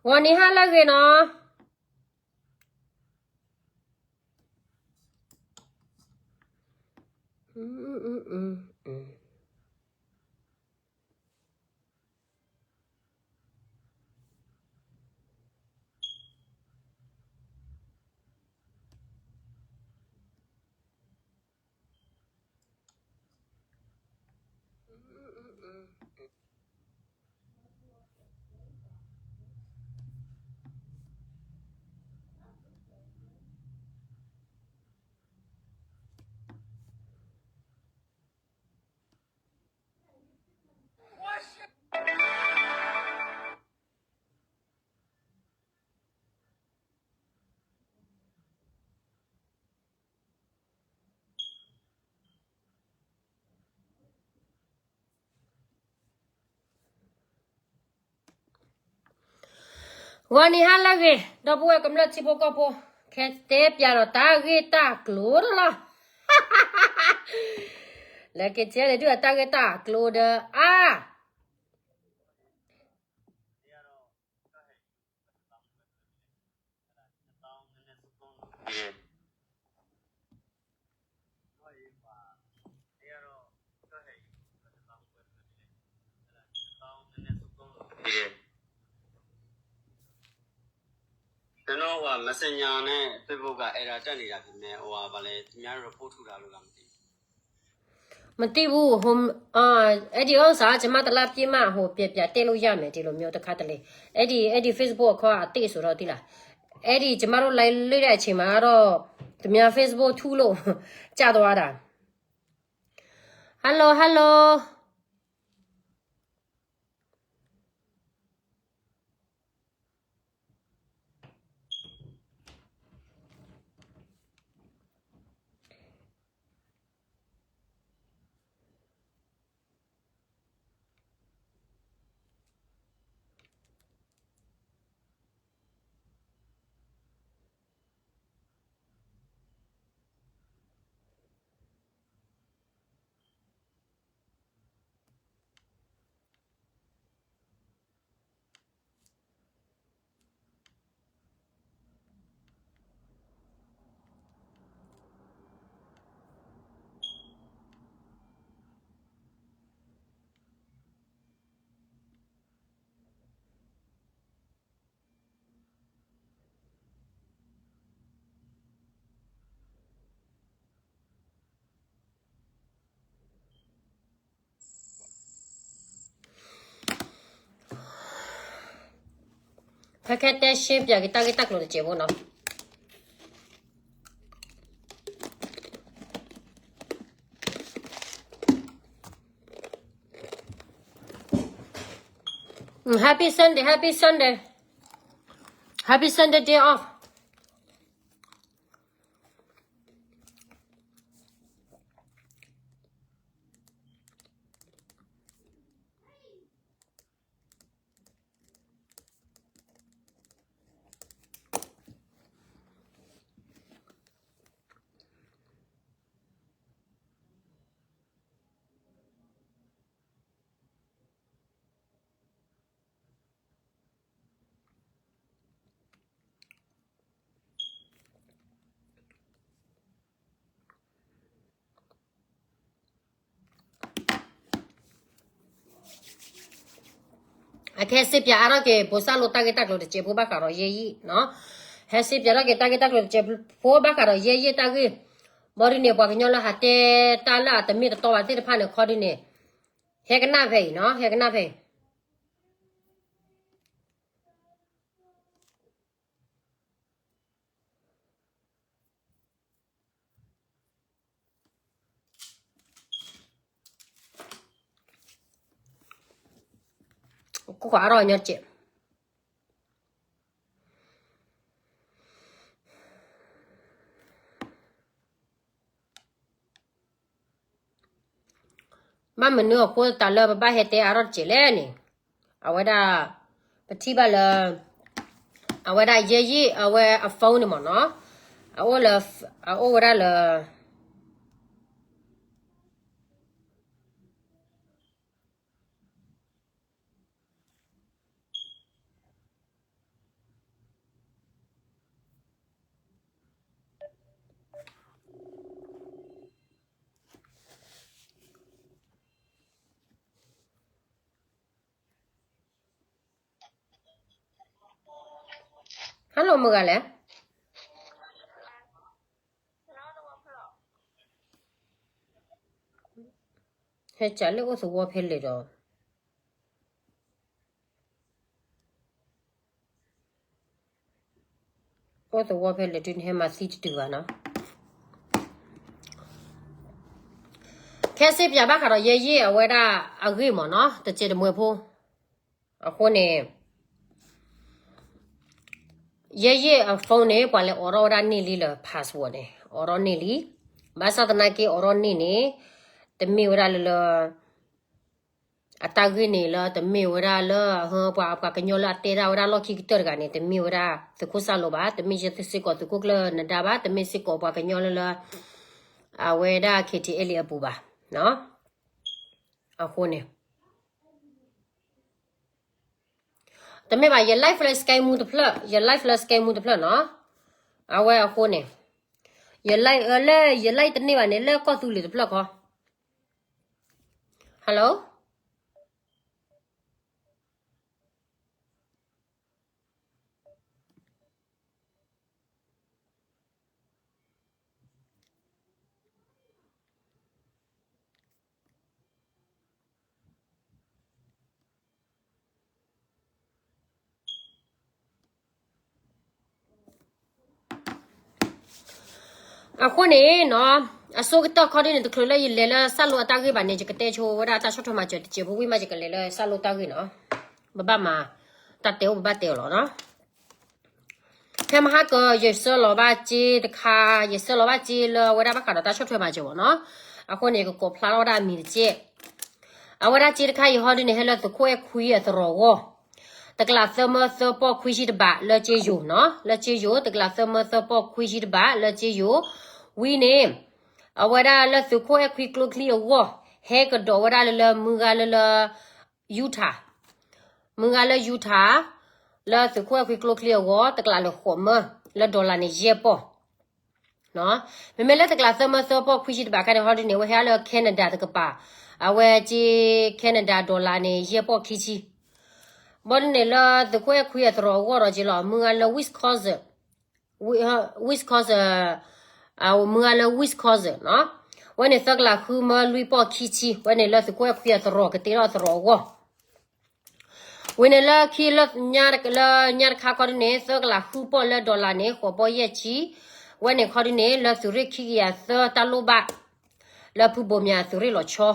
ဂီၤနံၤဟါလၢအဂ့ၤနီၤ. ဂီၤနံၤဟါလၢအဂ့ၤ ဒီပုၢ်ဝဲၢ်ကမျၢၢ်ထံဖိကီၢ်ဖိ, ခဲတဲပၠးဒီးတၢ်ဂ့ၢ်တၢ်ကျိၤလီၤ. လၢက့ၤထံန့ၣ် ဒုးအတၢ်ဂ့ၢ်တၢ်ကျိၤဒီးအါ တနီၤဝဲ Messenger န့ၣ် Facebook ကအဲၣ်ဒိးတၢ်န့ၣ်ဒၣ် ကမဲအဝဲဘၣ်လဲၣ် သူများ report ထုတ်တာလို့လား မသိဘူး မသိဘူး ဟို အဲ့ဒီဥစ္စာ ကျွန်မတစ်လပြည့်မှ ဟို ပြပြတက်လို့ရမယ် ဒီလိုမျိုးတစ်ခါတလေ အဲ့ဒီ အဲ့ဒီ Facebook အခါအသစ်ဆိုတော့ သိလား အဲ့ဒီ ကျွန်မတို့ live လွှင့်တဲ့အချိန်မှာတော့ သူများ Facebook ထုတ်လို့ ကျသွားတာ Hello helloခဲခဲတဲရှင်းပြက့ၤတၢ်ဂ့ၢ်တၢ်ကျိၤတစဲးဖိနီၤ Happy Sunday, Happy Sunday, Happy Sunday day off. Okay, စ့ပၠးအါထီၣ်က့ၤ ဘိးစၢ်လိတၢ်ဂ့ၢ်တၢ်ကျိၤတစဲးဖိဘၣ်ဃးဒီးယဲၢ်ယံၣ်နီၤ. ဟဲစ့ပၠးထီၣ်က့ၤတၢ်ဂ့ၢ်တၢ်ကျိၤတစဲးဖိဘၣ်ဃးဒီးယဲၢ်ယံၣ်တၢ်ဂ့ၢ်. ဘီဒ်န့ၣ် ပှၤကညီလၢဟးတဲတၢ်လၢအတမ့ၢ်တတီဘၣ်သ့ၣ်တဖၣ်န့ၣ် ခီဒ်န့ၣ် ဟဲကနၣ်ဖဲအံၤနီၤ, ဟဲကနၣ်ဖဲအံၤ. ကိၢ်ဃီအါထီၣ်ညီတစဲး. ဘၣ်မနုၤအဃိသတးလၢပဘၣ်ဟဲတဲအါထီၣ်တစဲးလဲၣ်န့ၣ်, အဝဲဒၣ် ပထံၣ်ဘၣ်လၢ အဝဲဒၣ်ယဲၢ်ယံၣ် အဝဲအ phone န့ၣ်မ့ၢ်နီၤ, အအိၣ်လၢ အအိၣ်ဝဲဒၣ်လၢ အိၣ်မုၢ်ဂၤလဲၣ်. ဟဲကးလၢအိၣ်သဝီဖဲလဲၣ်ဒီး, အိၣ်သဝီဖဲလဲၣ်ဒုး နဟဲမၤသံတတုၤဘၣ်နီၤ. ခဲစ့ပၠးဘၣ်ဃးဒီး ယဲယ့ၢ်အဝဲဒၣ်အဂ့ၢ်မ့ၢ်နီၤ, တစဲးတမှဲၤဖိ. အဃိန့ၣ် ယဲယ့ၢ်အ phone န့ၣ် ပှၤလဲၤအိးထီၣ်ဝဲဒၣ်န့ၢ်လံလၢ password န့ၣ် အိးထီၣ်န့ၢ်လံ. ဘၣ်ဆၣ်သနာ်က့ အိးထီၣ်န့ၢ်န့ၣ် တမ့ၢ်ဝဲဒၣ်လၢလၢ အတၢ်ဂ့ၢ်န့ၣ်လၢ တမ့ၢ်ဝဲဒၣ်လၢ ပှၤ ပှၤကညီလၢအတဲတၢ်ဝဲဒၣ်လီၢ်ခံကတၢၢ်တဂၤန့ၣ် တမ့ၢ်ဝဲဒၣ်သုးခိၣ်စၢ်လိဘၣ်, တမ့ၢ်ယဲစ့ၢ်ကီးသုးခိၣ်ကျၢၢ်နဒါဘၣ်, တမ့ၢ်စ့ၢ်ကီးပှၤကညီလၢလၢ အဝဲဒၣ် KTLA အပူၤဘၣ်. အဃိန့ၣ် တမ့ၢ်ဘၣ် ယ live လၢ scam မူတဖျၢၣ်, ယ live လၢ scam မူတဖျၢၣ်နီၤ. အဝဲအဃိန့ၣ် ယ live လၢ ယ live တန့ၢ်ဘၣ်န့ၣ် လၢကီၢ်သူလ့ၤတဖျၢၣ်ခီ. Hello. အဃိန့ၣ်နီၤ, အဆိကတၢၢ်ခီဒ်န့ၣ် တချုးလၢယလဲၤလၢစၢ်လိအတၢ်ဂ့ၢ်ဘၣ်န့ၣ် ယကတဲဆိဝဲဒၣ်တၢ်ဆီၣ်ထွဲမၤစၢၤတစဲးဖိဝံၤမး ယကလဲၤလၢစၢ်လိတၢ်ဂ့ၢ်နီၤ. ပဘၣ်မၤ တၢ်တဲအိၣ်ပဘၣ်တဲအီၤလီၤနီၤ. ဖဲမဟါကၢ ယဆှၢလီၤဘၣ်စ့တခါ, ယဆှၢလီၤဘၣ်စ့လၢအဝဲဒၣ်ဘၣ်ဃးဒီးတၢ်ဆီၣ်ထွဲမၤစၢၤဘၣ်နီၤ. အဃိန့ၣ် ယကကိးဖျါထီၣ်ဝဲဒၣ်အမံၤတစဲး. အဝဲဒၣ်စ့တခါအံၤဟီဒ်န့ၣ် ဟဲလၢသုးခိၣ်အဲၣ်ခွံအသရိာ်အဂီၢ်, တကလးသၢမၢသၢပီၢ်ခွံဆံတဘး လၢစ့ယိၤနီၤ, လၢစ့ယိၤ တကလးသၢမၢသၢပီၢ်ခွံဆံတဘး လၢစ့ယိၤ. ဝံၤန့ၣ် အဝဲဒၣ်လၢသုးခိၣ်အဲၣ်ခွံကျိချံအဂီၢ်, ဟဲကဒီးဝဲဒၣ်လၢလၢမုၢ်ဂၤလၢလၢ Utah, မုၢ်ဂၤလၢ Utah, လၢသုးခိၣ်အဲၣ်ခွံကျိချံအဂီၢ် တကလးလၢဃိးမၢ, လၢ dollar န့ၣ် ယဲၢ်ပီၢ်. မ့မ့ၢ်လၢတကလးသၢမၢသၢပီၢ်ခွံဆံတဘးခါန့ၣ် ဟီဒ်န့ၣ် အဝဲဟဲလၢ Canada တကပၤ, အဝဲက့ Canada dollar န့ၣ် ယဲၢ်ပီၢ်ခံဆံ. ဘီဒ်န့ၣ်လၢသုးခိၣ်အဲၣ်ခွံအသရိာ်အဂီၢ်ဒီးက့လီၤ, မုၢ်ဂၤလၢ Wisconsin, Wisconsin, မုၢ်ဂၤလၢ Wisconsin နီၤ, ဝဲန့ၣ်သၢကလးဃုမၢလွံၢ်ပီၢ်ခံဆံ, ဝဲန့ၣ်လၢသုးခိၣ်အဲၣ်ခွံအသရိာ်ကတ့ထီၣ်အသရိာ်အဂီၢ်. ဝံၤန့ၣ်လၢခံလၢညါတခါခီဒ်န့ၣ် သၢကလးဃုပီၢ်လၢ dollar န့ၣ် ဃိးပီၢ်ယဲၢ်ဆံ, ဝဲန့ၣ်ခီဒ်န့ၣ် လၢသုးရ့ၣ်ခံကယၤသၢတၢ်လိၣ်ဘၣ် လၢဖုဘိးမၠးသုးရ့ၣ်လီၤဆီ,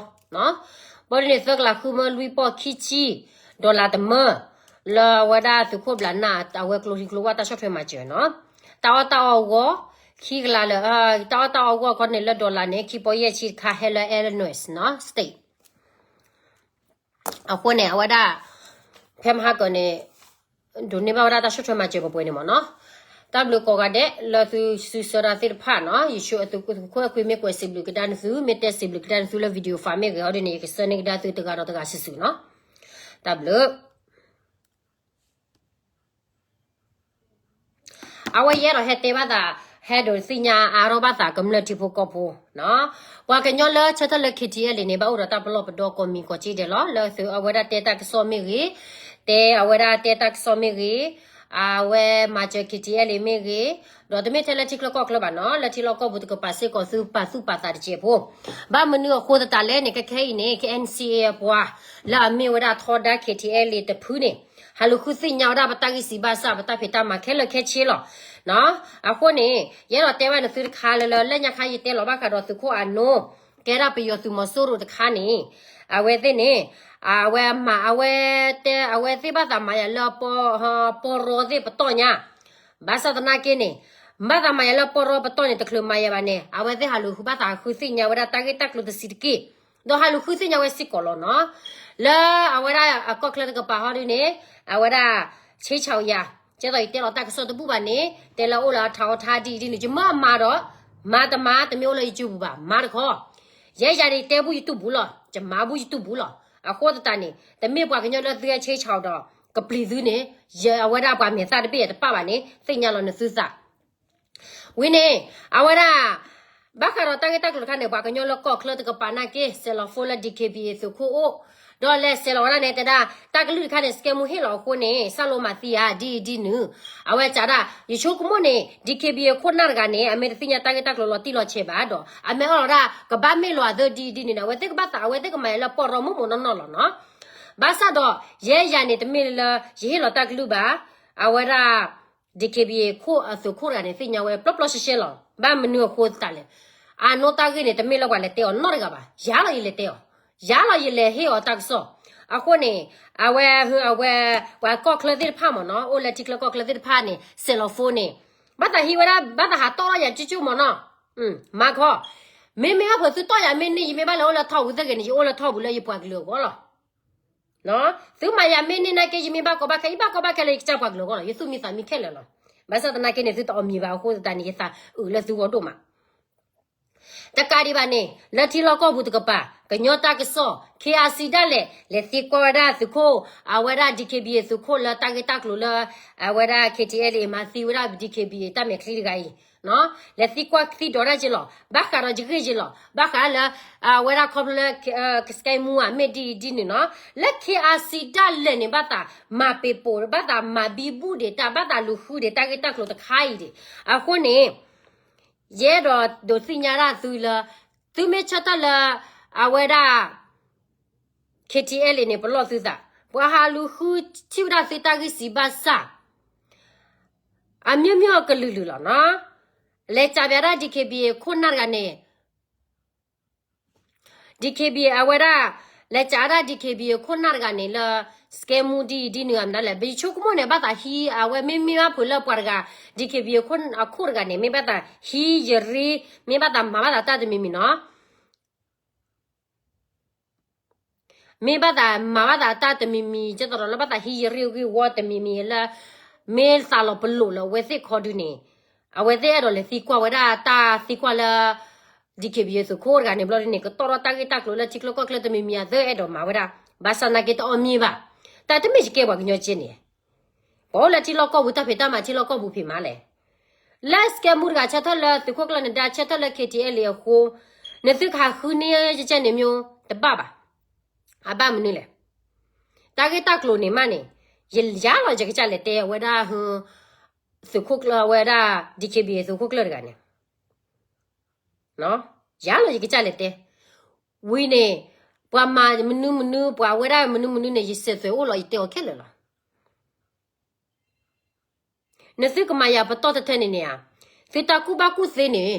ဘီဒ်န့ၣ် သၢကလးဃုမၢလွံၢ်ပီၢ်ခံဆံ, dollar တမၢ, လၢအဝဲဒၣ်သုးခိၣ်ဘျးနၢ် အဝဲကျိချံကျိဝၢ်တၢ်ဆီၣ်ထွဲမၤစၢၤနီၤ. တၢ်အီၣ်တၢ်အီအဂီၢ်, ခံကလးလၢ, တၢ်အီၣ်တၢ်အီအဂီၢ်ခီန့ၣ်လၢ dollar န့ၣ် ခံပီၢ်ယဲၢ်ဆံတခါ ဟဲလၢ Illinois နီၤ state. အဃိန့ၣ် အဝဲဒၣ် ဖဲမဟါကၢန့ၣ် ဒိးန့ၢ်ဘၣ်ဝဲဒၣ်တၢ်ဆီၣ်ထွဲမၤစၢၤပှဲၤပှဲၤန့ၣ်မ့ၢ်နီၤ. တၢ်ဘျုးကိးဂၤဒဲး လၢသုစုဆၢတၢ်သ့ၣ်တဖၣ်နီၤ, ယဆှၢသုးခိၣ်အဲၣ်ခွံမ့ၢ်ကွဲးစံးဘျုးကဒါနသု, မ့ၢ်တဲစံးဘျုးကဒါနသုလၢ video file မ့ၢ်ဂ့ၤ အီၤဒ်န့ၣ် ယကဆှၢန့ၢ်ကဒါသုတဂၤဒီးတဂၤစုာ်စုာ်နီၤ. တၢ်ဘျုး အဝဲယအဲၣ်ဒိးဟဲတဲဘၣ်သး, ဟဲဒိးသ့ၣ်ညါအါထီၣ်ဘၣ်သးကမျၢၢ်ထံဖိကီၢ်ဖိနီၤ. ပှၤကညီလၢဆၢထၢၣ်လၢ K T L န့ၣ် ဘၣ်အိၣ်ဒီးတၢ်ပလီၢ်ပဒီကိးမံၤကိးက့ဒဲးလီၤ. လၢသုးအဝဲဒၣ်တဲတၢ်ကစီၣ်မ့ၢ်ဂ့ၤ, တဲအဝဲဒၣ်တဲတၢ်ကစီၣ်မ့ၢ်ဂ့ၤ, အဝဲမၤစၢၤ K T L မ့ၢ်ဂ့ၤ, ဒီးတမ့ၢ်ထဲလၢထံချၢကီၢ်ချၢဘၣ်နီၤ, လၢထံလီၢ်ကီၢ်ပူၤတကပၤစ့ၢ်ကီးသုပာ်သူၣ်ပာ်သးတစဲးဖိ. ဘၣ်မနုၤအဃိသတးလဲၣ်န့ၣ် ခဲခဲအံၤန့ၣ် K N C A အပှၤ လၢအမ့ၢ်ဝဲဒၣ်ထီဒါ K T L တဖုန့ၣ် ဟးလူၤဃုသ့ၣ်ညါဝဲဒၣ်ပတၢ်ဂံၢ်စၢ်ဘါစၢ် ပတၢ်ဖံးတၢ်မၤခဲလၢာ်ခဲဆ့လီၤ. အဃိန့ၣ် ယအဲၣ်ဒိးတဲဘၣ်နသုတခါလၢလၢ လၢညါခါယတဲလီၤဘၣ်ဃးဒီးသုးခိၣ်အနိ, ကဲဒၣ်ပယီၤသုးမီၤစိရိၤတခါန့ၣ်, အဝဲသ့ၣ်န့ၣ်, အဝဲမၤ အဝဲတဲ အဝဲသ့ၣ်ဘၣ်သးမၤယၤလၢ ပီရီသ့ၣ်ပတီၢ်ညါ, ဘၣ်ဆၣ်သနာ်က့န့ၣ်, ဘၣ်သးမၤယၤလၢပီရီပတီၢ်န့ၣ် တချုးမၤယၤဘၣ်န့ၣ် အဝဲသ့ၣ်ဟးလူၤဃုဘၣ်သးဃုသ့ၣ်ညါဝဲဒၣ်တၢ်ဂ့ၢ်တၢ်ကျိၤတဆံးတက့ၢ်, ဒီးဟးလူၤဃုသ့ၣ်ညါဝဲစ့ၢ်ကီးလီၤနီၤ. လၢအဝဲဒၣ်အကီၢ်ချၢတကပၤဟီဒ်န့ၣ်, အဝဲဒၣ် ဆ့ဆၣ်ယၤ, ကဲသိးယတဲလီၤတၢ်ကစီၣ်တဘူၣ်ဘၣ်န့ၣ် တဲလၢအိၣ်လၢအထးအီထါဒ်အံၤဒ်န့ၣ် ယမၤမၤဒီး, မၤတမၤ တမ့ၢ်အိၣ်လၢယစုပူၤဘၣ် မၤတခီ, ယဲယၤန့ၣ် တဲဘူၣ်ယတူၢ်ပူၤလီၤ, ယမၤဘူၣ်ယတူၢ်ပူၤလီၤ. အဃိသတးန့ၣ် တမ့ၢ်ပှၤကညီလၢသုဟဲဆ့ဆၣ်ဒီး ကပျံၤသုန့ၣ်, ယအဝဲဒၣ်ပှၤမဲာ်သၣ်တဘ့ၣ်ယတပာ်ဘၣ်န့ၣ် သ့ၣ်ညါလီၤနသုသး ဝံၤန့ၣ်, အဝဲဒၣ် ဘၣ်ဃးဒီးတၢ်ဂ့ၢ်တၢ်ကျိၤတခါန့ၣ် ပှၤကညီလၢကီၢ်ချၢတကပၤနာ်က့ ဆဲးလီၤ phone လၢ D K B A သုးခိၣ်အိၣ်, ဒီးလဲၤစဲးလီၤဝဲဒၣ်န့ၣ် တဲဒၣ် တၢ်ကလုၢ်တခါန့ၣ် စကဲမူဟ့ၣ်လီၤအဃိန့ၣ် စၢ်လိမၤသံဧါ ဒ်အံၤဒ်နုၤ, အဝဲစံးဒၣ် ယဆိကမိၣ်န့ၣ် DKBA ခိၣ်နၢ်တဂၤန့ၣ် အမ့ၢ်တသ့ၣ်ညါတၢ်ဂ့ၢ်တၢ်ကျိၤ လီၤတံၢ်လီၤဆဲးဘၣ်ဒီး အမ့ၢ်အီၣ်လီၤဒၣ် ကဘၣ်မ့ၢ်လီၤအသးဒ်အံၤဒ်နုၤန့ၣ် အဝဲသ့ၣ်ကဘၣ်သး အဝဲသ့ၣ်ကမၤလၢပီၢ်ရီမိၢ်မိၢ်နီၢ်နီၢ်လီၤနီၤ. ဘၣ်ဆၣ်ဒီး ယဲယၤန့ၣ် တမ့ၢ်လၢ ယဟ့ၣ်လီၤတၢ်ကလုၢ်ဘၣ်, အဝဲဒၣ် DKBA ခိၣ်အသုးခိၣ်တဂၤန့ၣ် သ့ၣ်ညါဝဲပျီပျီရှဲရှဲလီၤ. ဘၣ်မနုၤအဃိသတးလဲၣ်, အနီၢ်တၢ်ဂ့ၢ်န့ၣ် တမ့ၢ်လၢပှၤလဲၤတဲအီၤနီတဂၤဘၣ်. ယၤလီၤယလဲၤတဲအီၤ, ယၤလီၤယလဲၤဟ့ၣ်အီၤတၢ်ကစီၣ်. အဃိန့ၣ် အဝဲ အဝဲ ပှၤကီၢ်ချၢသ့ၣ်တဖၣ်မ့ၢ်နီၤ, အိၣ်လၢထံချၢကီၢ်ချၢသ့ၣ်တဖၣ်န့ၣ် စဲးလီၤ phone န့ၣ် ဘၣ်သးဟံးဝဲဒၣ် ဘၣ်သးဟးတီၣ်ထီၣ်ယၤကၠိကၠိမ့ၢ်နီၤ. မၤခီ, မ့မ့ၢ်အဖၢသုတီၣ်ယၤမ့ၢ်န့ၢ် ယမ့ၢ်ဘၣ်လဲၤအိၣ်လၢထီပူၤသ့ၣ်ဂ့ၤန့ၣ် ယအိၣ်လၢထီပူၤလၢယပှၤကလုာ်အဂီၢ်လီၤ. သုမၤယၤမ့ၢ်န့ၢ်နာ်က့ ယမ့ၢ်ဘၣ်ကီဘၣ်ခဲ ယဘၣ်ကီဘၣ်ခဲလၢယကစၢ်ပှၤကလုာ်အဂီၢ်လီၤ. ယသူၣ်မံသးမံခဲလၢာ်လီၤ. ဘၣ်ဆၣ်သနာ်က့န့ၣ် သုတအီၣ်မံၤဘၣ်အဃိသတးန့ၣ် ယသးအုးလၢသုဂီၢ်ဒိၣ်မး. တကးဒံးဘၣ်န့ၣ် လၢထံလီၢ်ကီၢ်ပူၤတကပၤ ကညီတၢ်ကစီၣ် KIC ဒၣ်လဲာ် လဲၤသံကွၢ်ဝဲဒၣ်သုးခိၣ် အဝဲဒၣ် DKBA သုးခိၣ်လၢတၢ်ဂ့ၢ်တၢ်ကျိၤလၢ အဝဲဒၣ် KTLA မၤသံဝဲဒၣ် DKBA တၢ်မဲာ်ချံတဂၤအံၤ လဲၤသံကွၢ်သံဒိးဒၣ်က့ၤလီၤ. ဘၣ်ဃးဒီးယဂ့ၢ်ယလီၤ. ဘၣ်ဃးလၢ အဝဲဒၣ်ခီဖျိလၢ ကစကဲမူဧါ မ့ၢ်ဒ်အံၤဒ်နုၤနီၤ. လၢ KIC ဒၣ်လဲာ်န့ၣ် ဘၣ်သးမၤပ့ၤပိာ် ဘၣ်သးမၤဘံဘူဒံးတၢ် ဘၣ်သးလူၤဃုဒံးတၢ်ဂ့ၢ်တၢ်ကျိၤတခါအံၤဒံး. အဃိန့ၣ် ယအဲၣ်ဒိးဒိးသ့ၣ်ညါဒၣ်သုလၢ သုမ့ၢ်ဆၢထၢၣ်လၢ အဝဲဒၣ် KTLA န့ၣ် ပလီၢ်သုသး, ပှၤဟးလူၤဃုထံၣ်ဝဲဒၣ်သုတၢ်ဂ့ၢ်စံးဘၣ်ဆၣ် အမျိုးမျိုးကလုာ်လုာ်လီၤနီၤ. လဲၤစံးဘၣ်ဒၣ် DKBA ခိၣ်နၢ်တဂၤန့ၣ် DKBA အဝဲဒၣ် လဲၤစံးဒၣ် DKBA ခိၣ်နၢ်တဂၤန့ၣ်လၢ စကဲမူဒ်အံၤဒ်နုၤအမတၤလဲၣ်. ပဆိကမိၣ်န့ၣ် ဘၣ်သးဟံး အဝဲမ့မ့ၢ်ဘၣ်ဖုးလၢပှၤတဂၤ DKBA အခိၣ်တဂၤန့ၣ် မ့ၢ်ဘၣ်သးဟံးယရ့ မ့ၢ်ဘၣ်သးမၤဘၣ်သးတၢ်တမံၤမံၤနီၤ. မ့ၢ်ဘၣ်သးမၤဘၣ်သးတၢ်တမံၤမံၤ ကဲသိးဒီးလၢဘၣ်သးဟံးယရ့ဂ့ၢ်ဝီတမံၤမံၤလၢ မ့ၢ်သးလီၤပလိာ်လၢအဝဲသ့ၣ်ခီဒုန့ၣ် အဝဲသ့ၣ်အဲၣ်ဒိးလဲၤသံကွၢ်ဝဲဒၣ်တၢ်သံကွၢ်လၢ DKBA သုးခိၣ်တဂၤန့ၣ်ဘျီဒုန့ၣ် ကတီၢ်ထီၣ်တၢ်ဂ့ၢ်တၢ်ကျိၤလၢထံချၢကီၢ်ချၢတမံၤမံၤအသ့အဲၣ်ဒိးမၤဝဲဒၣ် ဘၣ်ဆၣ်သနာ်က့တအီၣ်မံၤဘၣ်. တၢ်တမ့ၢ်ယကဲပှၤကညီက့န့ၣ် ပှၤအိၣ်လၢထံလီၢ်ကီၢ်ပူၤတၢ်ဖံးတၢ်မၤထံလီၢ်ကီၢ်ပူၤဖံးမးလဲၣ်. လၢစကဲမူတဂၤဆၢထၢၣ်လၢသုးခိၣ်ကျၢၢ်နဒါ ဆၢထၢၣ်လၢ KTLA အဃိ နသုကဟးဃုန့ၢ်ယကဲန့ၣ်မျိုးတဘၣ်ဘၣ်. အဘၣ်မနုၤလဲၣ်. တၢ်ဂ့ၢ်တၢ်ကျိၤန့ၣ်မးန့ၣ် ယယၤလီၤယကစၢ်လဲၤတဲအဝဲဒၣ် သုးခိၣ်ကျၢၢ်အဝဲဒၣ် DKBA သုးခိၣ်ကျၢၢ်တဂၤန့ၣ် ယၤလီၤယကစၢ်လဲၤတဲ ဝံၤန့ၣ် ပှၤမၤမနုၤမနုၤ ပှၤဝဲဒၣ်မနုၤမနုၤန့ၣ် ယစဲးသွဲၣ်အိၣ်လီၤ ယတဲအီၤခဲလၢာ်လီၤ. နသုကမၤယၤပတီၢ်ထဲထဲန့ၣ်န့ၣ်ဧါ, သုတၢ်ကူၣ်ဘၣ်ကူၣ်သ့န့ၣ်,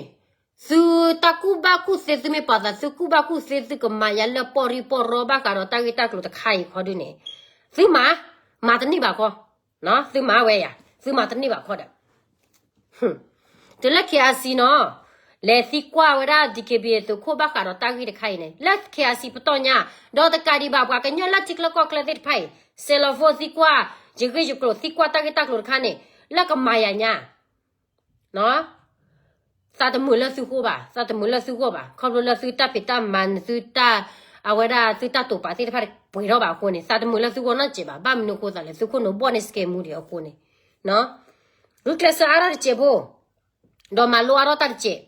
သုတၢ်ကူၣ်ဘၣ်ကူၣ်သ့ သုမ့ၢ်ပာ်သး သုကူၣ်ဘၣ်ကူၣ်သ့ သုကမၤယၤလၢပီၢ်ရံပီၢ်ရီဘၣ်ဃးဒီးတၢ်ဂ့ၢ်တၢ်ကျိၤတခါအံၤခီဒုန့ၣ်, သုမၤ, မၤတန့ၢ်ဘၣ်ခီ, သုမၤဝဲယၤ, သုမၤတန့ၢ်ဘၣ်ခီဒီး တုၤလၢ KIC နီၤ, လဲၤသံကွၢ်ဝဲဒၣ် DKBA သုးခိၣ်ဘၣ်ဃးဒီးတၢ်ဂ့ၢ်တခါအံၤန့ၣ် လၢ KIC ပတီၢ်ညါ, ဒီးတကးဒံးဘၣ် ပှၤကညီလၢထံချၢကီၢ်ချၢသ့ၣ်တဖၣ်အံၤ စဲးလီၤ phone သံကွၢ် ယဂ့ၢ်ယကျိၤ သံကွၢ်တၢ်ဂ့ၢ်တၢ်ကျိၤတခါန့ၣ် လၢကမၤယၤညါ သးတမုာ်လၢသုဃိဘၣ်, သးတမုာ်လၢသုဂီၢ်ဘၣ်, ခီဖျိလၢသုတၢ်ဖံးတၢ်မၤ သုတၢ်, အဝဲဒၣ်သုတၢ်တိာ်ပာ်သ့ၣ်တဖၣ် ပှဲၤထီၣ်ဘၣ်အဃိန့ၣ် သးတမုာ်လၢသုဂီၢ်နီတစဲးဘၣ်, ဘၣ်မနုၤအဃိသးလဲၣ်, သုခိၣ်နူာ်ဘီၣ်န့ၢ်စကဲမူဒံးအဃိန့ၣ်, ဂုာ်ကျဲးစၢးအါထီၣ်တစဲးဖိ, ဒီးမၤလိအါထီၣ်တၢ်တစဲး,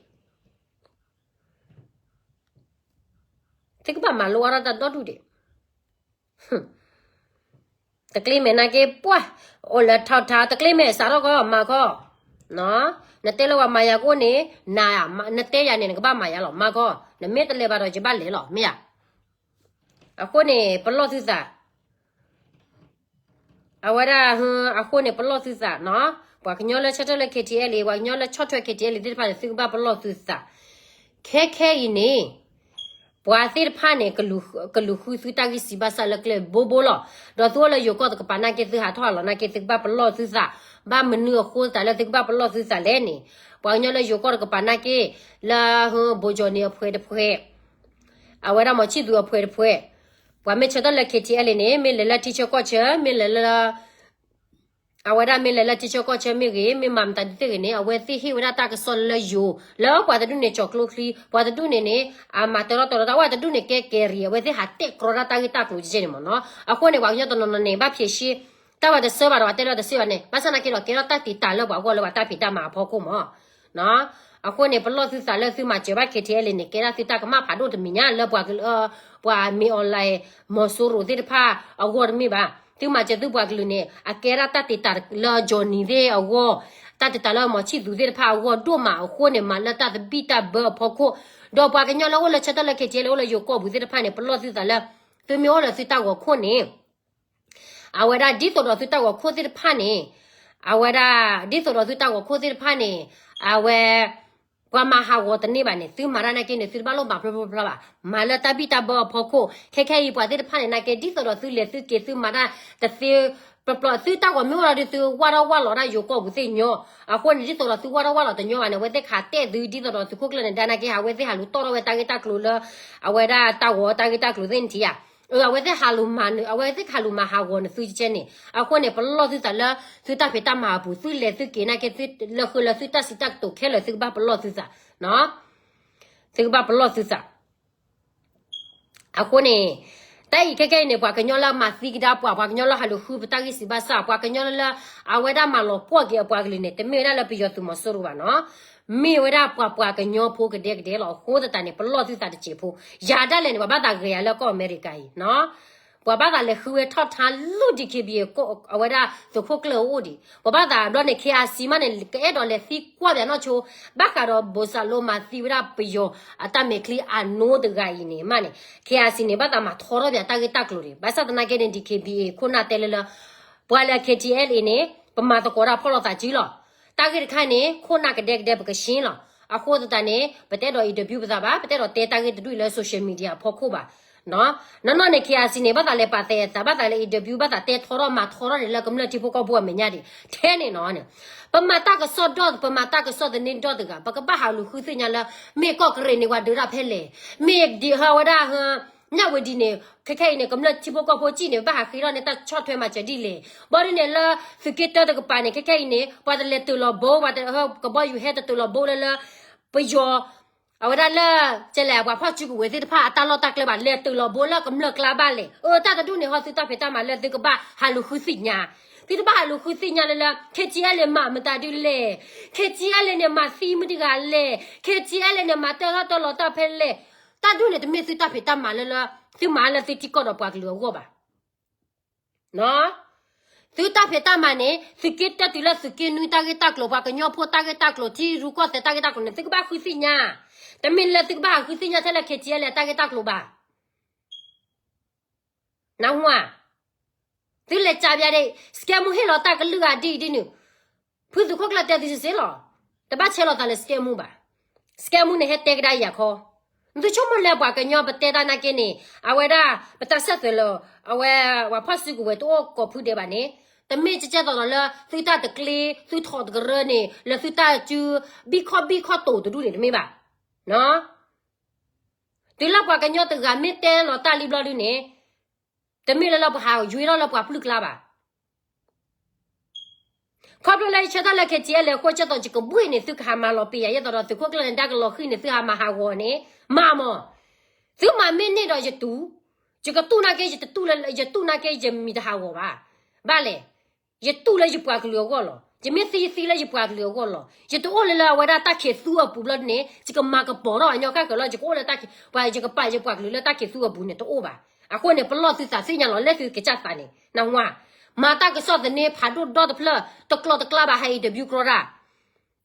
သုကဘၣ်မၤလိအါထီၣ်တၢ်ဒီဒူၣ်ဒံး တကျ့မဲာ်နာ်က့ ပှၢ်, အိၣ်လၢထီထါ တကျ့မဲာ်စးထီၣ်ကီး မၤခီ, နတဲလၢပှၤမၤယၤကအိၣ်န့ၣ်, နတဲယၤန့ၣ် နကဘၣ်မၤယၤလီၤ မၤခီ, နမ့ၢ်တလဲၤဘၣ်ဒီးယဘၣ်လဲၤလီၤ မ့ၢ်ဧါ, အဃိန့ၣ် ပလီၢ်သုသး အဝဲဒၣ် အဃိန့ၣ် ပလီၢ်သုသးနီၤ, ပှၤကညီလၢဆီၣ်ထွဲလၢ KTLA ပှၤကညီလၢဆီၣ်ထွဲ KTLA သ့ၣ်တဖၣ်န့ၣ် သုကဘၣ်ပလီၢ်သုသး, ခဲခဲအံၤန့ၣ် ပှၤသ့ၣ်တဖၣ်န့ၣ် ကလူၤဃုသုတၢ်ဂံၢ်စံးဘၣ်စၢ်လၢကျဲဘိဘိလီၤ, ဒီးသုအိၣ်လၢယိၤကီၢ်တကပၤနာ်က့ သုဟးထီၣ်ဟးလီၤနာ်က့ သုကဘၣ်ပလီၢ်သုသး, ဘၣ်မနုၤအဃိသတးလၢသုကဘၣ်ပလီၢ်သုသးလဲၣ်န့ၣ်, ပှၤကညီလၢယိၤကီၢ်တကပၤနာ်က့, လၢ ဘိကၠီၣ်န့ၣ်အဖှဲးတဖှဲး အဝဲဒၣ်မီၤဆံၣ်သူၤအဖှဲးတဖှဲး, ပှၤမ့ၢ်ဆၢထၢၣ်လၢ KTLA န့ၣ် မ့ၢ်လဲၤလၢထံဆၢကီၢ်ဆၢ မ့ၢ်လဲၤလၢ အဝဲဒၣ်မ့ၢ်လဲၤလၢထံဆၢကီၢ်ဆၢမ့ၢ်ဂ့ၤ မ့ၢ်မၤမတၤဒ်သ့ၣ်ဂ့ၤန့ၣ် အဝဲသ့ၣ်ဟ့ၣ်ဝဲဒၣ်တၢ်ကစီၣ်လၢယိၤ လၢပှၤတဒူၣ်န့ၣ် ကၠီၤကျိချံ ပှၤတဒူၣ်န့ၣ်န့ၣ် အမၤတၢထီၣ်တၢထီ တၢ်ဝဲတဒူၣ်န့ၣ် ကဲကဲရံ အဝဲသ့ၣ်ဟးတဲကြၢးဒၣ်တၢ်ဂ့ၢ်တၢ်ကျိၤကဲန့ၣ်မ့ၢ်နီၤ. အဃိန့ၣ် ပှၤကညီတနီၤနီၤန့ၣ် ဘၣ်ဖျဲးရှ့ တၢ်ဝဲတဆၢဘၣ်ဒီး ပှၤတဲလၢတဆၢဘၣ်န့ၣ် ဘၣ်ဆၣ်နာ်က့ဒီး ကဲထီၣ်တၢ်တံာ်တာ်လၢပှၤဂီၢ်လၢပှၤတၢ်ဖံးတၢ်မၤအဖီခိၣ်မ့ၢ်နီၤ. အဃိန့ၣ် ပလီၢ်သုသးလၢသုမၤစၢၤဘၣ် KTLA န့ၣ် ကဲဒၣ်သုတၢ်ကမၣ်ဖးဒိၣ်တမံၤညါ လၢပှၤကလုာ် ပှၤမ့ၢ် online မီၤစိရိၤသ့ၣ်တဖၣ်အဂီၢ်တမ့ၢ်ဘၣ်. သုမၤစၢၤသုပှၤကလုာ်န့ၣ် အကဲဒၣ်တၢ်တ့တၢ်လၢ Johnny သ့ၣ်အဂီၢ်, တၢ်တ့တၢ်လၢမီၤဆံၣ်သူးသ့ၣ်တဖၣ်အဂီၢ်ဒိၣ်မးအဃိန့ၣ် မၤလၢတၢ်သဘံၣ်တၢ်ဘၢအဖီခိၣ်, ဒီးပှၤကညီလၢအိၣ်လၢဆၢထၢၣ်လၢ KTLA အိၣ်လၢယိၤကီၢ်ပူၤသ့ၣ်တဖၣ်န့ၣ် ပလီၢ်သုသးလၢ သုမ့ၢ်အိၣ်ဒီးသုတၢ်ဂီၤခိၣ်န့ၣ် အဝဲဒၣ်ဒ်သိးဒီးသုတၢ်ဂီၤခိၣ်သ့ၣ်တဖၣ်န့ၣ်, အဝဲဒၣ်ဒ်သိးဒီးသုတၢ်ဂီၤခိၣ်သ့ၣ်တဖၣ်န့ၣ်, အဝဲ ပှၤမၤဟးဂီၤတန့ၢ်ဘၣ်န့ၣ် သုမၤတၢ်နာ်က့န့ၣ် သုတဘၣ်လိၣ်မၤဖျိဖျိဖျါဘၣ်. မၤလၢတၢ်ဘံၣ်တၢ်ဘၢအဖီခိၣ် ခဲခဲအံၤပှၤသ့ၣ်တဖၣ်န့ၣ် နာ်က့ဒ်သိးဒီးသုလဲၤသုက့ၤသုမၤတၢ်တသ့ ပျီပျီ သုတၢ်ဂီၤမ့ၢ်အိၣ်ဒီးဒုးသုဝၢ်ထီၣ်ဝၢ်လီၤဒၣ်ယိၤကီၢ်ပူၤသ့ၣ်ညီ, အဃိန့ၣ် ဒ်သိးဒီးသုဝၢ်ထီၣ်ဝၢ်လီၤတညီဘၣ်န့ၣ် အဝဲသ့ၣ်ခးတဲသုဒ်သိးဒီးသုးခိၣ်ကျၢၢ်နဒါနာ်က့ အဝဲသ့ၣ်ဟးလူၤတီၢ်ထီၣ်ဝဲတၢ်ဂ့ၢ်တၢ်ကျိၤလၢ အဝဲဒၣ်တၢ်ဂီၤတၢ်ဂ့ၢ်တၢ်ကျိၤသ့ၣ်န့ၣ်ထံဧါ. အဝဲသ့ၣ်ဟးလူၤမၤနုာ် အဝဲသ့ၣ်ခးလူၤမၤဟးဂီၤနုာ်သုကဲန့ၣ် အဃိန့ၣ် ပလီၢ်သုသးလၢ သုတၢ်ဖံးတၢ်မၤအပူၤ သုလဲၤသုက့ၤနာ်က့ သုလၢဃုာ်လၢသုတၢ်စံးတၢ်ကတိၤခဲလၢာ်သုကဘၣ်ပလီၢ်သုသး, သုကဘၣ်ပလီၢ်သုသး အဃိန့ၣ် တၢ်အံၤခဲခဲအံၤန့ၣ် ပှၤကညီလၢမၤသံကဒါပှၤ ပှၤကညီလၢဟးလူၤဃုပတၢ်ဂ့ၢ်စံးဘၣ်ဆၣ် ပှၤကညီလၢ အဝဲဒၣ်မၤလီၤပှီၢ်က့ၤအပှၤကလုာ်န့ၣ် တမ့ၢ်ဝဲဒၣ်လၢပယီၤသုးမီၤစိရိၤဘၣ်နီၤ, မ့ၢ်ဝဲဒၣ်ပှၤပှၤကညီဖိကဒဲကဒဲလီၤ. အဃိသတးန့ၣ် ပလီၢ်သုသးတစဲးဖိ, ယၤဒၣ်လဲာ်န့ၣ် ပှၤဘၣ်သးဂဲၤယၤလၢကီၢ်အမဲရကၤအံၤနီၤ ပှၤဘၣ်သးလဲၤဃုဝဲထီၣ်ထါလူၢ် DKBA အဝဲဒၣ်သုးခိၣ်ကျၢၢ်အအိၣ်ဒံး, ပှၤဘၣ်သးဘျီန့ၣ် KIC မးန့ၣ် ကအဲၣ်ဒိးလဲၤသံကွၢ်ပၠးနီၢ်ဆိ, ဘၣ်ဃးဒီးဘိၣ်စၢ်လိမၤသံဝဲဒၣ်ပယီၤအတၢ်မဲာ်ချံအနိတဂၤအံၤန့ၣ်မးန့ၣ် KIC န့ၣ် ဘၣ်သးမၤထီထီၣ်ပၠးတၢ်ဂ့ၢ်တၢ်ကျိၤန့ၣ် ဘၣ်ဆၣ်သနာ်က့န့ၣ် DKBA ခိၣ်နၢ်တဲလၢလၢ ပှၤလၢ KTLA န့ၣ် ပမၤသကိးတၢ်ဖီၣ်လိာ်သးစုလီၤ. တၢ်ဂ့ၢ်တခါန့ၣ် ခိၣ်နၢ်ကဒဲကဒဲပကရှင်းလီၤ. အဃိသတးန့ၣ် ပတအဲၣ်ဒိး interview ပသးဘၣ်, ပတအဲၣ်ဒိးတဲတၢ်ဂ့ၢ်တဒူၣ်လၢ social media အဖီခိၣ်ဘၣ်. နီၢ်နီၢ်န့ၣ် KIC န့ၣ် ဘၣ်သးလဲၤပာ်သဲအသး ဘၣ်သးလဲၤ interview ဘၣ်သးတဲထီထီၣ်မၤထီထီၣ်န့ၣ်လၢကမျၢၢ်ထံဖိကီၢ်ဖိအမဲာ်ညါဒံး ထဲန့ၣ်နီၤန့ၣ် ပမၤတၢ်ကစီၣ်ဒီၣ် ပမၤတၢ်ကစီၣ်သန့ဒီၣ်တဂၤ ပကဘၣ်ဟးလူၤဃုသ့ၣ်ညါလၢ မ့ၢ်ကီၢ်ကရ့ၣ်န့ၣ် ပှၤဒုးတၢ်ဖဲလဲၣ်, မ့ၢ်ဒ်ဟီဝဲဒၣ် မၠၣ်ဝတံၤန့ၣ် ခဲခဲအံၤန့ၣ် ကမျၢၢ်ထံဖိကီၢ်ဖိစံၣ်န့ၣ် ဘၣ်ဟးဃ့ထီၣ်န့ၢ်တၢ်ဆီၣ်ထွဲမၤစၢၤဒ်လဲၣ်. ဘၣ်ဒ်န့ၣ်လၢ သုးက့တၢတကပၤန့ၣ် ခဲခဲအံၤန့ၣ် ပှၤတလဲၤတုၤလီၤဘိ ပှၤတ ကဘီယူၤဟဲတတုၤလီၤဘိလၢလၢ ပယီၤ အဝဲဒၣ်လၢ ကဲလဲၣ် ပှၤဖီၣ်စုကဝဲၤသ့ၣ်တဖၣ်အတၢ်လီၢ်တၢ်ကျဲဘၣ် လဲၤတုၤလီၤဘိလၢကမျၢၢ်ကျါဘၣ်လဲၣ်. အၢ တၢ်တဒူၣ်န့ၣ် ဟီသုတၢ်ဖံးတၢ်မၤလၢသုကဘၣ်ဟးလူၤဃုသ့ၣ်ညါ, သုတဘၣ်ဟးလူၤဃုသ့ၣ်ညါလၢလၢ KTLA မၤမတၤဒ်လဲၣ်, KTLA န့ၣ် မၤသံမုၢ်တဂၤလဲၣ်, KTLA န့ၣ် မၤတၢထီၣ်တၢလီၤတၢ်ဖဲလဲၣ်. တၢ်ဒူၣ်န့ၣ် တမ့ၢ်သုတၢ်ဖံးတၢ်မၤလၢလၢ သုမၤလၢသုထံကီၢ်ဒီးပှၤကလုာ်အဂီၢ်ဘၣ်. သုတၢ်ဖံးတၢ်မၤန့ၣ် သုးက့တၢတုၤလၢသုးက့နွံတၢ်ဂ့ၢ်တၢ်ကျိၤ ပှၤကညီဖိတၢ်ဂ့ၢ်တၢ်ကျိၤ ထံရူၢ်ကီၢ်သဲးတၢ်ဂ့ၢ်တၢ်ကျိၤန့ၣ် သုကဘၣ်ဃုသ့ၣ်ညါ, တမ့ၢ်လၢသုကဘၣ်ဟးဃုသ့ၣ်ညါထဲလၢ KTLA တၢ်ဂ့ၢ်တၢ်ကျိၤဘၣ်. နၢ်ဟူဧါ, သုလဲၤကးပၠးဒၣ် စကဲမူဟ့ၣ်လီၤတၢ်ကလုၢ်ဂၤဒ်အံၤဒ်နုၤ, ဖုသုးခိၣ်ကျၢၢ်တဲသုစ့ၢ်လီၤ, တဘၣ်ဆဲးလီၤသးလၢစကဲမူဘၣ်. စကဲမူန့ၣ်ဟဲတဲကဒါယၤခီ, နသုဆိကမိၣ်လၢပှၤကညီပတဲတၢ်နာ်က့န့ၣ် အဝဲဒၣ် ပတၢ်ဆၢၣ်သွဲးလၢ အဝဲ ပှၤဖီၣ်စုကဝဲၤတအိၣ်ကိးဖုဒဲးဘၣ်န့ၣ်, တမ့ၢ်ကကဲသိးဒီးလၢ သုတၢ်တကျ့ သုထီၣ်တကရၢန့ၣ် လၢသုတၢ်စု ဘံၣ်ခီၣ်ဘံၣ်ခီၣ်တိာ်တဒူၣ်န့ၣ် တမ့ၢ်ဘၣ်. တုၤလၢပှၤကညီတဂၤမ့ၢ်တဲလီၤတၢ်လံဘျီဒုန့ၣ်, တမ့ၢ်လၢလၢပှၤဟးယွ့ထီၣ်လၢပှၤပျုၢ်ကျါဘၣ်. ခီဖျိလၢယဆၢထၢၣ်လၢ KTLA အဃိ ကဲသိးယကဘှ့ၣ်န့ၣ် သုကဟးမၤလီၤပ့ၤယၤ ယဲသိးဒီးသုးခိၣ်ကျၢၢ်နဒါကလီၤဃံၤန့ၣ် သုဟးမၤဟးဂီၤန့ၣ် မၤမၢ်. သုမၤမ့ၢ်န့ၢ်ဒီးယတူၢ်, ယကတူၢ်နာ်က့ ယတတူၢ်လၢ ယတူၢ်နာ်က့ ယမံၤတဟးဂီၤဘၣ်. ဘၣ်လဲၣ်, ယတူၢ်လၢယပှၤကလုာ်အဂီၢ်လီၤ. ယမ့ၢ်သံယသံလၢယပှၤကလုာ်အဂီၢ်လီၤ. ယတအိၣ်လၢလၢအဝဲဒၣ်တၢ်ခံးသူအပူၤဘျီန့ၣ် ယကမၤကပီၤထီၣ်အညီကၢ်ကၢၤလီၤ. ယကအိၣ်လၢတၢ်ခံး ပှၤ ယကပာ်ယပှၤကလုာ်လၢတၢ်ခံးသူအပူၤန့ၣ် တအိၣ်ဘၣ်. အဃိန့ၣ် ပလီၢ်သုသးသ့ၣ်ညါလီၤ လၢသုကစၢ်သးန့ၣ် နၢ်ဟူဧါ. မၤတၢ်ကစီၣ်သန့ဖးဒိၣ်ဒီတဖျၢၣ် တကျိၤတကျါဘၣ် ဟဲ interview ကြီတၢ်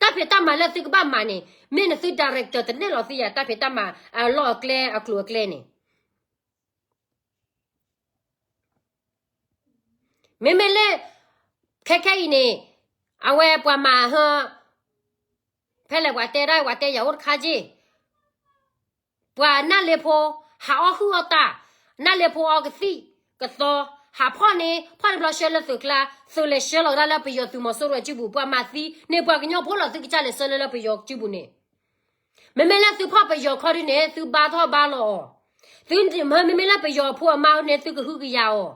တၢ်ဖံးတၢ်မၤလၢသုကဘၣ်မၤန့ၣ် မ့ၢ်နသု director တနဲၣ်လီၤသုယၤ တၢ်ဖံးတၢ်မၤအလီၢ်အကျဲအကျိၤအကျဲန့ၣ် မ့မ့ၢ်လၢ ခဲခဲအံၤန့ၣ် အဝဲပှၤမၤဟၢ ဖဲလဲၣ်ပှၤတဲဒၣ် ပှၤတဲယၤအိၣ်တခါက့ၢ် ပှၤနၢ်လ့ဖိ ဟးအီၣ်ဟုၣ်အီၣ်တၢ်, နၢ်လ့ဖိအီကသံၣ်ကသီ, ဟးဖီၣ်န့ၣ် ဖီၣ်န့ၣ်ဘျီဆှၢလၢသုးကျါ, သုးလဲၤဆှၢလီၤကဒါလၢပယီၤသုးမီၤစိရိၤအစုပူၤ, ပှၤမၤသံန့ၣ် ပှၤကညီဖိလီၤ သုကစၢ်လဲၤဆှၢလၢလၢပယီၤစုပူၤန့ၣ် မ့မ့ၢ်လၢသုဖီၣ်ပယီၤခီဒုန့ၣ် သုဘါထီၣ်ဘါလီၤအီၤ, သုမ့မ့ၢ်လၢပယီၤအဖိအမါန့ၣ် သုကဟုကယာ်အီၤ,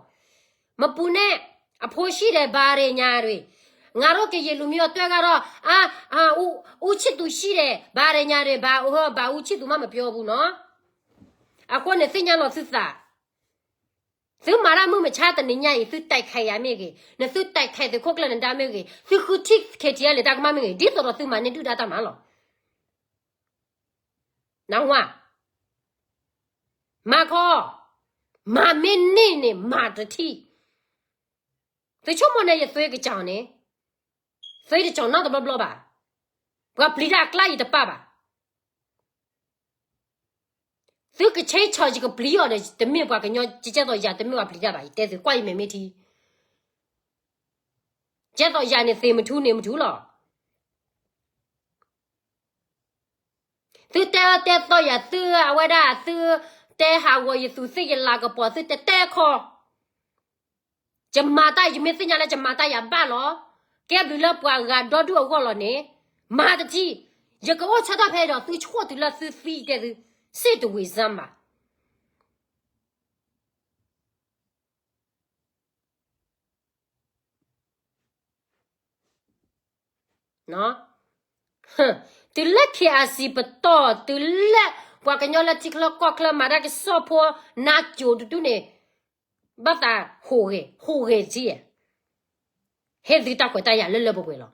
မပူၤန့ၣ် အဖိရှိတယ် ဘာတွေညာတွေ, ငါတို့ကရင်လူမျိုးအတွက်ကတော့ အာ အာ ဦး ဦးချစ်သူရှိတယ် ဘာတွေညာတွေ ဘာ ဟို ဘာဦးချစ်သူမှမပြောဘူးနော်. အဃိန့ၣ် သ့ၣ်ညါလီၤသုသး, သုမၤတၢ်မုၢ်မဆါတနံၤညါအံၤ သုတိုက်ခိုက်ယၤမ့ၢ်ဂ့ၤ, နသုတိုက်ခိုက်သုးခိၣ်ကျၢၢ်နဒါမ့ၢ်ဂ့ၤ, သုဃုထံၣ် KTLA တၢ်ကမၣ်မ့ၢ်ဂ့ၤ, ဒ်သိးဒီးသုမၤန့ၢ်ဒုၣ်ဒါတၢ်မၤလီၤ. နၢ်ဟူဧါ, မၤခီ, မၤမ့ၢ်န့ၢ်န့ၣ် မၤတထံၣ်. သုဆိကမိၣ်န့ၣ် ယသွ့ကစၢ်န့ၣ်, သွ့တစၢ်နီတဘျီဘျီဘၣ်. ပှၤပျံၤတၢ်အကျါယတပာ်ဘၣ်. သုကဆဲးဆီၣ်ယကပျံၤအီၤဒီး တမ့ၢ်ပှၤကညီ ကဲသိးယၤ တမ့ၢ်ပှၤပျံၤတၢ်ဘၣ်. ယတဲသု ကွၢ်ယမဲာ်မ့ၢ်ထံ, ကဲသိးယၤန့ၣ် သ့ၣ်မထူန့ၣ်မထူလီၤ. သုတဲအၢတဲသီယၤ သုအဝဲဒၣ် သုတဲဟးဂီၤယသူးသ့ၣ်ယလၤကပီၤ သုတဲတဲခီ, ယမၤတၢ် ယမ့ၢ်သ့ၣ်ညါလၢယမၤတၢ်ယၤဘၣ်လီၤ. ကဲဘျုးလၢပှၤဂၤဒီဒူၣ်အဂီၢ်လီၤန့ၣ်, မၤတထံၣ်. ယကအိၣ်ဆၢထၢၣ်ဖဲဒီး သုဆိၣ်တုၤလၢသုသံတဲသု, စ့ၣ်တဝံၤစၢ်မး တုၤလၢ KIC ပတီၢ်, တုၤလၢပှၤကညီလၢထံချၢကီၢ်ချၢ မၤတၢ်ကစီၣ်ဖိ နါစိၤတဒူၣ်န့ၣ်, ဘၣ်သးဟူးဂဲၤ, ဟူးဂဲၤထံဧါ. ဟ့ၣ်သုတၢ်ခွဲးတၢ်ယာ်လၢလၢပှဲၤပှဲၤလီၤ.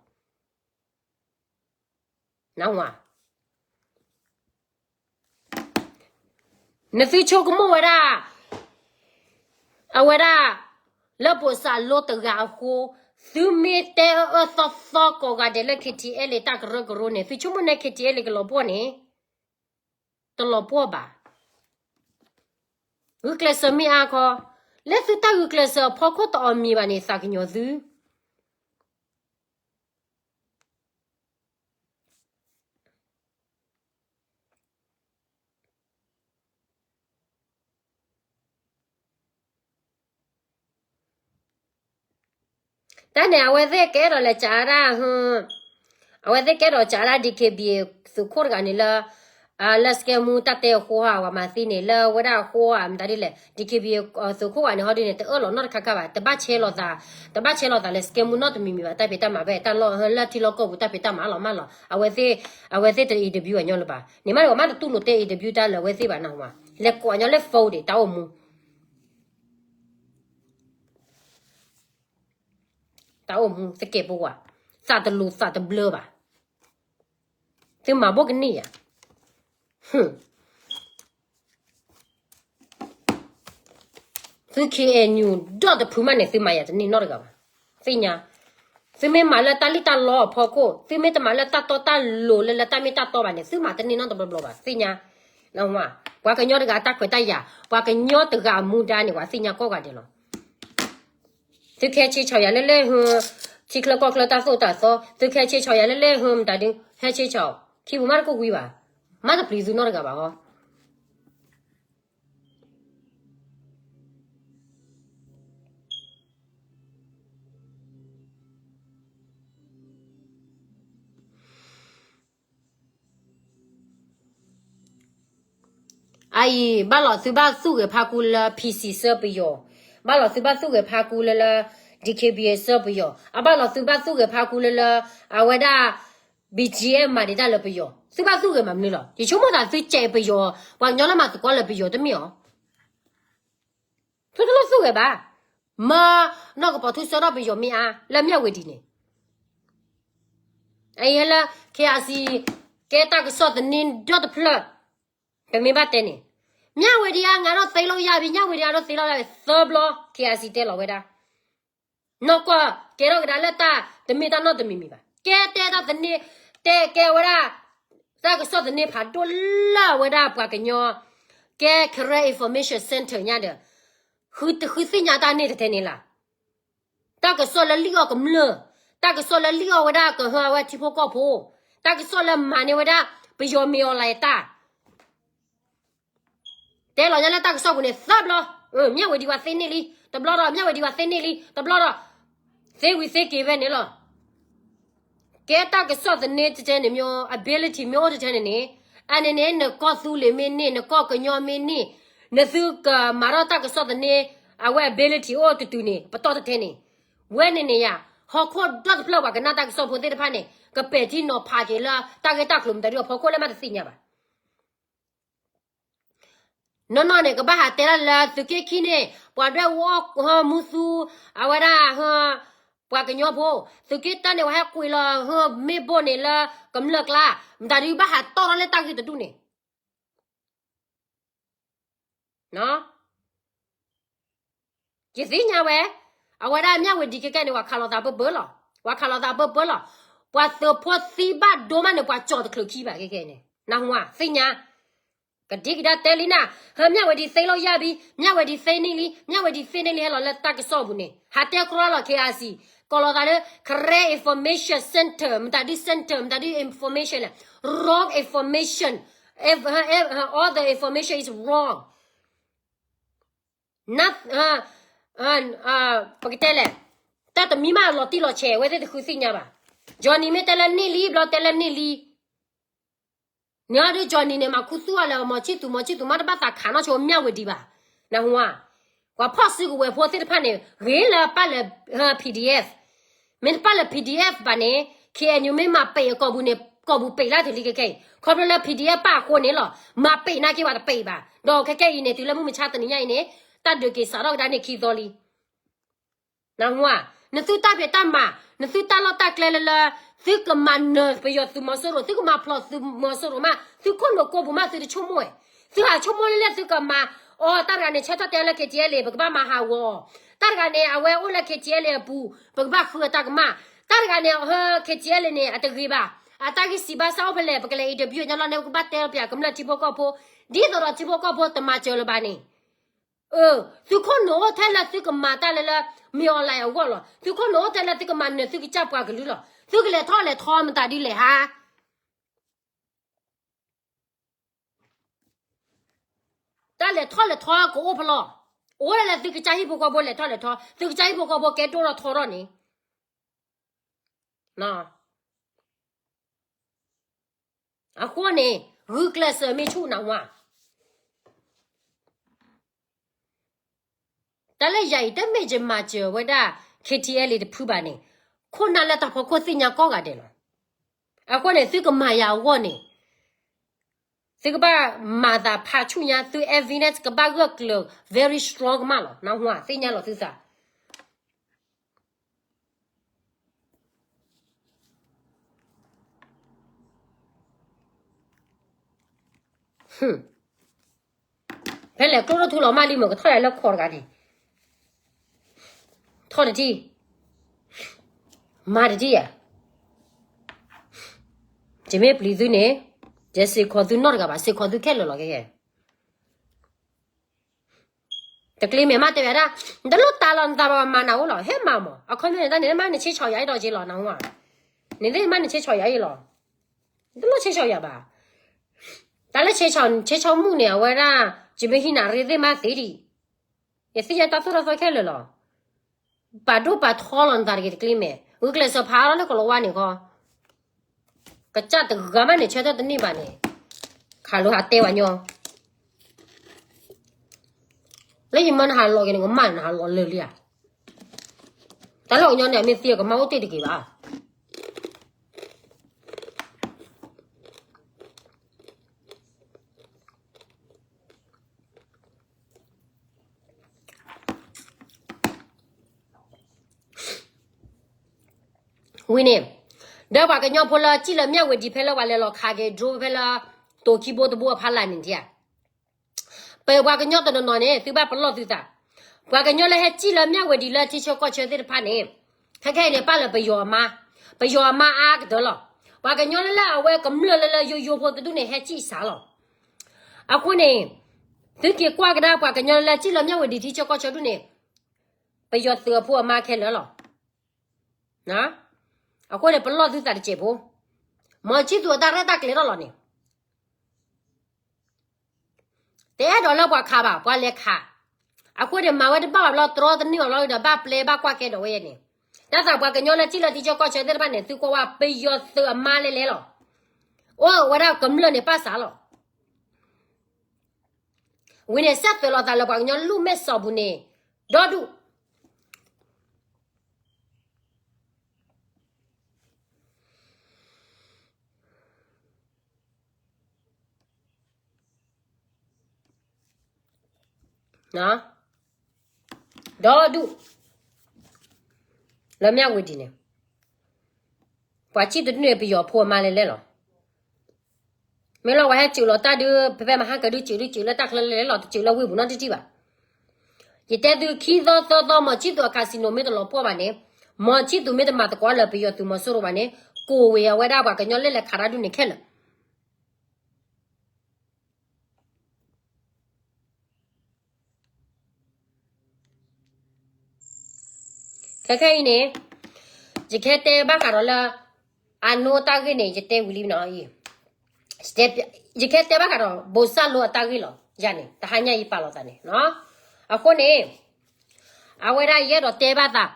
နသုဆိကမိၣ်ဝဲဒၣ် အဝဲဒၣ် လၢပိာ်စးလိတဂၤအဃိ, သုမ့ၢ်တဲအၢအၢသီသီကိးဂၤဒဲးလၢ KTLA တၢ်ကရၢကရိန့ၣ်, သုဆိကမိၣ်န့ၣ် KTLA ကလီၤပှီၢ်န့ၣ်, တလီၤပှီၢ်ဘၣ်. ဂုာ်ကျဲးစၢးမ့ၢ်အါခီ, လၢသုတၢ်ဂုာ်ကျဲးစၢးအဖီခိၣ်တအီၣ်မံၤဘၣ်န့ၣ် သးကညီၤသု တၢ်န့ၣ် အဝဲသ့ၣ်ကအဲၣ်ဒိးလဲၤစးဒၣ်, အဝဲသ့ၣ်ကအဲၣ်ဒိးစးဒၣ် DKBA သုးခိၣ်တဂၤန့ၣ်လၢ, လၢ စကဲမူ တၢ်တဲအဃိဧါ ပှၤမၤသံန့ၣ် လၢဝဲဒၣ်အဃိဧါ မတၤဒ်လဲၣ် DKBA သုးခိၣ်တဂၤန့ၣ် ဟီဒ်န့ၣ် တအၢၣ်လီၤနီတခါခါဘၣ်, တဘၣ်ဆဲးလီၤသး, တဘၣ်ဆဲးလီၤသးလၢ စကဲမူ နီတမံၤမံၤဘၣ်, တၢ်ဖံးတၢ်မၤဖဲ တၢ်လီၢ်လၢထံလီၢ်ကီၢ်ပူၤ တၢ်ဖံးတၢ်မၤအလီၤမၢ်လီၤ, အဝဲသ့ၣ်, အဝဲသ့ၣ်တ interview အညီလၢၤဘၣ်, န့ၣ်မးဒီး မ့ၢ်တတူၢ်လိာ်တဲ interview တၢ်လၢအဝဲသ့ၣ်ဘၣ်နၢ်ဟူဧါ, လဲၤကိးညီလၢ phone ဒံး တၢ်အိၣ်မူ တၢ်အိၣ်မူသကဲးပဝး, သးတလိၤသးတဘျၢဘၣ်, သုမၤဘိကန့ၢ်ယၤ, သု KNU ဒီတဖုမးန့ၣ် သုမၤယၤတန့ၢ်နီတဂၤဘၣ်, သ့ၣ်ညါ, သုမ့ၢ်မၤလၢတၢ်လံၣ်တၢ်လီအဖီခိၣ်, သုမ့ၢ်တမၤလၢတၢ်တီတၢ်လိၤလၢလၢတၢ်မ့ၢ်တၢ်တီဘၣ်န့ၣ် သုမၤတန့ၢ်နီတဘျီဘျီဘၣ်, သ့ၣ်ညါ, ပှၤကညီတဂၤအတၢ်ခွဲးတၢ်ယာ်, ပှၤကညီတဂၤအမူဒါန့ၣ် ပှၤသ့ၣ်ညါကိးဂၤဒဲးလီၤ. သုကဟဲဆ့ဆီၣ်ယၤလၢလဲၣ်ဟၢ, ထံချၢကီၢ်ချၢတၢ်သိၣ်တၢ်သီ, သုကဟဲဆ့ဆီၣ်ယၤလၢလဲၣ်ဟၢ မတၤဒု, ဟဲဆ့ဆီၣ်, ခံပူၤမးတကိၢ်ကွံဘၣ်, မၤတပျံၤသုနီတဂၤဘၣ်ဟီ. အအံၤ ဘၣ်လီၤသုဘၣ်သူၣ်ဂဲၤဖးကူလၢ PC ဆၢပယီၤ, ဘၣ်လီၤသုဘၣ်သူၣ်ဂဲၤဖးကူလၢလၢ DKBA ဆၢပယီၤ, အဘၣ်လီၤသုဘၣ်သူၣ်ဂဲၤဖးကူလၢလၢ အဝဲဒၣ် BGF မၤဒံးတၢ်လၢပယီၤ, သုဘၣ်သူၣ်ဂဲၤမၤမနုၤလီၤ. ယဆိကမိၣ်သးသုစဲးပယီၤ, ပှၤကညီလၢမၤသကိးလၢပယီၤတမ့ၢ်အီၤ သုတလိၣ်သူၣ်ဂဲၤဘၣ်. မၢနီၢ်ကပီၤထူဆၢထီၣ်ပယီၤမ့ၢ်အါ လၢမၠၣ်ဝ့ၤဒံးန့ၣ်, အအံၤလၢ KIC ကဲတၢ်ကစီၣ်သန့ဒီတဖျၢၣ်, ပမ့ၢ်ဘၣ်တဲန့ၣ်, မြဝတီ ကငါတို့သိမ်းလို့ရပြီ, မြဝတီ ကငါတို့သိမ်းလို့ရပြီ, သၢဘျီ KIC တဲလီၤဝဲဒၣ် နီၢ်ကီၢ်ကဲထီၣ်ကဒါလၢတၢ်တမ့ၢ်တၢ်နီတမံၤမံၤဘၣ်. ကဲတဲတၢ်သန့, တဲကဲဝဲဒၣ် တၢ်ကစီၣ်သန့ဖးဒိၣ်လၢအဝဲဒၣ်ပှၤကညီ ကဲ Karen Information Center ညါဒီး ဃုသ့ၣ်ညါတၢ်န့ၣ်တထဲန့ၣ်လၢ တၢ်ကစီၣ်လၢလံၣ်အီၣ်ကမျၢၢ်, တၢ်ကစီၣ်လၢလံၣ်အီၣ်ဝဲဒၣ်ကဟၢအဝဲထံဖိကီၢ်ဖိ, တၢ်ကစီၣ်လၢမၤန့ၢ်ဝဲဒၣ် ပယီၤမ့ၢ်အီၤလၢတၢ် တဲလီၤညါလၢတၢ်ကစီၣ်ပူၤန့ၣ် သၢဘျီ, မြဝတီ ပှၤသ့န့ၢ်လံ, တဘျီဒီး မြဝတီ ပှၤသ့န့ၢ်လံ, တဘျီဒီး သ့ဝံၤသ့က့ၤဝဲန့ၣ်လီၤ. ကဲတၢ်ကစီၣ်သန့တထဲန့ၣ် မ့ၢ် ability မ့ၢ်အိၣ်တထဲန့ၣ်န့ၣ်, အန့ၣ်န့ၣ် နကီၢ်သူလ့ၤမ့ၢ်န့ၢ်, နကီၢ်ကညီမ့ၢ်န့ၢ်, နသုကမၤထီၣ်တၢ်ကစီၣ်သန့ အဝဲ ability အိၣ်တတုၤန့ၣ် ပတီၢ်တထဲန့ၣ်, ဝဲန့ၣ်န့ၣ်ယါ, ဟီၣ်ခိၣ်ဒီတဖျၢၣ်ပှၤကနၣ်တၢ်ကစီၣ်ဖိသ့ၣ်တဖၣ်န့ၣ် ကပဲာ်ထံနီၤဖးက့ၤလၢတၢ်ဂ့ၢ်တၢ်ကျိၤမတၤဒုအဖီခိၣ်လၢမးတသ့ၣ်ညါဘၣ်. နီၢ်နီၢ်န့ၣ် ကဘၣ်ဟးတဲဒၣ်လၢသုးက့ခံန့ၣ် ပှၤဒွဲၣ်အူအီၣ်ဟၢမူသူ အဝဲဒၣ်ဟၢ ပှၤကညီဖိ, သုးက့တၢန့ၣ် ပှၤဟဲကွံာ်လီၤဟၢမ့ၢ်ဘိၣ်န့ၣ်လၢကမျၢၢ်ကျါ, မတၤဒုဘၣ်ဟးတီၢ်ထီၣ်လၢတၢ်ဂ့ၢ်တဒူၣ်န့ၣ် ယသ့ၣ်ညါဝဲ, အဝဲဒၣ်မၠၣ်ဝတံၤခဲကဲန့ၣ် ပှၤခးလိာ်သးပၢပၢလီၤ, ပှၤခးလိာ်သးပၢပၢလီၤ, ပှၤသုးဖိသံဘၣ်ဒိမးန့ၣ် ပှၤကၠီၤတချုးခံဘၣ်ခဲကဲန့ၣ် နၢ်ဟူဧါ, သ့ၣ်ညါ ကဒံကဒါတဲလံနၤ, ဟဲမၠၣ်ဝတံၤသ့လီၤယၢ်ဘံ, မၠၣ်ဝတံၤသ့န့ၢ်လံ, မၠၣ်ဝတံၤသ့န့ၢ်လံ ဟဲလီၤလၢတၢ်ကစီၣ်ပူၤန့ၣ် ဟးတဲကြီလီၤ K I C, ကိးလိာ်သးလၢ correct information center, မတၤဒု center, မတၤဒု information, wrong information, all the information is wrong. ပကတဲလဲၣ်, တၢ်တမံၤမးလီၤတံၢ်လီၤဆဲး အဝဲသ့ၣ်တဃုသ့ၣ်ညါဘၣ်. Johnny မ့ၢ်တဲလၢန့ၢ်လံ ဘျီတဲလၢန့ၢ်လံ, န့ၣ်အီၤဒု Johnny န့ၣ် မၤခူသူၣ်အီၤလၢ မီၤဆံၣ်သူၣ် မီၤဆံၣ်သူၣ်မး တဘၣ်သးခးနီၢ်ဆိမၠၣ်ဝတံၤဘၣ်, နၢ်ဟူဧါ, ပှၤဖီၣ်စုကဝဲၤဖိသ့ၣ်တဖၣ်န့ၣ် ဂ့ၤလၢပၢ်လၢ PDF, မ့ၢ်တပၢ်လၢ PDF ဘၣ်န့ၣ် K N U မ့ၢ်မၤပံးအကိာ်ပူၤန့ၣ် ကိာ်ပူၤပံးလၢတုၤလံခဲကဲအံၤ, ခီဖျိလၢ PDF ပၢ်အဃိန့ၣ်လီၤ, မၤပံးနာ်က့ၤဘၣ်တပံးဘၣ်, ဒီးခဲကဲအံၤန့ၣ် တုၤလၢမုၢ်မဆါတနံၤညါအံၤန့ၣ် တၢ်ဒုးက့ၤစးထီၣ်ကဒါန့ၣ်ခံသီလံ နၢ်ဟူဧါ, နသုတၢ်ဖံးတၢ်မၤ, နသုတၢ်လီၢ်တၢ်ကျဲလၢလၢ သုကမၤနၢၤပယီၤသုးမီၤစိရိၤ, သုကမၤဖျိးသုးမီၤစိရိၤမး, သုခိၣ်နူာ်ကိးပူၤမး သုတဆိကမိၣ်, သုဟးဆိကမိၣ်လၢလၢသုကမၤ, အိ တၢ်တဂၤန့ၣ် ဆၢထၢၣ်တဲလၢ K T L A ပကဘၣ်မၤဟးဂီၤ, တၢ်တဂၤန့ၣ် အဝဲအိၣ်လၢ K T L A အပူၤ, ပကဘၣ်ဃုအတၢ်ကမၣ်, တၢ်တဂၤန့ၣ် ဟ K T L A န့ၣ် အတဂ့ၤဘၣ်, အတၢ်ဂံၢ်စံးဘၣ်စၢ်အိၣ်ဖဲလဲၣ် ပကလဲၤ interview ညီလီၤန့ၣ် ပကဘၣ်တဲပၠးကမျၢၢ်ထံဖိကီၢ်ဖိ, ဒ်သိးဒီးထံဖိကီၢ်ဖိတမၤစၢၤလၢၤဘၣ်န့ၣ် သုခိၣ်နူာ်အိၣ်ထဲလၢသုကမၤတၢ်လၢလၢ မ့ၢ် online အဂီၢ်လီၤ. သုခိၣ်နူာ်အိၣ်ထဲလၢသုကမၤနၢၤသုကစၢ်ပှၤကလုာ်လီၤ. သုကလဲၤထီၣ်လဲၤထီမတၤဒ်လဲၣ်ဟါ. တၢ်လဲၤထီၣ်လဲၤထီကအိၣ်ဖဲလဲၣ်. အိၣ်ဒၣ်လၢသုကစၢ်ဟံၣ်ဖိဃီဖိလဲၤထီၣ်လဲၤထီ, သုကစၢ်ဟံၣ်ဖိဃီဖိကဲဒိၣ်ထီၣ်ထီထီၣ်န့ၣ် အဃိန့ၣ် ဂုာ်ကျဲးစၢးမ့ၢ်ဆူၣ်နၢ်ဟူဧါ. တၢ်လၢယၤအံၤ တမ့ၢ်ယမၤစၢၤဝဲဒၣ် K T L A တဖုဘၣ်န့ၣ်, ခိၣ်နၢ်လၢတၢ်ဖီခိၣ်သ့ၣ်ညါကိးဂၤဒဲးလီၤ. အဃိန့ၣ် သုကမၤယၤအဂီၢ်န့ၣ် သုကဘၣ်မၤသးဖးဆူၣ်ညါ, သု evidence ကဘၣ်ဂၢၢ်ကျၢၤ very strong ကမၣ်လီၤ. နၢ်ဟူဧါ, သ့ၣ်ညါလီၤသုသး ဖဲလဲၣ်ကျိၣ်ထူလီၤမၢ်လံမ့ၢ်ကထီၣ်ယၤလၢခီတဂၤန့ၣ်, ထီၣ်တထံၣ်, မၤတထံၣ်ယၤ, ယမ့ၢ်ပျံၤသုန့ၣ်, ယစ့ၢ်ကီးသုနီတဂၤဘၣ်, စ့ၢ်ကီးသုခဲလၢာ်လီၤကဲကဲ တကျ့မဲာ်မးတဲဝဲဒၣ်, နတလိၣ်တၢ်လီၤနသးဘၣ်မၤနၤအိၣ်လီၤ, ဟဲမၤမး, အခီပညီန့ၣ် တၢ်န့ၣ်မးနဆ့ဆီၣ်ယၤအံၤဒီးက့လီၤ, နၢ်ဟူဧါ, န့ၣ်သ့ၣ်မးနဆ့ဆီၣ်ယၤအံၤလီၤ, နတလိၣ်ဆ့ဆီၣ်ယၤဘၣ်. တၢ်လၢဆ့ဆီၣ်မုၣ်န့ၣ် အဝဲဒၣ် ယမ့ၢ်ဟံးနၤရ့သ့ၣ်မးသ့ဒံး, ယသ့ၣ်ညါတၢ်သိၣ်တၢ်သီခဲလၢာ်လီၤ. ပာ်ဒိၣ်ပာ်ထီလီၤနသးတဂ့ၤတကျ့မဲာ်, ဂုာ်ကျဲးစၢးဖးအါထီၣ်လၢကလီၤဝါန့ၣ်ခီ ကစၢ်တဂၤမးန့ၣ် ဆၢထၢၣ်တန့ၢ်ဘၣ်န့ၣ်, ခးလိာ်ဟးတဲဝဲညီ, လၢယမၢနဟးလီၤက့ၤန့ၣ် ကမၣ်နဟးလီၤလၢာ်လံဧါ. တၢ်လၢအီၤညီန့ၣ် အမ့ၢ်သံအကမၣ်အိၣ်တ့ၢ်တဂ့ၤဘၣ်. ဝံၤန့ၣ်, ဒီးပှၤကညီဖိလၢစံၣ်လၢမၠၣ်ဝတံၤဖဲလၢပှၤလဲၤလီၤခးက့ၤ drone ဖဲလၢ တိၤခံဘိတဘိအဖီလာ်န့ၣ်ဒံးဧါ. ပပှၤကညီတနီၤနီၤန့ၣ် သုဘၣ်ပလီၢ်သုသး, ပှၤကညီလၢဟဲစံၣ်လၢမၠၣ်ဝတံၤလၢထံဆၢကီၢ်ဆၢသ့ၣ်တဖၣ်န့ၣ်, ခဲခဲအံၤန့ၣ် ပၣ်လၢပယီၤအမါ, ပယီၤအမါအါကတၢၢ်လီၤ. ပှၤကညီလၢလၢအဝဲကမျၢၢ်လၢလၢယိယိဖိတဒူၣ်န့ၣ် ဟဲစံၣ်စှၤလီၤ. အဃိန့ၣ် သုက့ၤကွၢ်ကဒါပှၤကညီလၢလၢစံၣ်လၢမၠၣ်ဝတံၤထံဆၢကီၢ်ဆၢဒူၣ်န့ၣ်, ပယီၤသုးအဖိအမါခဲလၢာ်လီၤ. အဃိန့ၣ် ပလီၢ်သုသးတစဲးဖိ, မီၤဆံသူးအတၢ်ရဲၣ်တၢ်ကျဲၤထီၣ်လီၤန့ၣ် တအဲၣ်ဒိးလၢပှၤခးဘၣ်, ပှၤလဲၤခး. အဃိန့ၣ် မၤဝဲတဘၣ်ဘၣ်ဘျီ တြီတန့ၢ်အီၤဘျီဒီး ဘၣ်ပျဲဘၣ်ကွၢ်ကဲဒီးဝဲန့ၣ်, တၢ်သးပှၤကညီလၢစံၣ်လၢထံဆၢကီၢ်ဆၢသ့ၣ်တဖၣ်န့ၣ် သုကွၢ်ဝဲပယီၤသုးအမါလဲၤလဲၤလီၤ. အိၣ်ဝဲဒၣ်ကမျၢၢ်န့ၣ်ပၣ်စးလီၤ. ဝံၤန့ၣ် စဲးသွဲးလီၤသးလၢပှၤကညီလူၢ်မဲာ်စီၤပူၤန့ၣ် ဒီဒူၣ် ဒီဒူၣ် လၢမၠၣ်ဝတံၤန့ၣ် ပှၤစံၣ်တဒူၣ်န့ၣ် ပယီၤဖိအမါလဲၤလဲၤလီၤ. မ့ၢ်လၢပှၤဟဲစၢၤလီၤတၢ်ဒုး ဖဲဖဲမဟါကဒုး စၢၤဒုးစၢၤလၢတၢ်ချၢလဲၤလဲၤလီၤ တစၢၤလၢဝ့ၢ်ပူၤနီတထံၣ်ဘၣ်. ယတဲသုခံသီသၢသီ မီၤဆံၣ်သူၤအcasinoမ့ၢ်တလီၤပှီၢ်ဘၣ်န့ၣ်, မီၤဆံၣ်သူၤမ့ၢ်တမၤသကိးလၢပယီၤသုးမီၤစိရိၤဘၣ်န့ၣ်, ကိၣ်ဝဲအဝဲဒၣ်ပှၤကညီလၢလဲၤခးတၢ်ဒုးန့ၣ်ခဲလၢာ် ခဲခဲအံၤန့ၣ်, ယကဟဲတဲဘၣ်ဃးဒီးလၢ အနိတၢ်ဂ့ၢ်န့ၣ် ယတဲဝံၤလံနီၤအံၤ, ယကဟဲတဲဘၣ်ဃးဒီး ဘိးစၢ်လိအတၢ်ဂ့ၢ်လီၤ. ယၤန့ၣ် တဟါညါယပာ်လီၤသးန့ၣ်နီၤ. အဃိန့ၣ်, အဝဲဒၣ်ယအဲၣ်ဒိးတဲဘၣ်သး,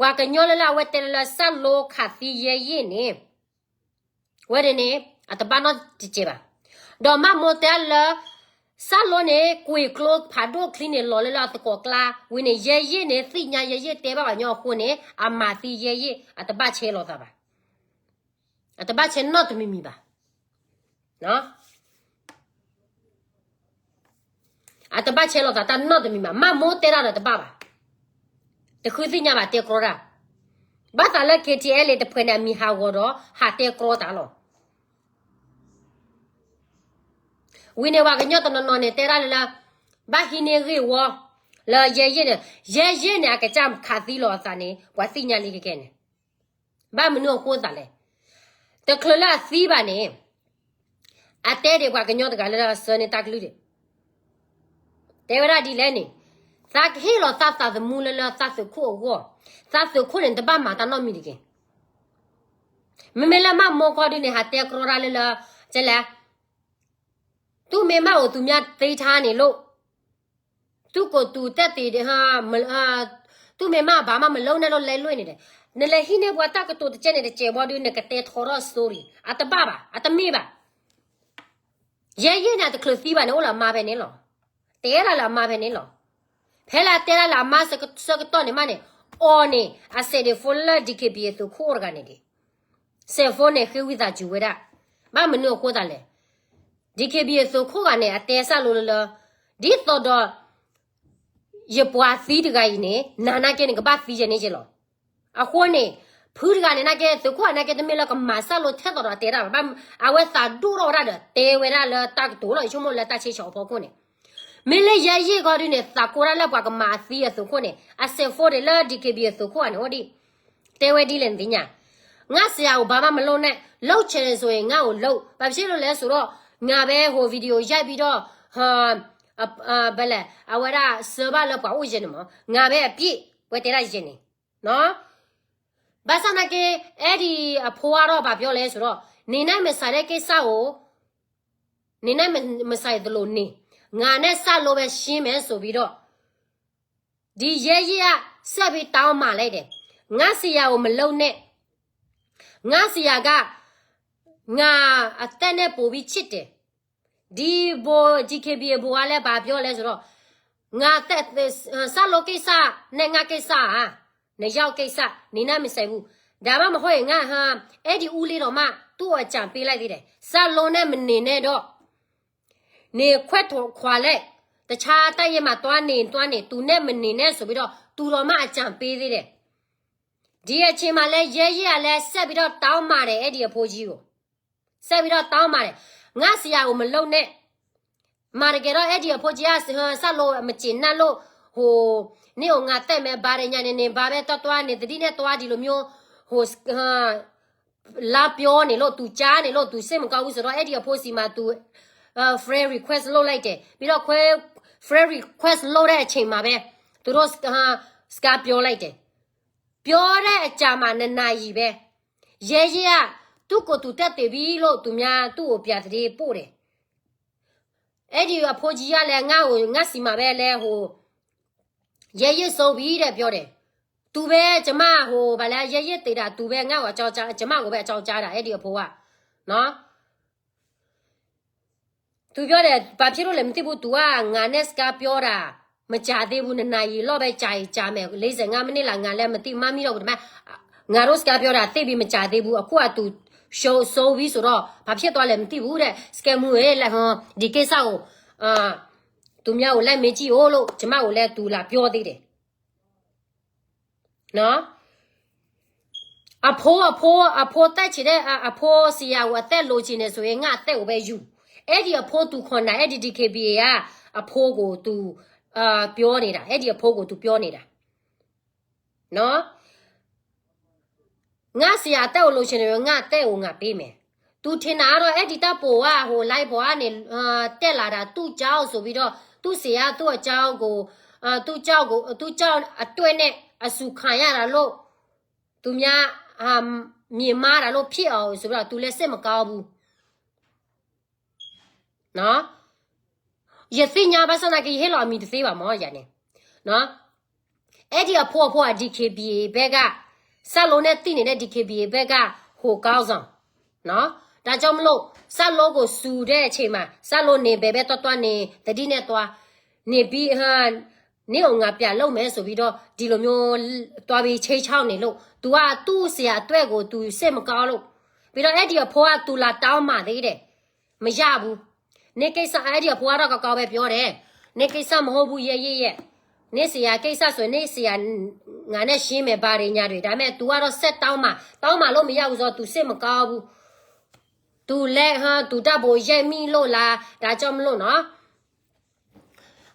ပှၤကညီလၢလၢအဝဲတဲလၢလၢ စၢ်လိခးသံယဲယ့ၣ်န့ၣ် ဝဲန့ၣ်န့ၣ် အတဘၣ်နီတစဲးဘၣ်. ဒီးမၤမိၢ်တဲလၢ စၢ်လိန့ၣ် ကွံာ်ကျိဖးဒိၣ်ချံန့ၣ် လီၤလၢလၢအသကိးကျါ, ဝံၤန့ၣ် ယဲယ့ၣ်န့ၣ် သ့ၣ်ညါယဲယ့ၣ်တဲဘၣ်ပှၤကညီအဃိန့ၣ် အမၤသံယဲယ့ၣ် အတဘၣ်ဆဲးလီၤသးဘၣ်. အတဘၣ်ဆဲးနီတမံၤမံၤဘၣ်. အတဘၣ်ဆဲးလီၤသးတၢ်နီတမံၤဘၣ်. မၤမိၢ်တဲတၢ်ဒီးတဘၣ်ဘၣ်. တဃုသ့ၣ်ညါဘၣ်တဲကြီတၢ်. ဘၣ်သးလၢ KTLA တဖုန့ၣ် အမံၤဟးဂီၤဒီး ဟးတဲကြီတၢ်လီၤ. ဝံၤန့ၣ် ပှၤကညီတနီၤနီၤန့ၣ် တဲဒၣ်လၢလၢ ဘၣ်ဟံးန့ၢ်ဂ့ၢ်ဝီ လၢယဲယ့ၣ်န့ၣ်, ယဲယ့ၣ်န့ၣ် အကစၢ်ခးသံလီၤအသးန့ၣ် ပှၤသ့ၣ်ညါလံကကဲန့ၣ်. ဘၣ်မနုၤအဃိသးလဲၣ်. တချုးလၢအသံဘၣ်န့ၣ် အတဲဒံးပှၤကညီတဂၤလၢအဆှၢန့ၢ်တၢ်ကလုၢ်ဒံး, တဲဝဲဒၣ်ဒ်လဲၣ်န့ၣ်, သးကဟ့ၣ်လီၤသးသးသမူလၢလၢသးသုးခိၣ်အဂီၢ်, သးသုးခိၣ်န့ၣ် တဘၣ်မၤတၢ်နီတမံၤတက့ၢ်. မ့မ့ၢ်လၢမၤမိၢ်ခီဒုန့ၣ် ဟးတဲကြီတၢ်လၢလၢ, ကလဲၣ်, သုမ့ၢ်မၤအိၣ်သုမါသ့ထါန့ၣ်လိၣ်, သုးခိၣ်သူးတဲသ့, သုမ့ၢ်မၤဘၣ်မး မလိၣ်နဲၣ်လိၣ်လဲလွဲၢ်န့ၣ်ဒီး, နလဲၤဟံးန့ၢ်ပှၤတၢ်ကတိၤတကဲန့ၣ်တကဲဘီဒု နကတဲထီထီၣ် story အတဘၣ်ဘၣ်, အတမ့ၢ်ဘၣ်. ယဲယ့ၣ်န့ၣ် အတချုးသံဘၣ်န့ၣ် အိၣ်လၢအမါဖဲန့ၣ်လီၤ. တဲဒၣ်လၢအမါဖဲန့ၣ်လီၤ. ဖဲလၢအတဲဒၣ်လၢအမါဆၢကတီၢ်န့ၣ်မးန့ၣ်, အီၤန့ၣ် အစဲးဒ့းဖိလၢ DKBA သုးခိၣ်တဂၤန့ၣ်ဒံး, စဲးဖိန့ၣ်ဃ့ဝံသးစူၤဝဲဒၣ်, ဘၣ်မနုၤအဃိသးလဲၣ်. DKBA သုးခိၣ်ဂၤန့ၣ် အတဲစၢ်လိလၢလၢ, ဒ်သိးဒီး ယပှၤသံတဂၤအံၤန့ၣ် နၤနာ်က့န့ၣ် ကဘၣ်သံယဲန့ၣ်က့လီၤ. အဃိန့ၣ် ဖုတဂၤန့ၣ်နာ်က့ သုးခိၣ်ဂၤနာ်က့ တမ့ၢ်လၢကမၤစၢ်လိထဲသိးဒီးတဲတၢ်ဘၣ်, အဝဲသးဒိၣ်ထီၣ်ဝဲဒၣ်ဒီး တဲဝဲဒၣ်လၢတၢ်ကတိၤလီၤ ယဆိကမိၣ်လၢတၢ်ဆ့ဆီအဖီခိၣ်န့ၣ်, မ့ၢ်လၢယဲယ့ၣ်ခီဒုန့ၣ် သးကိးတၢ်လၢပှၤကမၤအသံအသုးခိၣ်န့ၣ် အစဲးဖိဒံးလၢ DKBA အသုးခိၣ်ဂၤန့ၣ်အိၣ်ဒံး, တဲဝဲဒ်လဲၣ်နသ့ၣ်ညါ, ငါ့ဆရာကို ဘာမှမလုပ်နဲ့, လုပ်ချင်တယ်ဆိုရင် ငါ့ကိုလုပ်, ဘာဖြစ်လို့လဲဆိုတော့ ငါပဲ ဟို video ရိုက်ပြီးတော့ ဘယ်လဲၣ် အဝဲဒၣ် စၢဘၣ်လၢပှၤအိၣ်ယဲန့ၣ်မး, ငါပဲအပြစ်, ဝဲတဲဒၣ်ယဲန့ၣ်, ဘၣ်ဆၣ်နာ်က့ အဲၣ်ဒိးအဖိအါထီၣ် ဘာပြောလဲဆိုတော့ နင်နဲ့မဆိုင်တဲ့ကိစ္စကို နင်နဲ့မဆိုင်သလိုနေ, ငါနဲ့စၢ်လိပဲရှင်းမယ်ဆိုပြီးတော့ ဒီရဲကြီးက ဆက်ပြီးတောင်းပန်လိုက်တယ်, ငါ့ဆရာကို မလုပ်နဲ့, ငါ့ဆရာက ငါအသက်နဲ့ပိုပြီးချစ်တယ်, ဒီဗိုလ် DKBA ဗိုလ်ကလည်း ဘာပြောလဲဆိုတော့ ငါသက်, စၢ်လိကိစ္စနဲ့ ငါ့ကိစ္စဟာ နှစ်ယောက်ကိစ္စ, နင်နဲ့မဆိုင်ဘူး, ဒါမှမဟုတ်ရင် ငါဟာ အဲၣ်ဒိးဦးလေးတောင်မှ သူ့ကိုအကြံပေးလိုက်သေးတယ်, စၢ်လိနဲ့မနေနဲ့တော့ နင်ခွဲထွက်ခွာလိုက်, တခြားတပ်ရင်းမှာသွားနေ, သွားနေ, သူနဲ့မနေနဲ့ဆိုပြီးတော့ သူတောင်မှအကြံပေးသေးတယ်, ဒီအချိန်မှာလည်း ရဲကြီးကလည်း ဆက်ပြီးတော့တောင်းပန်တယ် အဲၣ်ဒိးအဖိကြီးကို, ဆက်ပြီးတော့တောင်းပန်တယ်, ငါ့ဆရာကို မလုပ်နဲ့, မတကယ်တော့ အဲၣ်ဒိးအဖိကြီးက စၢ်လိမကျေနပ်လို့ ဟို, နင့်ကို ငါသတ်မယ်, ဘာညာနေနေ, ဘာပဲသွားသွားနေ, သတိနဲ့သွား, ဒီလိုမျိုး ဟို, လမ်းပြောနေလို့, သူကြားနေလို့, သူစိတ်မကောင်းဘူးဆိုတော့ အဲၣ်ဒိးအဖိဆီမှာ သူ, friend request လုပ်လိုက်တယ်, ပြီးတော့ friend request လုပ်တဲ့အချိန်မှာပဲ သူတို့ စကားပြောလိုက်တယ်, ပြောတဲ့အကြာမှာ နှစ်နာရီပဲ ရဲကြီးက သူ့ကိုယ်သူသတ်သေပြီလို့ သူများ သူ့ကို ပြန်သတင်းပို့တယ်, အဲၣ်ဒိးအဖိကြီးကလည်း ငါ့ကို, ငါ့ဆီမှာပဲလဲ ဟို, ရဲကြီးဆုံးပြီတဲ့ ပြောတယ်, သူပဲ ကျမ ဟို, ဘာလဲ ရဲကြီးသေတာ သူပဲ ငါ့ကို အကြောင်းကြား, ကျမကိုပဲ အကြောင်းကြားတာ အဲၣ်ဒိးအဖိက, နော်, သူပြောတယ်, ဘာဖြစ်လို့လဲမသိဘူး, သူက ငါနဲ့ စကားပြောတာ မကြာသေးဘူး, နှစ်နာရီလောက်ပဲ ကြာရင်ကြာမယ်, လေးဆယ့်ငါးမိနစ်လား ငါလည်းမသိ, မှတ်မိတော့ဘူး, ဒါပေမဲ့ ငါတို့ စကားပြောတာ သိပ်ပြီး မကြာသေးဘူး, အခုက သူဆုံး, ဆုံးပြီဆိုတော့ ဘာဖြစ်သွားလဲမသိဘူးတဲ့, စကဲမူရယ်, ဒီကိစ္စကို သူများကို လိုက်မေးကြည့်ဦးလို့ ကျမကိုလည်း သူလာပြောသေးတယ်, နော်, အဖိ အဖိ အဖိတဲဆံးဒဲ အဖိစံးယၤအိၣ်အသဲလိၤဆံးန့ၣ် ဆိုရင် ငါ့အသက်ကိုပဲယူ အဲဒံးအဖိသူခေါ်နၤ အဲဒံး ဒီးခ့ဘံၣ်အ့ အဖိကိုသူ ပြောနေတာ အဲဒံးအဖိကိုသူပြောနေတာ ငါ့စံးယၤအသက်အိၣ်လိၤဆံးန့ၣ် ငါ့အသက်ကိုငါပေးမယ် သူထင်တာကတော့ အဲဒံးတၢ်ပိာ် အဟို live ပေါ်ကနေ တက်လာတာ သူ့ကြောင့်ဆိုပြီးတော့ သူ့စံးယၤ သူ့အကြောင်းကို သူ့ကြောင့်ကို သူ့ကြောင့်အတွက်နဲ့ အစုခံရတာလို့ သူများ မြင်မှားတာလို့ ဖြစ်အောင်ဆိုပြီးတော့ သူလည်းစိတ်မကောင်းဘူး ယသ့ၣ်ညါ ဘၣ်ဆၣ်သနာ်က့ ယဟ့ၣ်လီၤအမံၤတသ့ဘၣ်မၢ် ယၤန့ၣ် အဲဒံးအဖိအဖိအ ဒီးခ့ဘံၣ်အ့ ဘဲက စၢ်လိနဲၣ်သံၣ်န့ၣ် ဒီးခ့ဘံၣ်အ့ ဘဲက ဟိးကီၢ်စီၤ ဒါကြောင့်မလို့ စၢ်လိကိုစူးတဲ့အချိန်မှာ စၢ်လိန့ၣ် ဘဲဘဲတွားတွားန့ၣ် သဒံးနဲၣ်တွား န့ၣ်ဘံ န့ၣ်အိၣ် ငါပြန်လုပ်မယ်ဆိုပြီးတော့ ဒီလိုမျိုး သွားပြီးခြိမ်းခြောက်နေလို့ သူက သူ့စံးယၤအတွက်ကို သူစိတ်မကောင်းလို့ ပြီးတော့ အဲဒံးအဖိက သူလာတောင်းပန်သေးတယ် မရဘူး နင့်ကိစ္စ အဲဒံးအဖိကတော့ ကောင်းကောင်းပဲပြောတယ် နင့်ကိစ္စမဟုတ်ဘူး ယဲယဲယဲ နင့်စံးယၤကိစ္စဆိုရင် နင့်စံးယၤ ငါနဲ့ရှင်းမယ် ဘာတွေညာတွေ ဒါပေမဲ့ သူကတော့ ဆက်တောင်းပန် တောင်းပန်လို့မရဘူးဆိုတော့ သူစိတ်မကောင်းဘူး သူလည်း ဟါ သူတၢ်ဘိးယဲၢ်မံလိာ်လၢ ဒါကြောင့်မလို့နော်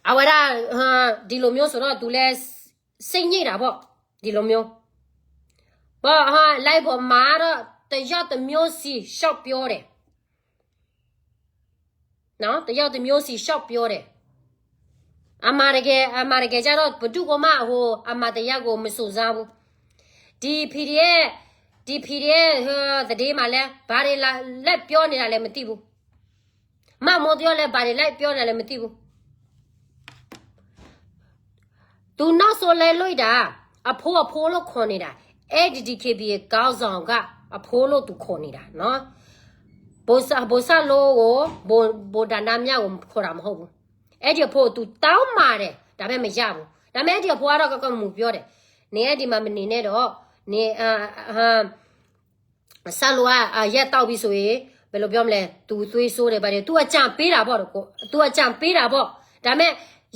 အဝဲဒၣ် ဒီလိုမျိုးဆိုတော့ သူလည်း စိတ်ညစ်တာပေါ့ ဒီလိုမျိုး ပေါ့ ဟါ live ပေါ်မှာတော့ တစ်ယောက်တစ်မျိုးစီ ရှောက်ပြောတယ် နော် တစ်ယောက်တစ်မျိုးစီ ရှောက်ပြောတယ် အမှန်တကယ် အမှန်တကယ်ကျတော့ ဘယ်သူကမှ ဟို အမှန်တရားကို မစုံစမ်းဘူး ဒီ PDF ဒီ PDF ဟို သတင်းမှာလဲ ဘာတွေလာ လိုက်ပြောနေတာလဲ မသိဘူး မမိုးတယောက်လဲ ဘာတွေ လိုက်ပြောနေတာလဲ မသိဘူး သူနောက်ဆုံးလဲလွှတ်တာ အဖိအဖိလို့ခေါ်နေတာ အဲဒံး ဒီးခ့ဘံၣ်အ့ ခေါင်းဆောင်က အဖိလို့သူခေါ်နေတာနော် ဗိုလ်စ ဗိုလ်စလိုကို ဗိုလ် ဗိုလ်ဒါနများကိုခေါ်တာမဟုတ်ဘူး အဲဒံးအဖိ သူတောင်းပန်တယ် ဒါပေမဲ့မရဘူး ဒါပေမဲ့ အဲဒံးအဖိကတော့ ကကမူပြောတယ် နင် အဲဒံးမှာ မနေနဲ့တော့ နင် စၢ်လိက အရက်သောက်ပြီဆိုရင် ဘယ်လိုပြောမလဲ သူသွေးဆိုးတယ် ဘာတွေ သူအကြံပေးတာပေါ့ သူအကြံပေးတာပေါ့ ဒါပေမဲ့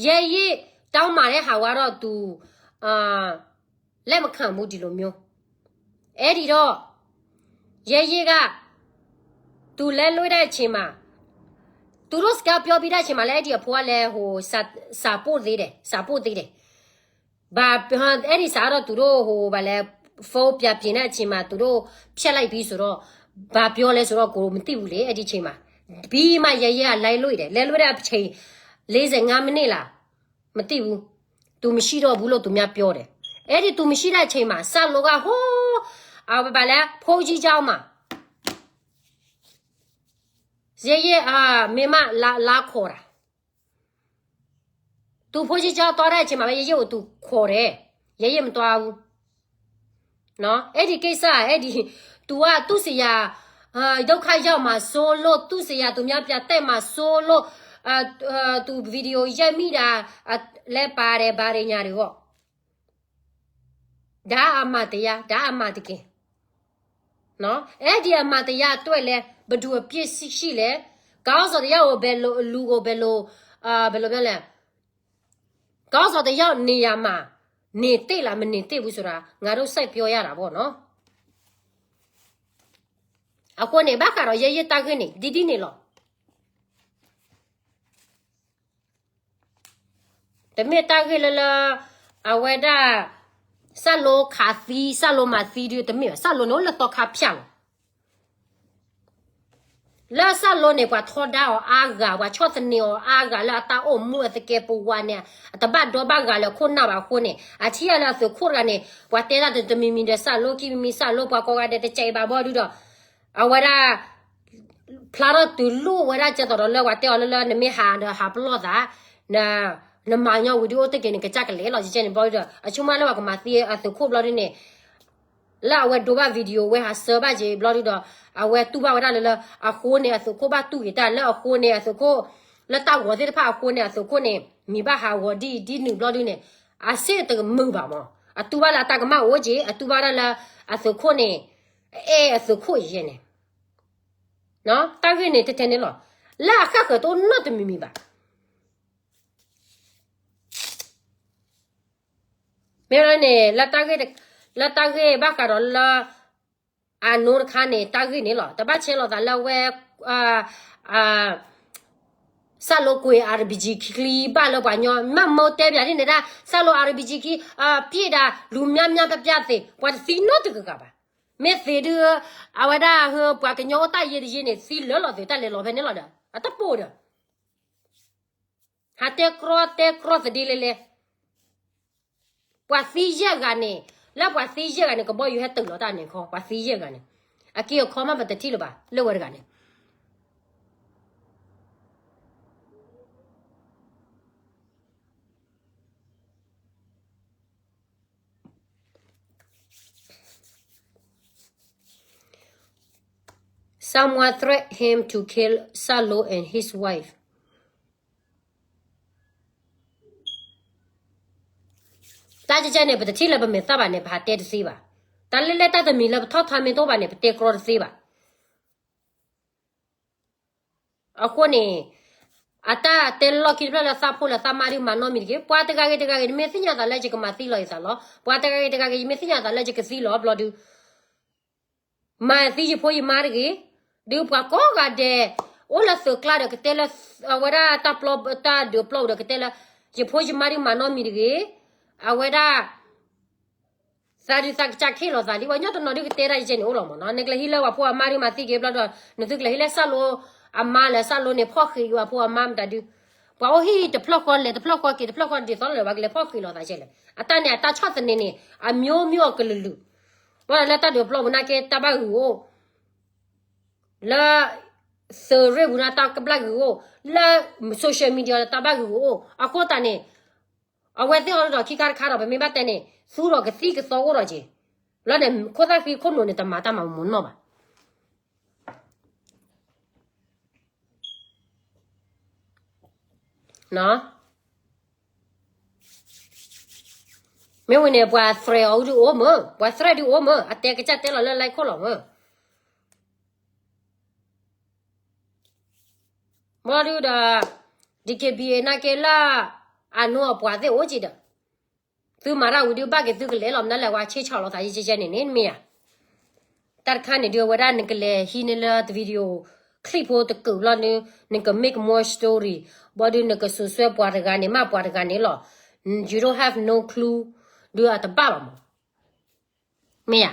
ရဲရင့် တောင်းပန်တဲ့ဟာကတော့ သူ လက်မခံဘူး ဒီလိုမျိုး အဲဒံးဒီး ရဲရင့်က သူလဲလွှတ်တဲ့အချိန်မှာ သူတို့စကားပြောပြီးတဲ့အချိန်မှာလဲ အဲဒံးအဖိကလဲ ဟို စာ စာပို့သေးတယ် စာပို့သေးတယ် ဘာ အဲဒံးစာတော့ သူတို့ ဟို ဘာလဲ phone ပြန်ပြင်တဲ့အချိန်မှာ သူတို့ဖျက်လိုက်ပြီဆိုတော့ ဘာပြောလဲဆိုတော့ ကိုယ်မသိဘူးလေ အဲဒံးအချိန်မှာ ပြီးမှ ရဲရင့်က လဲလွှတ်တယ် လဲလွှတ်တဲ့အချိန် လေးဆယ့်ငါးမိနစ်လား မသိဘူး သူမရှိတော့ဘူးလို့ သူများပြောတယ် အဲဒံး သူမရှိတဲ့အချိန်မှာ စၢ်လိက ဟို အဝဲ ဘာလဲ ဘုန်းကြီးကျောင်းမှာ ရဲရင့် မင်းမ လာ လာခေါ်တာ သူဘုန်းကြီးကျောင်းသွားတဲ့အချိန်မှာပဲ ရဲရင့်ကို သူခေါ်တယ် ရဲရင့်မသွားဘူး နော် အဲဒံးကိစ္စ အဲဒံး သူက သူ့စံးယၤ ဒုက္ခရောက်မှာစိုးလို့ သူ့စံးယၤ သူများပြန်တက်မှာစိုးလို့ သူ video ရိုက်မိတာ လဲပါတယ် ဘာတွေညာတွေပေါ့ ဒါအမှန်တရား ဒါအမှန်တကယ် နော် အဲဒံးအမှန်တရားအတွက်လဲ ဘယ်သူအပြစ်ရှိလဲ ခေါင်းဆောင်တစ်ယောက်ကို ဘယ်လို လူကို ဘယ်လို ဘယ်လိုပြောလဲ ခေါင်းဆောင်တစ်ယောက် နေရာမှာ နေသင့်လား မနေသင့်ဘူးဆိုတာ ငါတို့ ဆက်ပြောရတာပေါ့နော် အဃိန့ၣ် ဘၣ်ဃးဒီး ရဲရင့် တၢ်ဂ့ၢ်န့ၣ် ဒ်ဒ်န့ၣ်လီၤ တမ့ၢ်တၢ်ဂ့ၢ်လၢလၢ အဝဲဒၣ် စၢ်လိခးသံ စၢ်လိမၤသံဒု တမ့ၢ်ဘၣ် စၢ်လိန့ၣ် အိၣ်လၢသီခါဖၠၣ်လီၤ လၢစၢ်လိန့ၣ် ပှၤထီဒါအီၤအါဂၤ ပှၤဆီၣ်သနံးအီၤအါဂၤ လၢအတၢ်အိၣ်မူအသကဲးပဝးန့ၣ် အတဘၣ်ဒီဘၣ်ဂာ်လၢခိၣ်နၢ်ဘၣ်အဃိန့ၣ် အထံၣ်အလၢအသုးခိၣ်တဂၤန့ၣ် ပှၤတဲဒၣ်တမံၤမံၤဒီး စၢ်လိကံမံၤ စၢ်လိပှၤကိးဂၤဒဲး တကဲးဘၣ်ဘီဒုဒီး အဝဲဒၣ် ဖျါထီၣ်တုၤလိၣ်ဝဲဒၣ် ကဲသိးဒီးလၢပှၤတဲအီၤလၢလၢ နမ့ၢ်ဟးဒီးဟးပလီၢ်သး နမၤညီဝံၤဒုအိၣ်တက့ၢ်န့ၣ် ကစၢ်ကလဲာ်လီၤ ကကဲန့ၣ်ဘီဒုဒီး အဆိကမိၣ်လၢပှၤကမၤသံအသုးခိၣ်ဘျီဒုန့ၣ် လၢအဝဲဒိဘၣ် video ဝဲဟးစၢဘၣ်က့ၤဘျီဒုဒီး အဝဲတူၢ်ဘၣ်ဝဲဒၣ်လၢလၢ အဃိန့ၣ် အသုးခိၣ်ဘၣ်တူၢ်က့ၤတၢ် လၢအဃိန့ၣ် အသုးခိၣ် လၢတၢ်ဂီၤသ့ၣ်တဖၣ်အဃိန့ၣ် အသုးခိၣ်န့ၣ် မံၤဘၣ်ဟးဂီၤဒ်အံၤဒ်နုၤဘျီဒုန့ၣ် အစ့တမုာ်ဘၣ်မး အတူၢ်ဘၣ်လၢအတၢ်ကမၣ်အိၣ်က့ၤ အတူၢ်ဘၣ်ဒၣ်လၢ အသုးခိၣ်န့ၣ် အအဲၣ်အသုးခိၣ်ယဲန့ၣ် တၢ်ဂ့ၢ်န့ၣ်ထဲထဲန့ၣ်လီၤ. လၢအဃၣ်ဃၢၤတအိၣ်နီတမံၤမံၤဘၣ်. မ့ၢ်လၢန့ၣ် လၢတၢ်ဂ့ၢ်ဘၣ်ဃးဒီးလၢ အနိတခါန့ၣ် တၢ်ဂ့ၢ်န့ၣ်လီၤ. တဘၣ်ဆဲးလီၤသးလၢအဝဲ စၢ်လိကွံာ် RPG ချံဘၣ်လၢပှၤညီ, မ့ၢ်မိၢ်တဲပၠးဒ်န့ၣ်ဒၣ် စၢ်လိ RPG ချံ ပျ့ၣ်ဒၣ် လူများများပြားပြားသ့ၣ် ပှၤတသံနီတဂၤဂၤဘၣ်. မ့ၢ်သ့ဒုး အဝဲဒၣ် ပှၤကညီအိၣ်တၢ်ယဲတယဲန့ၣ် သံလၢလီၤသ့ၣ် တၢ်လဲၤလီၤဖဲန့ၣ်လီၤဒီး အတပိၢ်ဒီး ဟးတဲကြီတဲကြီသဒ့လဲလဲ ပှၤသံယဲၢ်ဂၤန့ၣ်, လၢပှၤသံယဲၢ်ဂၤန့ၣ် ကဘီယူၤဟဲတုၤလီၤတၢ်န့ၣ်ခီ ပှၤသံယဲၢ်ဂၤန့ၣ် အက့အခီမ့ၢ်ပတထံၣ်လၢၤဘၣ် လၢဝဲတဂၤန့ၣ် Someone threatened him to kill Salo and his wife. တၢ်ကကဲန့ၣ် ပတထံၣ်လၢပမဲာ်သၣ်ဘၣ်န့ၣ် ပဟးတဲတသ့ဘၣ်. တၢ်လၢလဲၣ်တၢ်တမံၤလၢပထီၣ်ထါမ့ၢ်တအိၣ်ဘၣ်န့ၣ် ပတဲကြီတသ့ဘၣ်. အဃိန့ၣ် အတၢ်တဲလီၢ်ခံတဖျၢၣ်လၢသးဖိလၢသးမါဒုးမၤနီတမံၤတဂ့ၤ. ပှၤတဂၤဂ့ၤတဂၤဂ့ၤ နမ့ၢ်သ့ၣ်ညါသးလၢယကမၤသံလီၤယသးလီၤ. ပှၤတဂၤဂ့ၤတဂၤဂ့ၤ ယမ့ၢ်သ့ၣ်ညါသးလၢယကသံလီၤဘျီဒုး မၤသံယဖိယမါတဂ့ၤ. ဒုးပှၤကိးဂၤဒဲး အိၣ်လၢသုးကျါဒီးကတဲလၢ အဝဲဒၣ်တၢ်ပျီ တၢ်ဒုးပျီပူၤဒီးကတဲလၢ ယဖိယမါဒုးမၤနီတမံၤတဂ့ၤ. အဝဲဒၣ် သးဒုးသးကစၢ်ခ့ၣ်လီၤသးလံ ပှၤကညီတနီၤဒုးကတဲတၢ်ယကဲန့ၣ်အိၣ်လီၤမ့ၢ်နီၤ. နကလဲၤဟံးလၢပှၤဖိအမါဒုးမၤသံက့ၤဘျီဒီး နသုကလဲၤဟံးလၢစၢ်လိအမါလၢစၢ်လိန့ၣ် ဖီၣ်ဃံးယွၤဖိအမါမတၤဒုး ပှၤအိၣ်ဟံၣ်တဖျၢၣ်ဃီလဲၤတဖျၢၣ်ဃီက့ၤတဖျၢၣ်ဃီဒ်သိးလၢ ပှၤကလဲၤဖီၣ်ဃံးလီၤသးကဲလဲၣ်. အတၢ်န့ၣ် အတၢ်ဆီၣ်သနံးန့ၣ် အမျိုးမျိုးအကလုာ်လုာ် ဘၣ်လၢတၢ်ဒုးပျီပူၤနာ်က့ တၢ်ဘၣ်ဂုာ်အိၣ် လၢ သုးရ့ၣ်ပူၤန့ၣ်တၢ်ကဘၣ်ဂုာ်အိၣ်, လၢ social media တၢ်ဘၣ်ဂုာ်အိၣ်. အဃိသတးန့ၣ် အဝဲသ့ၣ်အီၤဒီးခံခါတခါဒီး ပမ့ၢ်ဘၣ်တဲန့ၣ် သူဒီးကသံၣ်ကသီအိၣ်ဒီးက့ၤ လၢန့ၣ် ခိၣ်သၣ်ဃံခိၣ်နူာ်န့ၣ် တမၤတၢ်မၤမူနီၢ်ဘၣ်. မ့ၢ်ဝံၤန့ၣ် ပှၤ threat အီၤဒုးအိၣ်မး, ပှၤ threat ဒုးအိၣ်မး, အတဲကစၢ်တဲလီၤလၢ line ခိၣ်လီၤမး. ဘၣ်ဒုးဒီး DKBA နာ်က့လၢ အနိအပှၤသ့ၣ်အိၣ်က့ၤဒီး သုမၤတၢ်ဝံၤဒုးဘၣ်က့ၤသုကလဲၤလီၤ မနုၤလဲၣ် ဝဲဆ့ဆီၣ်လီၤသးယဲကဲန့ၣ်န့ၣ်မ့ၢ်ဧါ. တၢ်တခါန့ၣ်ဒုး အဝဲဒၣ်နကလဲၤဟံးန့ၢ်လၢ video clip ဖိတကုာ်ဘျီဒုး နက make more story ဘၣ်ဒုးနကစိာ်ဆှၢပှၤတဂၤန့ၣ် မ့ၢ်ပှၤတဂၤန့ၣ်လီၤ. You don't have no clue ဒုးအတဘၣ်ဘၣ်မး မ့ၢ်ဧါ.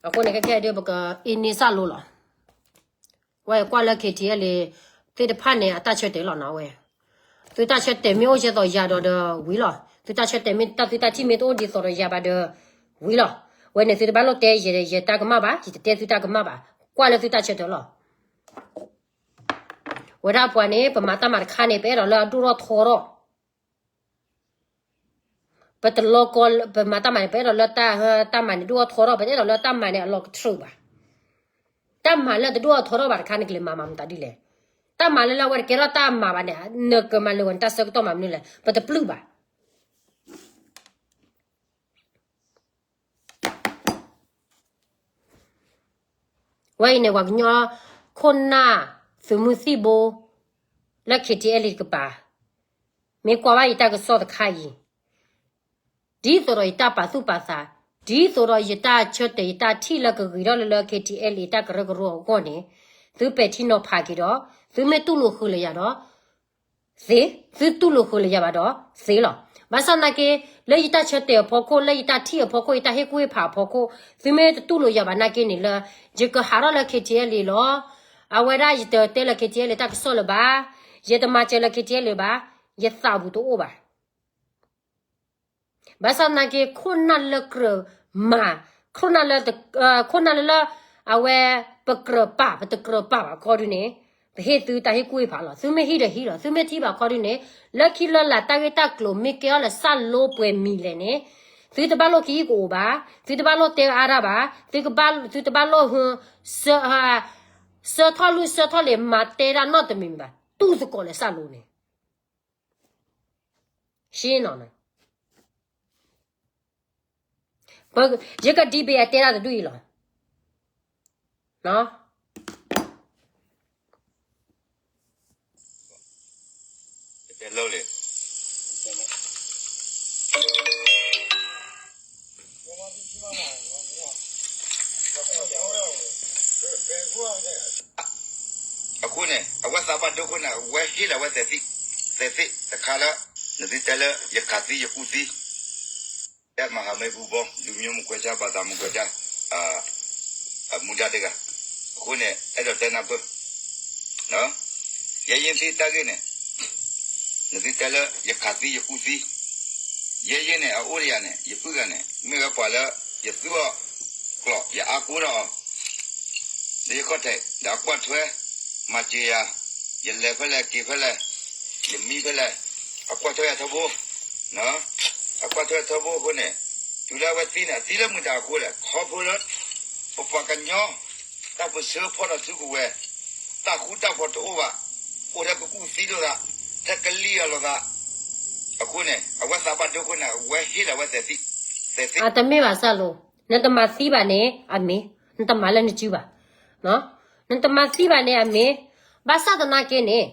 အဃိန့ၣ်ခဲခဲဒုး ပကအံးန့ၢ်စၢ်လိလီၤ. ဝဲကွၢ်လၢ KTLA သ့ၣ်တဖၣ်န့ၣ် အတၢ်ဆၢတဲာ်လီၤနီၤဝဲ. သုတၢ်ဆၢတဲာ်မ့ၢ်အိၣ်ကဲသိးယၤဒီးဒီးဝံၤလီၤ. သုတၢ်ဆၢတဲာ်မ့ၢ်တၢ်သုတၢ်ထံၣ်မ့ၢ်တအိၣ်ဒ်သိးဒီးယၤဘၣ်ဒီးဝံၤလီၤ. ဝဲန့ၣ်သုတဘၣ်လိၣ်တဲယဲ ယတၢ်ကမၣ်ဘၣ်, ယတတဲသုတၢ်ကမၣ်ဘၣ်. ကွၢ်လၢသုတၢ်ဆၢတဲာ်လီၤ. ဝဲဒၣ်ပှၤန့ၣ် ပမၤတၢ်မၤတခါန့ၣ် ပအဲၣ်ဒိးလၢအဒိၣ်ထီၣ်ထီထီၣ် ပတလီၤကီ ပမၤတၢ်မၤန့ၣ် ပအဲၣ်ဒိးလၢတၢ် တၢ်မၤန့ၣ်ဒိၣ်ထီၣ်ထီထီၣ်, ပတအဲၣ်ဒိးလၢတၢ်မၤန့ၣ်အလီၤကထြၢးဘၣ်. တၢ်မၤလၢတဒိၣ်ထီၣ်ထီထီၣ်ဘၣ်တခါ နကလဲၤမၤမၤမတၤဒ်လဲၣ်. တၢ်မၤလၢလၢအဝဲတကဲထီၣ်တၢ်မၤဘၣ်န့ၣ် နကမၤလၢာ်ဝဲန့ၣ် တၢ်ဆၢကတီၢ်မၤမနုၤလဲၣ်, ပတပျုၢ်ဘၣ်. ဝဲအံၤန့ၣ် ပှၤကညီ ခိၣ်နၢ် သုးမုၢ်သံၣ်ဘိ လၢ KTLA တကပၤ မ့ၢ်ကွၢ်ဘၣ်ယတၢ်ကစီၣ်တခါအံၤ ဒ်သိးဒီးယတၢ်ပာ်သူၣ်ပာ်သး, ဒ်သိးဒီးယတၢ်ဆၢတဲာ်ယတၢ်ထံၣ်လၢကဂ့ၤထီၣ်လၢလၢ KTLA တၢ်ကရၢကရိအဂီၢ်န့ၣ်, သုပဲာ်ထံနီၤဖးက့ၤဒီး သုမ့ၢ်တူၢ်လိာ်ဃုာ်လၢယၤဒီး သ့, သုတူၢ်လိာ်ဃုာ်လၢယၤဘၣ်ဒီး သ့လီၤ. ဘၣ်ဆၣ်သနာ်က့ လၢယတၢ်ဆၢတဲာ်အဖီခိၣ်, လၢယတၢ်ထံၣ်အဖီခိၣ်, ယတၢ်ဟ့ၣ်ကူၣ်ဟ့ၣ်ဖးအဖီခိၣ်, သုမ့ၢ်တတူၢ်လိာ်ယၤဘၣ်နာ်က့န့ၣ်လၢ ယကဟးထီၣ်လၢ KTLA လီၤ. အဝဲဒၣ်ယတတဲလၢ KTLA တၢ်ကစီၣ်လၢၤဘၣ်, ယတမၤစၢၤလၢ KTLA လၢၤဘၣ်, ယသးပူၤတအိၣ်ဘၣ်. ဘၣ်ဆၣ်သနာ်က့ ခိၣ်နၢ်လၢကြၢးမၤ, ခိၣ်နၢ်လၢ, ခိၣ်နၢ်လၢလၢ အဝဲ ပကြၢးပာ် ပတကြၢးပာ်ဘၣ်ခီဒုန့ၣ်, ပဟ့ၣ်သုတၢ်ဟ့ၣ်ကူၣ်ဟ့ၣ်ဖးလီၤ. သုမ့ၢ်ဟံးဒီးဟံးလီၤ, သုမ့ၢ်ထံၣ်ဘၣ်ခီဒုန့ၣ်, လၢခံလၢလာ်တၢ်ဂ့ၢ်တၢ်ကျိၤမ့ၢ်ကဲထီၣ်လၢစၢ်လိပှဲၤမံၤလဲၣ်န့ၣ်, သုတဘၣ်လိၣ်ကအံၣ်ကအိၣ်ဘၣ်, သုတဘၣ်လိၣ်တဲအါတၢ်ဘၣ်, သုတဘၣ်လိၣ်ဟ, ဆၢထီၣ်လုၢ်ဆၢထီၣ်လံၤမၤတဲတၢ်နီတမံၤမံၤဘၣ်, တူၢ်သကိးလၢစၢ်လိန့ၣ် ရှင်းနော်နော်. ယက debate အတဲဒၣ်တဒူၣ်အံၤလီၤ. တဲလၢ အဃိန့ၣ် အဝဲသးဘၣ်ဒိအဃိန့ၣ် အဝဲဟ့ၣ်လီၤဝဲသဲးသ့ၣ်, သဲးသ့ၣ်တခါလၢ နသုတဲလၢယခးသံယကူၣ်သံ, တဲမၤဟးမ့ၢ်ပူၤဘီ လူမျိုးမကွဲခြား ဘာသာမကွဲခြား အမူဒါတဂၤ, အဃိန့ၣ် အဲၣ်ဒိးတဲနၢ်ပၢၢ် ယဲယ့ၢ်သ့ၣ်တၢ်ဂ့ၢ်န့ၣ် နသုတဲလၢ ယခးသံယကူၣ်သံ, ယဲယ့ၢ်န့ၣ် အအိၣ်ဒီးယၤန့ၣ် ယပုၢ်ဂၤန့ၣ် မ့ၢ်ဝဲပှၤလၢ ယသူအီၤကျိာ် ယအါကိၢ်ထီၣ်အီၤ ဒီးယခီၣ်ထံး ဒီးအကွၢ်ထွဲ မၤစၢၤယၤ, ယလဲၤဖဲလဲၣ်က့ၤဖဲလဲၣ်, ယမံဖဲလဲၣ်, အကွၢ်ထွဲယၤထီဘိ, အကွၢ်ထွဲထီဘိအဃိန့ၣ် တုၤလၢအဝဲသံန့ၣ် အသံလၢမုၢ်တၢ်အဃိလဲၣ် ခီဖျိလၢ ပပှၤကညီ တၢ်ပၢၢ်ဆၢဖီၣ်ထီၣ်စုကဝဲၤ တၢ်ဃူတၢ်ဖိးတအိၣ်ဘၣ်, အိၣ်ထဲကကူၣ်သံလိာ်သး, ထဲကလံၣ်အီၤလိာ်သး, အဃိန့ၣ် အဝဲသးဘၣ်ဒိအဃိန့ၣ် အဝဲဟ့ၣ်လီၤဝဲသဲးသ့ၣ်, သဲးသ့ၣ် အတမ့ၢ်ဘၣ်စၢ်လိၤ, နတမၤသံဘၣ်န့ၣ် အမ့ၢ်, နတမၤလၢနစုဘၣ်, နတမၤသံဘၣ်န့ၣ်အမ့ၢ်, ဘၣ်ဆၣ်သနာ်က့န့ၣ်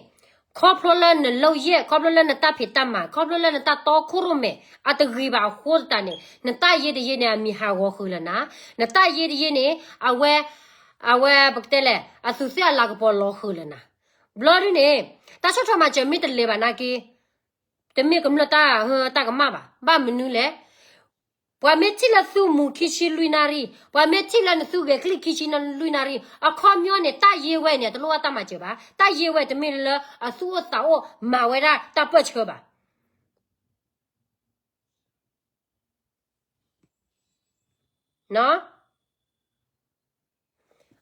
ခီဖျိလၢနလုပ်ရက်, ခီဖျိလၢနတၢ်ဖံးတၢ်မၤ, ခီဖျိလၢနတၢ်တီခိၣ်ရိၣ်မဲာ် အတဂ့ၤဘၣ်အဃိသတးန့ၣ် နတၢ်ယ့တယ့န့ၣ် အမံၤဟးဂီၤဃုာ်လၢနၤ, နတၢ်ယ့တယ့န့ၣ် အဝဲ, အဝဲပကတဲလဲၣ် အသူးသ့ၣ်အလၤကပီၤလီၤဃုာ်လၢနၤ. ဘျီဒုန့ၣ် တၢ်ဆီၣ်ထွဲမၤစၢၤမ့ၢ်တလဲၤဘၣ်နာ်က့ တမ့ၢ်ကမျၢၢ်တၢ်, တၢ်ကမၣ်ဘၣ်. ဘၣ်မနုၤလဲၣ်, ပှၤမ့ၢ်ထံၣ်လၢသုမူခံဆံလွံၢ်နၣ်ရံၣ်, ပှၤမ့ၢ်ထံၣ်လၢနသုဂဲၤကလံၣ်ခံဆံလွံၢ်နၣ်ရံၣ်, အခီပညီန့ၣ် တၢ်ယ့ဝဲန့ၣ် တလိၣ်ဘၣ်တၢ်မၤစၢၤဘၣ်. တၢ်ယ့ဝဲတမ့ၢ်လၢအသူၣ်အိၣ်သးအိၣ်မၤဝဲဒၣ်တၢ်ပၢၢ်ဆၢဘၣ်.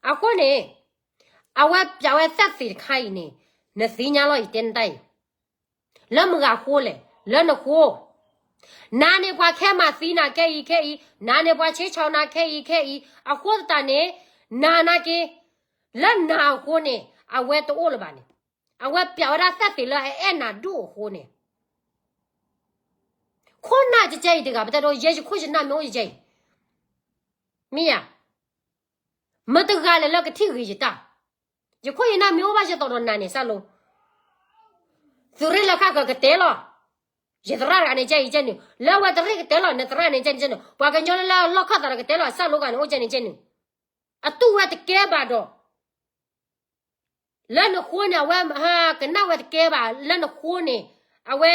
အဃိန့ၣ် အဝဲပျးဝဲသၣ်သ့ၣ်တခါအံၤန့ၣ် နသ့ၣ်ညါလီၤ ယတဲနတၢ်အံၤ လၢမုၢ်ဂၤဃိလဲၣ်, လၢနဃိ, နၤန့ၣ်ပှၤခဲမၤသံနၤခဲအံၤခဲအံၤ, နၤန့ၣ်ပှၤဆ့ဆီၣ်နၤခဲအံၤခဲအံၤ, အဃိသတးန့ၣ် နၤနာ်က့ လၢနၤအဃိန့ၣ် အဝဲတအိၣ်လၢၤဘၣ်န့ၣ်, အဝဲပျးဝဲဒၣ်သၣ်သ့ၣ်လၢအအဲၣ်နၤဒိၣ်အဃိန့ၣ်, ခိၣ်နၢ်ကကဲအံၤတဂၤ ပတဲဒိ ယဲယခိၣ်ယနၢ်မ့ၢ်အိၣ်ယကဲအံၤ, မ့ၢ်ဧါ, မတဂၤလဲၣ်လၢကထံၣ်ဂ့ၤယတၢ်, ယခိၣ်ယနၢ်မ့ၢ်အိၣ်ဘၣ်ယသိးဒီးနၤန့ၣ် စၢ်လိၤ, သုးရ့ၣ်လၢခါကကတဲလီၤ, ယသရၣ်တဂၤန့ၣ်ကဲအံၤကဲန့ၣ်, လၢအဝဲတရ့ၣ်ကတဲလီၤ နသရၣ်န့ၣ်ကဲန့ၣ်ကဲန့ၣ်, ပှၤကညီလၢလၢလီၢ်ခၢၣ်သးဒီးကတဲလီၤ စၢ်လိၤဂၤန့ၣ် အိၣ်ကဲန့ၣ်ကဲန့ၣ်, အတူၢ်ဝဲတကဲဘၣ်ဒီး လၢနဃိန့ၣ် အဝဲကနၣ်ဝဲတကဲဘၣ်, လၢနဃိန့ၣ် အဝဲ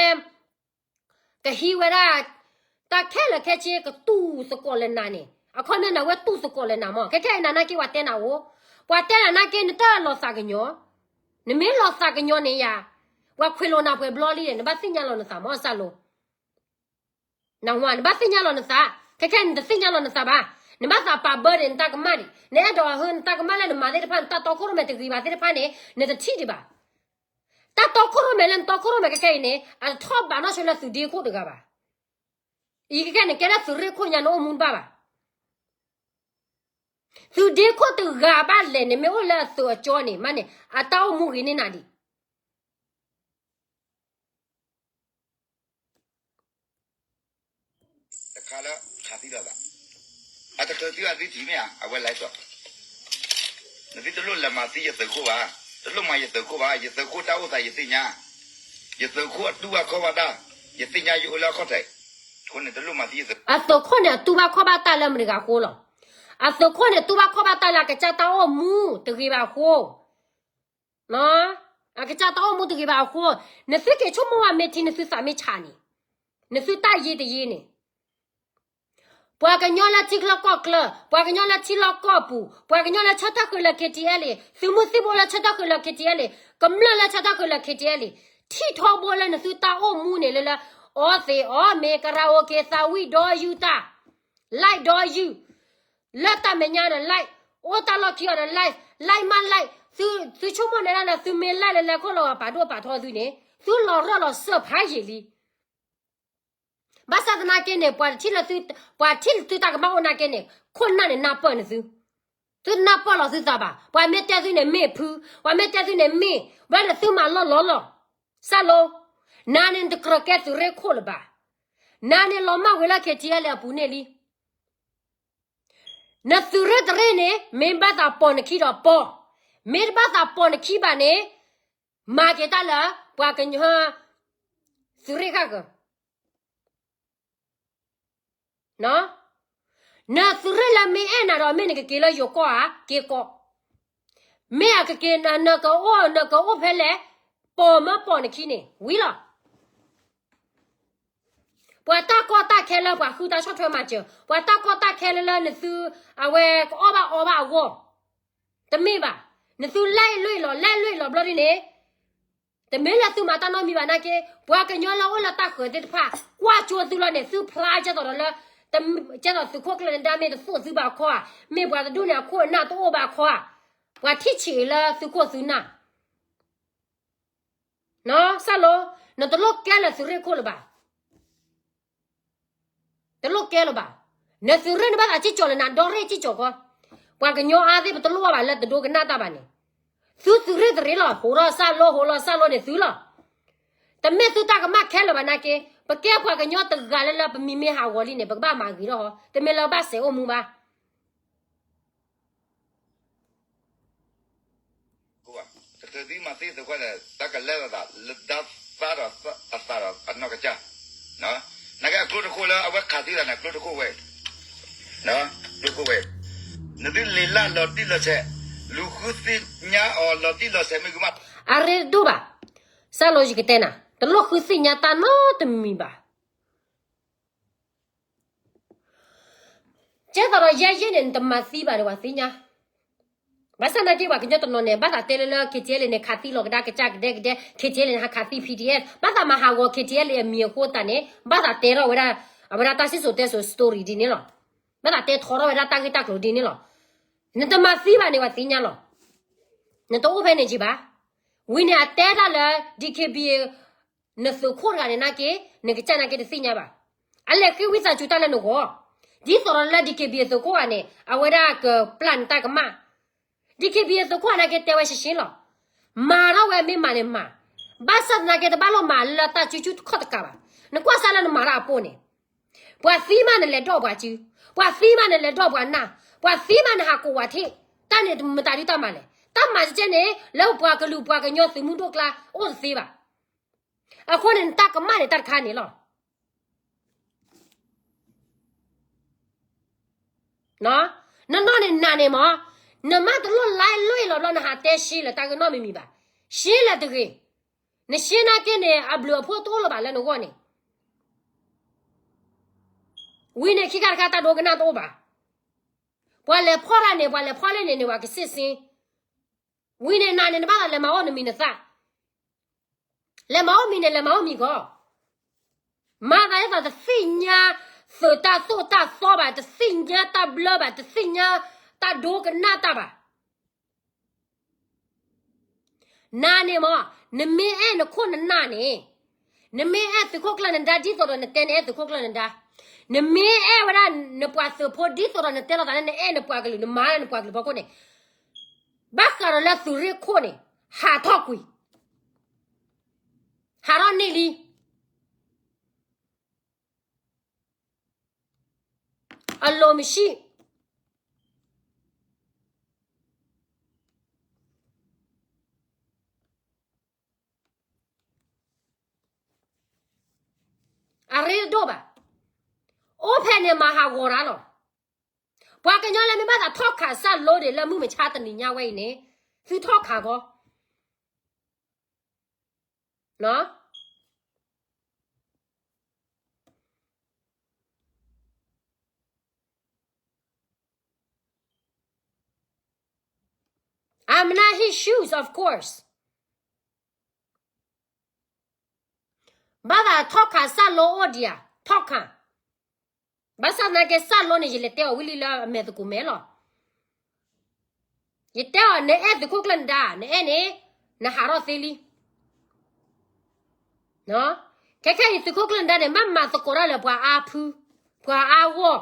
ကဟံးဝဲဒၣ် တၢ်ခဲလၢာ်ခဲဆ့ကတူၢ်သကိးလၢနၤန့ၣ်, အခီပညီန့ၣ် အဝဲတူၢ်သကိးလၢနၤမ့ၢ်, ခဲခဲအံၤနၤနာ်က့ ပှၤတဲနၤအိၣ်, ပှၤတဲနၤနာ်က့ နတၢ်လီၤသးကညီၤ, နမ့ၢ်လီၤသးကညီၤန့ၣ်ယၤ, ပှၤခွဲးလိာ်နၤပှဲၤဘျီလံဒီး နဘၣ်သ့ၣ်ညါလီၤနသးမ့ၢ် စၢ်လိၤ နဝၤ နဘၣ်သ့ၣ်ညါလီၤနသး, ခဲခဲနတသ့ၣ်ညါလီၤနသးဘၣ်, နဘၣ်သးပာ်ဘၢဒီးနတၢ်ကမၣ်န့ၣ်, နအဲၣ်ဒိးဟၢ နတၢ်ကမၣ်လၢနမၤသ့ၣ်တဖၣ် နတၢ်တီခိၣ်ရိၣ်မဲတဂ့ၤဘၣ်သ့ၣ်တဖၣ်န့ၣ် နတထံၣ်ဒံးဘၣ်. တၢ်တီခိၣ်ရိၣ်မဲလၢနတီခိၣ်ရိၣ်မဲခဲခဲအံၤန့ၣ် အတထီၣ်ဘးနီၣ်ဆိလၢသုးဒ့ခိၣ်တဂၤဘၣ်. အံၤခဲခဲန့ၣ် ကဲလၢသုးရ့ၣ်ခိၣ်ညါနအိၣ်မူတဘၣ်ဘၣ်. သုးဒ့ခိၣ်တဂၤဘၣ်လဲၣ်န့ၣ် မ့ၢ်အိၣ်လၢအသုးအကၠီန့ၣ် မ့ၢ်န့ၣ် အတၢ်အိၣ်မူဂ့ၤန့ၢ်နၤဒံး တခါလၢခးသံလိာ်သး, အတချုးသုအသုထံၣ်မ့ၢ်ဧါ, အဝဲလဲၤဒီး, နသုတလိၣ်လဲၤမၤသံယသုးခိၣ်ဘၣ်, တလိၣ်မၤယသုးခိၣ်ဘၣ်, ယသုးခိၣ်တၢ်အိၣ်သးယသ့ၣ်ညါ, ယသုးခိၣ်အတူၢ်ဘၣ်ခီၣ်ဘၣ်တၢ်, ယသ့ၣ်ညါယအိၣ်လၢအခီၣ်ထံး, အဃိန့ၣ်တလိၣ်မၤသံယသုးခိၣ်. အသုးခိၣ်န့ၣ် အတူၢ်ဘၣ်ခီၣ်ဘၣ်တၢ်လၢမတၤတဂၤအဃိလီၤ. အသုးခိၣ်န့ၣ် တူၢ်ဘၣ်ခီၣ်ဘၣ်တၢ်လၢအကစၢ်တၢ်အိၣ်မူတဂ့ၤဘၣ်အဃိ အကစၢ်တၢ်အိၣ်မူတဂ့ၤဘၣ်အဃိ, နသုက့ၤဆိကမိၣ်ဝဲမ့ၢ်ထံ နသုသးမ့ၢ်ဆးန့ၣ်, နသုတၢ်ယ့တယ့န့ၣ်, ပှၤကညီလၢထံချၢကီၢ်ချၢ, ပှၤကညီလၢထံလီၢ်ကီၢ်ပူၤ, ပှၤကညီလၢဆၢထၢၣ်ဃုာ်လၢ KTLA, သုးမုၢ်သံၣ်ဘိလၢဆၢထၢၣ်ဃုာ်လၢ KTLA, ကမျၢၢ်လၢဆၢထၢၣ်ဃုာ်လၢ KTLA, ထံၣ်ထီဘိလၢနသုတၢ်အိၣ်မူန့ၣ်လၢလၢ အီသံးအီမ့ၤ ကရၤအိၣ်က့ၤ သးဝံၣ်ဒီယုၢ်တၢ် like ဒီယုၢ် လၢတၢ်မဲာ်ညါဒီး like, အိၣ်တၢ်လီၢ်ခံအီၤဒီး like, like မး like, သုဆိကမိၣ်န့ၣ်ဒၣ်လၢ သုမ့ၢ် like လၢလဲၤခိၣ်လီၤဂာ်ပာ်ဒိၣ်ပာ်ထီသုန့ၣ် သုလီၤရၢၢ်လီၤစၢၢ်ဖးယံာ်လံ. ဘၣ်ဆၣ်သနာ်က့န့ၣ် ပှၤထံၣ်လၢသု, ပှၤထံၣ်လၢသုတၢ်ကမၣ်အိၣ်နာ်က့န့ၣ် ခိၣ်နၢ်န့ၣ်နၢ်ပၢၢ်နသု, သုနၢ်ပၢၢ်လီၤသုသးဘၣ်. ပှၤမ့ၢ်တဲသုန့ၣ်မ့ၢ်ဖု, ပှၤမ့ၢ်တဲသုန့ၣ်မ့ၢ်, ဘၣ်ဒီးသုမၤလီၢ်လီၤလီၤ. စၢ်လိၤ, နၤန့ၣ်နတကြၢးကဲသုးရ့ၣ်ခိၣ်လၢၤဘၣ်. နၤန့ၣ်လီၤမၢ်ဝဲလၢ KTLA အပူၤန့ၣ်လံ. နသုးရ့ၣ်တရ့ၣ်န့ၣ် မ့ၢ်ဘၣ်သးပိာ်နခံဒီးပိာ်, မ့ၢ်တဘၣ်သးပိာ်နခံဘၣ်န့ၣ် မၤက့ၤတၢ်လၢ ပှၤကညီ သုးရ့ၣ်ဃၣ်ဃၢၤ နသုးရ့ၣ်လၢမ့ၢ်အဲၣ်နၤဒီး မ့ၢ်နကက့ၤလၢယိၤကီၢ်ဧါ, က့ၤကီး. မ့ၢ်အကက့ၤ နကအိၣ် နကအိၣ်ဖဲလဲၣ်, ပိာ်မၢပိာ်နခံန့ၣ် ဝံၤလီၤ. ပှၤတၢ်ကီတၢ်ခဲလၢပှၤဃုတၢ်ဆီၣ်ထွဲမၤစၢၤ, ပှၤတၢ်ကီတၢ်ခဲလၢလၢနသု အဝဲကအီၣ်ဘၣ်အီဘၣ်အဂီၢ်, တမ့ၢ်ဘၣ်. နသုလဲၤလွံၢ်လီၤ လဲၤလွံၢ်လီၤဘျီဒ်န့ၣ်, တမ့ၢ်လၢသုမၤတၢ်နီတမံၤဘၣ်နာ်က့, ပှၤကညီလၢအိၣ်လၢတၢ်ဃၢၤသ့ၣ်တဖၣ် ကွၢ်ကၠိသုလီၤန့ၣ် သုဖျါကဲသိးဒီးလၢ ကဲသိးသုးခိၣ်ကျၢၢ်နဒါမ့ၢ်တသိၣ်သုဘၣ်ခီဧါ, မ့ၢ်ပှၤတဒူၣ်န့ၣ် အခိၣ်အနၢ်တအိၣ်ဘၣ်ခီဧါ, ပှၤထံၣ်ဆံးလၢသုခိၣ်သုနၢ် စၢ်လိ, နတလိၣ်ကဲလၢသုးရ့ၣ်ခိၣ်လၢၤဘၣ်. တလိၣ်ကဲလၢၤဘၣ်. နသုးရ့ၣ်န့ၣ်ဘၣ်သးစံၣ်ကၠီၤလၢနၤ ဒီရ့ၣ်စံၣ်ကၠီၤကီ, ပှၤကညီအါသ့ၣ် ပတလိၣ်ဘၣ်လၢတဒိကနၣ်တၢ်ဘၣ်န့ၣ်, သုသုးရ့ၣ်တရ့ၣ်လီၤ, ဟိးထီၣ်စၢ်လိ ဟိးလီၤစၢ်လိန့ၣ်သုလီၤ. တမ့ၢ်သုတၢ်ကမၣ်ခဲလၢာ်ဘၣ်နာ်က့, ပကဲပှၤကညီတဂၤလၢလၢပမံၤမ့ၢ်ဟးဂီၤလံန့ၣ် ပကဘၣ်မၤဂ့ၤထီၣ်ဟီ, တမ့ၢ်လၢဘၣ်စဲးအိၣ်မူဘၣ်. ကသံမၤသံသခွဲန့ၣ် တၢ်ကလဲလိာ်သး လၢဒါသးဒီးအသးဒီးအနီၢ်ကစၢ်, နာ်က့အကျိတခိၣ်လၢအဝဲခးသံသးန့ၣ် အကျိတခိၣ်ဝဲ, ကျိတခိၣ်ဝဲ, နသုလ့ၤလၢ်လီၤတံၢ်လီၤဆဲး, လူၤဃုသ့ၣ်ညါအီၤလီၤတံၢ်လီၤဆဲးမ့ၢ်ဂ့ၤမး, အရ့ဒိၣ်ဘၣ်, စၢ်လိယကတဲနၤ, တလိၣ်ဃုသ့ၣ်ညါတၢ်နီတမံၤဘၣ်. ကဲသိးဒီးယဲယဲန့ၣ် နတမၤသံဘၣ်န့ၣ် ပှၤသ့ၣ်ညါ. ဘၣ်ဆၣ်သနာ်က့ ပှၤကညီတနီၤန့ၣ် ဘၣ်သးတဲလၢလၢ KTLA န့ၣ် ခးသံလီၤကဒါကစၢ်ကဒဲကဒဲ, KTLA န့ၣ် ဟးခးသံ PDF, ဘၣ်သးမၤဟးဂီၤ KTLA အမံၤအဃိသတးန့ၣ် ဘၣ်သးတဲထီၣ်ဝဲဒၣ် အဝဲဒၣ်တၢ်စံၣ်စိၤတဲစိၤ story ဒ်န့ၣ်လီၤ. ဘၣ်သးတဲထီထီၣ်ဝဲဒၣ်တၢ်ဂ့ၢ်တၢ်ကျိၤဒ်န့ၣ်လီၤ. နတမၤသံဘၣ်န့ၣ် ပှၤသ့ၣ်ညါလီၤ. နတအိၣ်ဖဲန့ၣ်ကံဘၣ်. ဝံၤန့ၣ်အတဲတၢ်လၢ DKBA နသုးခိၣ်တဂၤန့ၣ်နာ်က့, နကစၢ်နာ်က့တသ့ၣ်ညါဘၣ်. အလဲၤဃ့ဝံသးစူၤတၢ်လၢနဂီၢ်, ဒ်သိးဒီးလၢ DKBA သုးခိၣ်ဂၤန့ၣ် အဝဲဒၣ်ကပျၢ်နတၢ်ကမၣ်. DKBA သုးခိၣ်ဂၤနာ်က့တဲဝဲရှဲရှဲလီၤ. မၤထီၣ်ဝဲမ့ၢ်မၤန့ၣ်မၤ, ဘၣ်ဆၣ်သနာ်က့တဘၣ်လိၣ်မၤလၢတၢ်စုဆူၣ်တခီၣ်တကးဘၣ်. နကွၢ်စၢ်လၢနမၤတၢ်အပိၢ်န့ၣ်, ပှၤသံမးနလဲၤဒီးပှၤစု, ပှၤသံမးနလဲၤဒီးပှၤနၢ်, ပှၤသံမးနဟးကိးဝၤထံၣ်, တၢ်န့ၣ်မတၤဒုတၢ်မၤလဲၣ်. တၢ်မၤကဲန့ၣ် လၢပှၤကလုာ်ပှၤကညီသုးမုၢ်ဒိၣ်ကျါအိၣ်တသ့ဘၣ်. အဃိန့ၣ် နတၢ်ကမၣ်န့ၣ်တၢ်တခါန့ၣ်လီၤ. နနီၢ်န့ၣ်နၤန့ၣ်မး, နမ့ၢ်တလိၣ်လဲၤလွံၢ်လီၤဘျီ နဟးတဲရှဲလၢတၢ်ဂ့ၢ်နီတမံၤမံၤဘၣ်. ရှဲလၢတဂ့ၤ. နရှဲနာ်က့န့ၣ် အဘျုးအဖှိၣ်တအိၣ်လၢၤဘၣ်လၢနဂီၢ်န့ၣ်. ဝံၤန့ၣ်ခံခါတခါတၢ်ဒိကနၣ်တအိၣ်ဘၣ်. ပှၤလဲၤဖီၣ်တၢ်န့ၣ် ပှၤလဲၤဖီၣ်လဲၣ်န့ၣ်န့ၣ် ပှၤကစ့ၢ်စ့ၢ်. ဝံၤန့ၣ်နၤန့ၣ် နဘၣ်သးလဲၤမၤအီၣ်နမံၤနသၣ်. လဲၤမၤအီၣ်မံၤန့ၣ် လဲၤမၤအီၣ်မံၤကီး. မၤသးဒ်သိးတသ့ၣ်ညါ သုးတၢ်သိၣ်တၢ်သီဘၣ်, တသ့ၣ်ညါတၢ်ဘျၢဘၣ်, တသ့ၣ်ညါတၢ်ဒိကနၣ်တၢ်ဘၣ်. နၤန့ၣ်မး, နမ့ၢ်အဲၣ်နခိၣ်နနၢ်န့ၣ်, နမ့ၢ်အဲၣ်သုးခိၣ်ကျၢၢ်နဒါ ဒ်သိးဒီးနတဲနအဲၣ်သုးခိၣ်ကျၢၢ်နဒါ, နမ့ၢ်အဲၣ်ဝဲဒၣ်နပှၤသုးဖိ ဒ်သိးဒီးနတဲလိာ်သးလၢနအဲၣ်နပှၤကလုာ် နမၤလၢနပှၤကလုာ်ဖီခိၣ်န့ၣ်, ဘၣ်ဃးဒီးလၢသုးရ့ၣ်ခိၣ်န့ၣ်, ဟးထီၣ်ကွံာ်, ဟးထီၣ်န့ၢ်လံ. အလိၤမ့ၢ်ဆံး အရ့ဒိၣ်ဘၣ်. အိၣ်ဖဲန့ၣ်မၤဟးဂီၤတၢ်လီၤ. ပှၤကညီလၢမ့ၢ်ဘၣ်သးထီၣ်ခးစၢ်လိဒံးလၢမုၢ်မဆါတနံၤညါဝဲအံၤန့ၣ်, သုထီၣ်ခးကီး. I'm not his shoes, of course. ဘၣ်သးထီၣ်ခးစၢ်လိအိၣ်ဒံးဧါ, ထီၣ်ခး. ဘၣ်ဆၣ်သနာ်က့စၢ်လိန့ၣ် ယလဲၤတဲအီၤဝံၤလံလၢအမဲာ်သကိးမဲာ်လီၤ. ယတဲအီၤ နအဲၣ်သုးခိၣ်ကျၢၢ်နဒါ, နအဲၣ်န့ၣ်, နဟးထီၣ်သ့လံ. ခဲခဲအံၤသုးခိၣ်ကျၢၢ်နဒါန့ၣ် ဘၣ်မၤသကိးတၢ်လၢပှၤအါဖု, ပှၤအါဂီၢ်,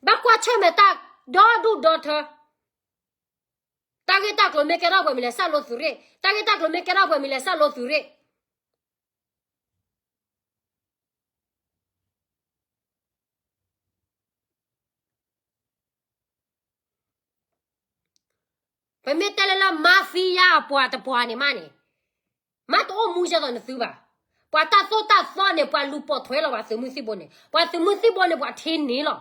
ဘၣ်ကွၢ်ဆၢၣ်မဲာ်တၢ်ဒီဒူၣ်ဒီထၢ. တၢ်ဂ့ၢ်တၢ်ကျိၤမ့ၢ်ကဲထီၣ်ပှဲၤမံၤလဲၣ် စၢ်လိသုးရ့ၣ်, တၢ်ဂ့ၢ်တၢ်ကျိၤမ့ၢ်ကဲထီၣ်ပှဲၤမံၤလဲၣ် စၢ်လိသုးရ့ၣ်. ပမ့ၢ်တဲလၢလၢ mafia အပှၤတပှၤန့ၣ်မးန့ၣ်, မ့ၢ်တအိၣ်မူဒ်သိးနသုဘၣ်. ပှၤတၢ်သိၣ်တၢ်သီန့ၣ် ပှၤလူၤပိာ်ထွဲလီၤပှၤသုးမုၢ်သံၣ်ဘိန့ၣ်, ပှၤသုးမုၢ်သံၣ်ဘိန့ၣ် ပှၤထံန့ၣ်လီၤ.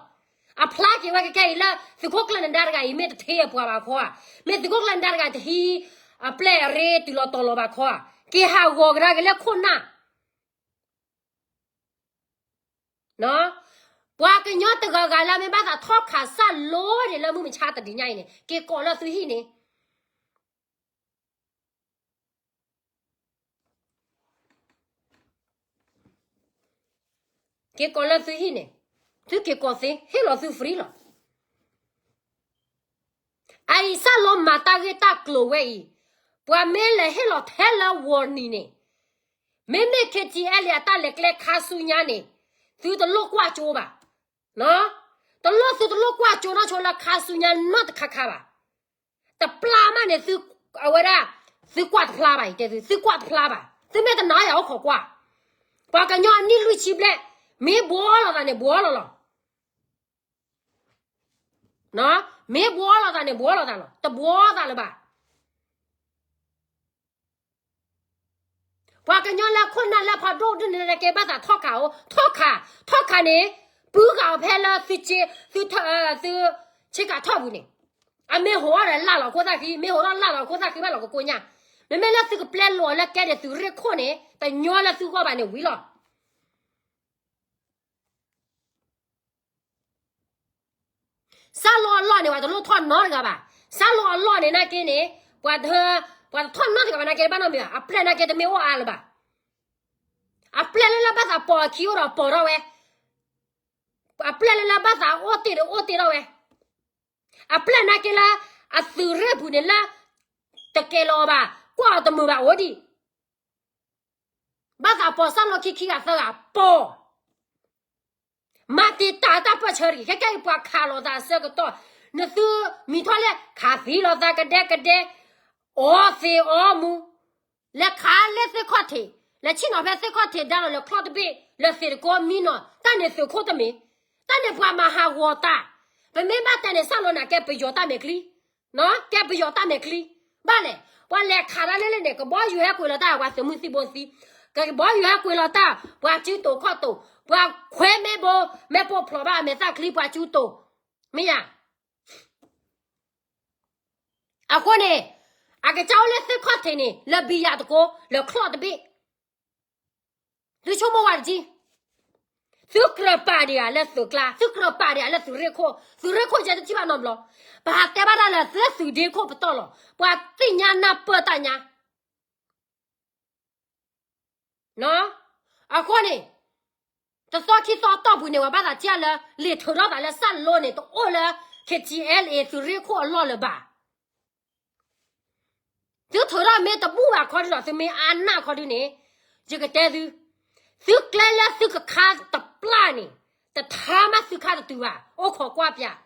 အဖျါက့ၤဝဲကကဲအံၤလၢ သုးခိၣ်ကျၢၢ်နဒါတဂၤအံၤ မ့ၢ်တထံၣ်အပှၤဘၣ်ခီဧါ, မ့ၢ်သုးခိၣ်ကျၢၢ်နဒါတဂၤတဟံး အပျဲၢ်အရ့တုၤလီၤတီၤလီၤဘၣ်ခီဧါ, က့ၤဟးဂီၤကဒါက့ၤလၢခိၣ်နၢ် ပှၤကညီတဂၤဂၤလၢမ့ၢ်ဘၣ်သးထီၣ်ခးစၢ်လိန့ၣ် လၢမုၢ်မဆါတနံၤညါအံၤန့ၣ် က့ၤကိးလၢသုဟံၣ်န့ၣ်, က့ၤကိးလၢသုဟံၣ်န့ၣ်, သုက့ၤကိးသ့ ဟ့ၣ်လီၤသု free လီၤ. အအံၤစၢ်လိမၤတၢ်ဂ့ၢ်တၢ်ကျိၤဝဲအံၤ, ပှၤမ့ၢ်လဲၤဟ့ၣ်လီၤထဲလၢ warning န့ၣ်, မ့မ့ၢ် KTLA အတၢ်လဲၤကျဲခါဆူညါန့ၣ်, သုတလိၣ်ကွၢ်ကၠိဘၣ်, တလိၣ် သုတလိၣ်ကွၢ်ကၠိနီၢ်ဆိလၢခါဆူညါနီတခါခါဘၣ်. တပျၢ်မးန့ၣ် သု, အဝဲဒၣ်, သုကွၢ်တဖျါဘၣ် ယတဲသု, သုကွၢ်တဖျါဘၣ်, သုမ့ၢ်တနာ်ယၤအိၣ်ခိးကွၢ်, ပှၤကညီအနံၣ်လွံၢ်ဆံဘျဲၣ်, မ့ၢ်ဘှီလီၤသးန့ၣ် ဘှီလီၤလီၤ. မ့ၢ်ဘှီလီၤသးန့ၣ် ဘှီလီၤသးလီၤ, တဘှီသးလၢၤဘၣ်. ပှၤကညီလၢခိၣ်နၢ်လၢဖးဒိၣ်ဒိၣ်န့ၣ် ကဲဘၣ်သးထီၣ်ခးအိၣ်, ထီၣ်ခး, ထီၣ်ခးန့ၣ်, ပုၢ်ဃာ်အီၤဖဲလၢသု, သုဆ့ကၤထီၣ်ပူၤန့ၣ်, အမ့ၢ်ဟိးထီၣ်ဒီးလၢ်လီၤခိၣ်သၣ်ဃံ, မ့ၢ်ဟိးထီၣ်လၢ်လီၤခိၣ်သၣ်ဃံဘၣ်လီၤကကိညၢ်, မ့မ့ၢ်လၢသုကပျဲလီၤလၢကဲဒ်သုးရ့ၣ်ခိၣ်န့ၣ် တညီလၢသုဂီၢ်ဘၣ်န့ၣ်ဝံၤလီၤ. စၢ်လိအလီၢ်န့ၣ် ပှၤတလိၣ်ထီၣ်နီတဂၤဘၣ်. စၢ်လိအလီၢ်န့ၣ်နာ်က့န့ၣ်, ပှၤ, ပှၤတထီၣ်နီတဂၤဘၣ်နာ်က့ ဘၣ်နီတမံၤဘၣ်. အပျဲၢ်နာ်က့တမ့ၢ်အိၣ်အါလၢၤဘၣ်. အပျဲၢ်လၢလၢဘၣ်သးပိာ်အခံအိၣ်ဒီးပိာ်ထီၣ်ဝဲ, အပျဲၢ်လၢလၢဘၣ်သးအိၣ်တ့ၢ်ဒီးအိၣ်တ့ၢ်ထီၣ်ဝဲ, အပျဲၢ်နာ်က့လၢ အသုးရ့ၣ်ပူၤန့ၣ်လၢ တကဲလီၤဘၣ်, ကွၢ်အီၤတမုာ်ဘၣ်အိၣ်ဒံး ဘၣ်သးပိာ်စၢ်လိခံခံဂၤသၢဂၤပိာ်, မၤတံာ်တာ်တၢ်ပၢၢ်ဆၢတဂ့ၤ, ခဲကဲအံၤပှၤခးလိာ်သးအဆၢကတီၢ်, နသုမံၤထီၣ်လဲၣ် ခးသံလိာ်သးကဒဲကဒဲ, အီသံးအီမူ, လဲၤခးလၢသ့ၣ်ခီၣ်ထံး, လဲၤဆ့ၣ်နီၤဖဲသ့ၣ်ခီၣ်ထံးဒါလီၤ လဲၤချီၣ်တဘ့ၣ်, လဲၤသ့ၣ်တကိးမံနီၤ, တၢ်န့ၣ်သုးခိၣ်တမ့ၢ်, တၢ်န့ၣ်ပှၤမၤဟးဂီၤတၢ်, ပမ့ၢ်ဘၣ်တဲန့ၣ် စၢ်လိနၤကဲပယီၤတၢ်မဲာ်ချံ ကဲပယီၤတၢ်မဲာ်ချံ, ဘၣ်လဲၣ်, ပှၤလဲၤခးတၢ်လၢလၢန့ၣ် ကဘီယူၤဟဲကွံာ်လီၤတၢ် ပှၤသုးမုၢ်သံၣ်ဘိသံ, ကဘီယူၤဟဲကွံာ်လီၤတၢ် ပှၤစုတိာ်ခီၣ်တိာ်, ပှၤခွဲမ့ၢ်ဘိ, မ့ၢ်ပိာ်ဖျိးဘၣ်အမဲာ်သၣ်ချံ ပှၤစုတိာ်, မ့ၢ်ယၤ, အဃိန့ၣ်, အကစၢ်အိၣ်လၢသ့ၣ်ခီၣ်ထံးန့ၣ် လၢဘံယၤတကိး လဲၤချီၣ်တဘ့ၣ် သုဆိကမိၣ်ဝဲတက့ၢ်, သုကြၢးပာ်ဒံးဧါလၢသုးကျါ, သုကြၢးပာ်ဒံးဧါလၢသုးရ့ၣ်ခိၣ်, သုးရ့ၣ်ခိၣ်ကဲတထံၣ်ဘၣ်နီတဘျီ, ပဟးတဲဘၣ်တၢ်လၢသုးဒ့ခိၣ်ပတီၢ်လီၤ, ပှၤသ့ၣ်ညါနၢ်ပၢၢ်တၢ်ညါ အဃိန့ၣ်, တသီခံသီတီၢ်ပူၤန့ၣ် ပှၤဘၣ်သးထံၣ်လၢ လံာ်ထုးထီၣ်သးလၢစၢ်လိန့ၣ် တအိၣ်လၢ KTLA သုးရ့ၣ်ခိၣ်အလီၢ်လၢၤဘၣ်. သုထုးထီၣ်မ့ၢ်တဘူၣ်ဘၣ်ခီဒုဒီး သုမ့ၢ်အါနၢ်ခီဒုန့ၣ်, ယကတဲသု, သုကျဲလၢသုကခါတပျၢ်န့ၣ်, တထါမးသုခါတတုၤဘၣ်, အိၣ်ခိးကွၢ်ပၠး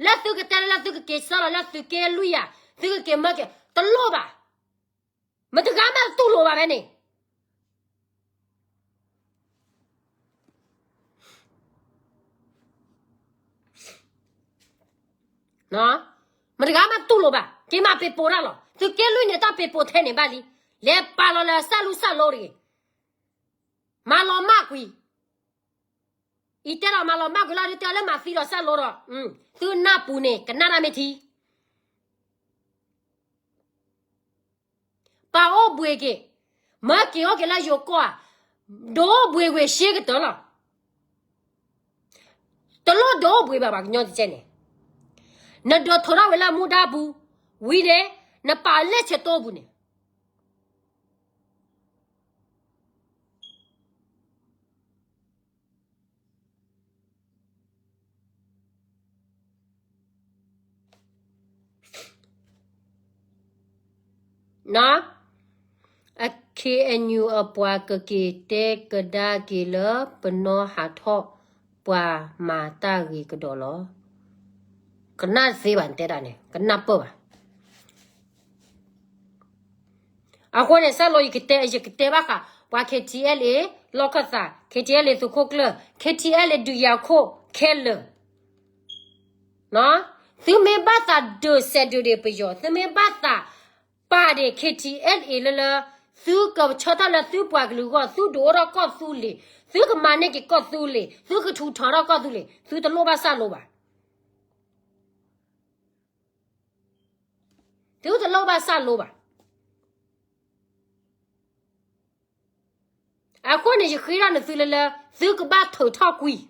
လၢသုကတဲလၢသုကက့ၤဆၢလီၤလၢသုးက့လွံၢ်ယၤ, သုကက့ၤမၢက့ၤ, တလိၣ်ဘၣ်. မတဂၤမးတူၢ်လိာ်ဘၣ်ဖဲန့ၣ်, မတဂၤမးတူၢ်လိာ်ဘၣ်, က့ၤမၤပ့ၤပိာ်တၢ်လီၤ. သုးက့လွံၢ်န့ၣ် တၢ်ပ့ၤပိာ်ထဲန့ၣ်ဘၣ်လံ, လဲၤပာ်လီၤလၢစၢ်လူၢ်စၢ်လိတဂ့ၤ, မၤလီၤမၢ်ကွံာ် အံၤတဲဒီးမၤလီၤမၢ်ကွံာ်လီၤ, ဒုးတဲလၢမၤသံဒီးစၢ်လိဒီး, သုနၢ်ပူၤန့ၣ် ကနၣ်တၢ်မ့ၢ်ထံ, ပာ်အိၣ်ဘှံးက့ၤ, မၢက့ၤအိၣ်က့ၤလၢယိၤကီၢ်ဧါ, ဒိးအိၣ်ဘှံးဝ့ၤရှ့ကတၢၢ်လီၤ. တလိၣ်ဒိးအိၣ်ဘှံးဘၣ် ပှၤကညီတကဲန့ၣ်, နဒိးထုးထီၣ်ဝဲလၢမူဒါပူၤ, ဝံၤန့ၣ်, နပာ်လၢဆဲးတိပူၤန့ၣ် KNU အပှၤကက့ၤတဲကဒါက့ၤလၢ ပနီၢ်ဟးထီၣ်ပှၤမၤတၢ်ဂ့ၤကဒီးလီၤ. ကနၣ်သ့ဘၣ် နတဲဒၣ်န့ၣ် ကနၢ်ပၢၢ်ဘၣ်. အဃိန့ၣ် စၢ်လိယကတဲ ယကတဲဘၣ်ဃး ပှၤ KTLA လီၢ်ခၢၣ်သး KTLA သုးခိၣ်ကျၢၢ် KTLA ဒုးယၤခိၣ်ခဲလၢာ် သုမ့ၢ်ဘၣ်သးဒုးစဲးဒုးဒံးပယီၤ သုမ့ၢ်ဘၣ်သးပာ်ဒံး KTLA လၢလၢ သုကဆၢထၢၣ်လၢသုပှၤကလုာ်အဂီၢ်, သုဒုးအိၣ်ထီၣ်ကီၢ်သူလ့ၤ, သုကမၤန့ၢ်က့ၤကီၢ်သူလ့ၤ, သုကထူးထီၣ်ကီၢ်သူလ့ၤ, သုတလိၣ်ဘၣ်စၢ်လိဘၣ်. သုတလိၣ်ဘၣ်စၢ်လိဘၣ်. အဃိန့ၣ် ယဃ့ထီၣ်န့ၢ်သုလၢလၢ သုကဘၣ်ထုးထီၣ်ကွံာ်,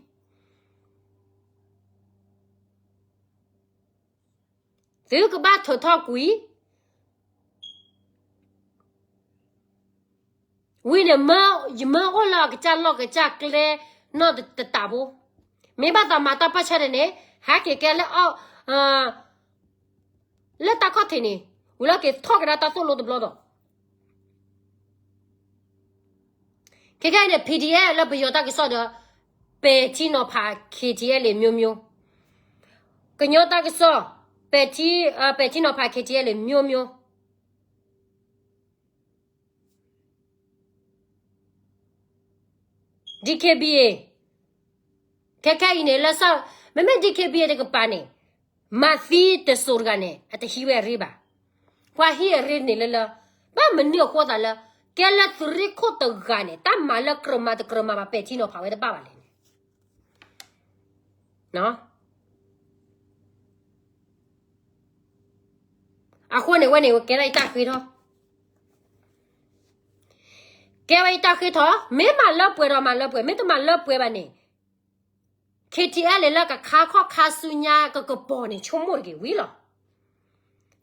သုကဘၣ်ထုးထီၣ်ကွံာ်. ဝံၤန့ၣ် ယမၢအိၣ်လၢအကစၢ်လီၢ်ကစၢ်ကျဲနီၢ်တတးဖိ, မ့ၢ်ဘၣ်သးမၤတၢ်ပၢၢ်ဆၢဒ်န့ၣ်, ဟဲက့ၤကဲလၢအီၣ် လၢတၢ်ခီၣ်ထံးန့ၣ်, ဝံၤလီၤက့ၤထီၣ်ကဒါတၢ်သိၣ်လိတဘျီဒီး, ခဲခဲအံၤန့ၣ် P D F လၢပယီၤတၢ်ကစီၣ်ဒီး ပဲာ်ထံနီၤဖး K T L A မျိုးမျိုး, ကညီတၢ်ကစီၣ် ပဲာ်ထံနီၤဖး K T L A မျိုးမျိုး, D K B A, ခဲခဲအံၤန့ၣ်လၢ မ့မ့ၢ် D K B A တကပၤန့ၣ်, မၤသံတစိၤတဂၤန့ၣ် အတဟံးဝဲအရ့ဘၣ်. ပှၤဟံးအရ့န့ၣ်လၢလၢ, ဘၣ်မနုၤအဃိသးလၢ ကဲလၢသုးရ့ၣ်ခိၣ်တဂၤန့ၣ် တၢ်မၤလၢကြၢးမၤတကြၢးမၤဘၣ် ပဲာ်ထံနီၤဖးဝဲတဘၣ်ဘၣ်လဲၣ်န့ၣ်. အဃိန့ၣ် ဝဲန့ၣ် ကဲထီၣ်ယတၢ်ဃ့ထီၣ်, ကဲဝဲယတၢ်ဃ့ထီၣ်, မ့ၢ်မၤလၢပှဲၤဒီးမၤလၢပှဲၤ, မ့ၢ်တမၤလၢပှဲၤဘၣ်န့ၣ် K T L A လၢကခါခီၣ်ခါဆူညါကကပီၤန့ၣ် ဆိကမိၣ်တက့ၢ်ဝံၤလီၤ.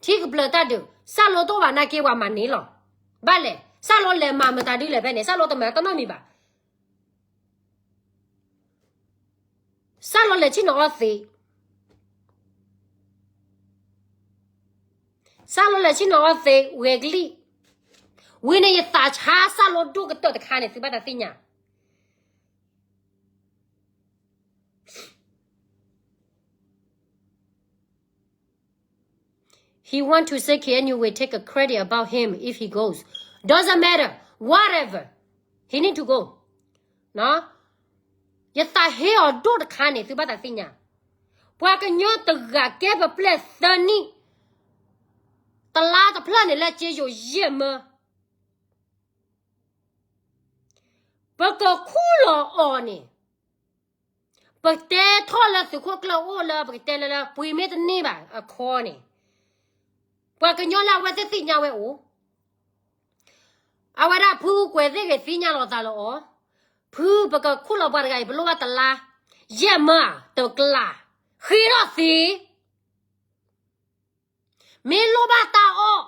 ထံကပျၢၤတၢ်ဒုး စၢ်လိတအိၣ်ဘၣ်နာ်က့ ပှၤမၤန့ၢ်လီၤ. ဘၣ်လဲၣ်, စၢ်လိလဲၤမၤမတၤဒ်လဲၣ်ဖဲန့ၣ် စၢ်လိတမၤတၢ်နီတမံၤဘၣ်. စၢ်လိလဲၤဆ့ၣ်နီၤအီၣ်သ့, စၢ်လိလဲၤဆ့ၣ်နီၤအီၣ်သ့ ဂဲၤကလံၣ်, ဝံၤန့ၣ် ယသးဆါစၢ်လိဒိၣ်ကတၢၢ်တခါန့ၣ် သုဘၣ်တၢ်သ့ၣ်ညါ He want to say K N U will take a credit about him if he goes. Doesn't matter. Whatever. He need to go. ယသးဟ့အီၤဒိၣ်တခါန့ၣ် သုဘၣ်သးသ့ၣ်ညါ, ပှၤကညီတဂၤကဲပပျဲၢ်သၢနံၣ်, တလါတဖျၢၣ်န့ၣ်လၢက့ယိာ်ယဲၢ်မၢ, ပကခူၣ်လီၤအီၤန့ၣ် ပတဲထီၣ်လၢသုးခိၣ်ကျၢၢ်အိၣ်လၢ ပကတဲလၢလၢ ပှ့ၤမ့ၢ်တန့ၢ်ဘၣ်အခီန့ၣ်, ပှၤကညီလၢအဝဲသ့ၣ်သ့ၣ်ညါဝဲအိၣ်, အဝဲဒၣ်ဖုကွဲးသ့ၣ်ဂ့ၤသ့ၣ်ညါလီၤသးလီၤအီၤ, ဖုပကခူၣ်လီၤပှၤတဂၤအံၤ ပလိၣ်ဘၣ်တလါ, ယဲၢ်မၢဧါ တကလး, ဃ့ထီၣ်သ့ မ့ၢ်လိၣ်ဘၣ်တၢ်အီၣ်,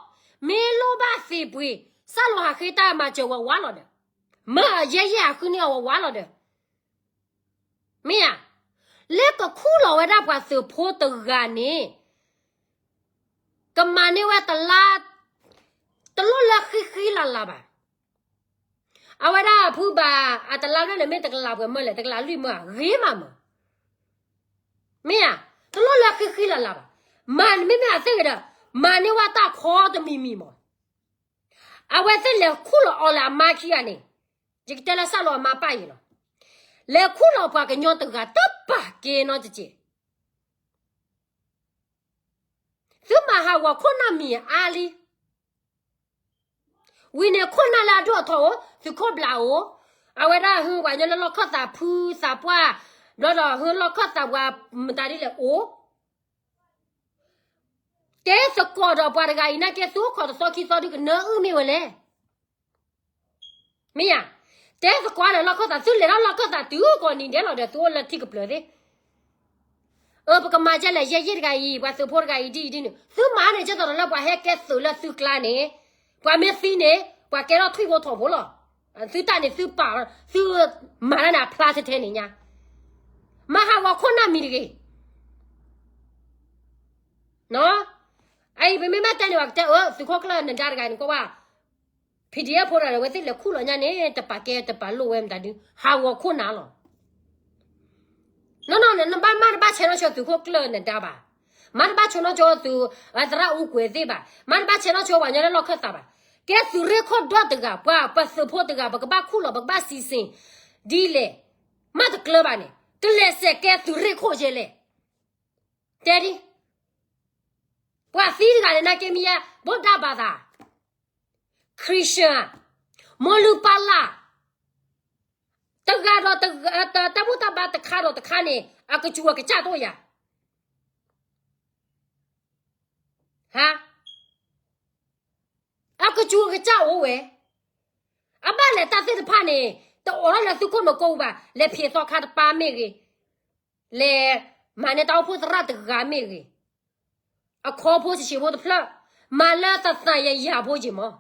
မ့ၢ်လိၣ်ဘၣ်သ့ပှ့ၤ, စၢ်လီၤဟးဃ့တၢ်မၤစၢၤဝဲဝါလီၤဒီး, မၢအယဲၢ်ယဲၢ်ဟးဃုန့ၢ်အီၤဝဲဝါလီၤဒီး, မ့ၢ်ဧါ, လၢကခူၣ်လီၤဝဲဒၣ်ပှၤသုးဖိတဂၤန့ၣ်, ကမၤန့ၢ်ဝဲတလါ, တလိၣ်လၢဃံဃံလၤလၤဘၣ်. အဝဲဒၣ်ဖုဘၣ်အတလါန့ၣ် မ့ၢ်တကလးပှဲၤမၢလဲၣ်, တကလးလွံၢ်မၢဧါ, ဂ့ၤမးမၢ, မ့ၢ်ဧါ, တလိၣ်လၢဃံဃံလၤလၤဘၣ်. မၤမ့မ့ၢ်အသ့ၣ်ဂ့ၤဒီး, မၤန့ၢ်ဝဲတၢ်ခီတမံၤမံၤမၢ, အဝဲသ့ၣ်လဲၤခူၣ်လီၤအီၤလၢအမါခံဂၤန့ၣ်, ယကတဲလၢစၢ်လီၤအမါပၢ်အံၤလီၤ, လဲၤခူၣ်လီၤပှၤကညီတဂၤတပာ်ကဲနီတစဲး သုမၤဟးဂီၤခိၣ်နၢ်မံၤအါလံ. ဝံၤန့ၣ်ခိၣ်နၢ်လၢအဒိၣ်အထီအိၣ်, သုးခိၣ်ဘျးအိၣ်, အဝဲဒၣ်ဟုပှၤကညီလၢလီၢ်ခၢၣ်သးဖုသးပှၢ်, ဘျီဒီးဟုလီၢ်ခၢၣ်သးပှၤမတၤဒ်လဲၣ်အိၣ်, တဲသကိးဒီးပှၤတဂၤအံၤနာ်က့ သုအိၣ်ခိးတသီခံသီဒုကနၢအုၣ်မ့ၢ်ဝဲလဲၣ်. မ့ၢ်ဧါ, တဲသကိးဒီးလီၢ်ခၢၣ်သး, သုလဲၤထီၣ်လီၢ်ခၢၣ်သးတုၤကိးနံၤဒဲးလီၤဒီး သုအိၣ်လၢထံကပျၢၤသ့ၣ်. အၢ ပကမၤဒ်လဲၣ်, ယဲၢ်ယဲၢ်တဂၤအံၤ, ပှၤသုးဖိတဂၤအံၤ ဒ်အံၤဒ်န့ၣ်, သုမၤန့ၣ် ကဲသိးဒီးလၢပှၤဟဲကဲသုးလၢသုကျါန့ၣ်, ပှၤမ့ၢ်သံန့ၣ်, ပှၤကဲထီၣ်ထွံၣ်ဖိထိးဖိလီၤ. သုတၢ်န့ၣ်သုပာ်, သုမၤတၢ်န့ၣ်အဖျါထဲထဲန့ၣ်ညါ, မၤဟးဂီၤခိၣ်နၢ်မံၤတဂ့ၤ. အံၤပမ့ၢ်ဘၣ်တဲန့ၣ် ပှၤကတဲအၢ သုးခိၣ်ကျၢၢ်နဒါတဂၤန့ၣ် ကွၢ်ဝဲ PDF ဖိတဂၤဒီး အဝဲသ့ၣ်လဲၤခူၣ်လီၤညါန့ၣ် တပာ်ကဲတပာ်လိၣ်ဝဲမတၤဒု ဟးဂီၤခိၣ်နၢ်လီၤ. နီၢ်နီၢ်န့ၣ် နဘၣ်မၤတဘၣ်ဆဲးနီၢ်ဆိသုးခိၣ်ကျၢၢ်နဒါဘၣ်. မၤတဘၣ်ဆဲးနီၢ်ဆိသုး သရၣ်အူကွဲၤသ့ၣ်ဘၣ်. မၤတဘၣ်ဆဲးနီၢ်ဆိပှၤကညီလၢလီၢ်ခၢၣ်သးဘၣ်. ကဲသုးရ့ၣ်ခိၣ်ဒီတဂၤ ပှၤပသုးဖိတဂၤ ပကဘၣ်ခူၣ်လီၤ ပကဘၣ်စံးစ့ၣ် ဒ်လဲၣ် မၤတကျၢၤဘၣ်န့ၣ် ကလဲၤစဲးကဲသုးရ့ၣ်ခိၣ်ယဲလဲၣ်. တဲဒ် ပှၤသံတဂၤန့ၣ် နာ်က့မ့ၢ်ယါ ဘိးဒါဘၣ်သး, Christian မိၢ်လုၢ်ပၢ်လၢ် တဂၤဒီးတဂၤ တၢ်ဘူၣ်တၢ်ဘါတခါဒီးတခါန့ၣ် အကစူၤအကစၢ်တအိၣ်ယၤ ဟါ အကစူၤအကစၢ်အိၣ်ဝဲ အဘၣ်လဲၤတၢ်သ့ၣ်တဖၣ်န့ၣ် တအိးထီၣ်လၢသုခိၣ်နူာ်ကိးပူၤဘၣ် လဲၤဖံးသီခါတပၤမ့ၢ်ဂ့ၤ လဲၤမၤန့ၢ်တၢ်အိၣ်ဖှိၣ်သရၣ်တဂၤမ့ၢ်ဂ့ၤ အခီဖိဆံးဆံးဖိတဖျၢၣ် မၤလၢသးသးယၤယၤဖိက့ၤမး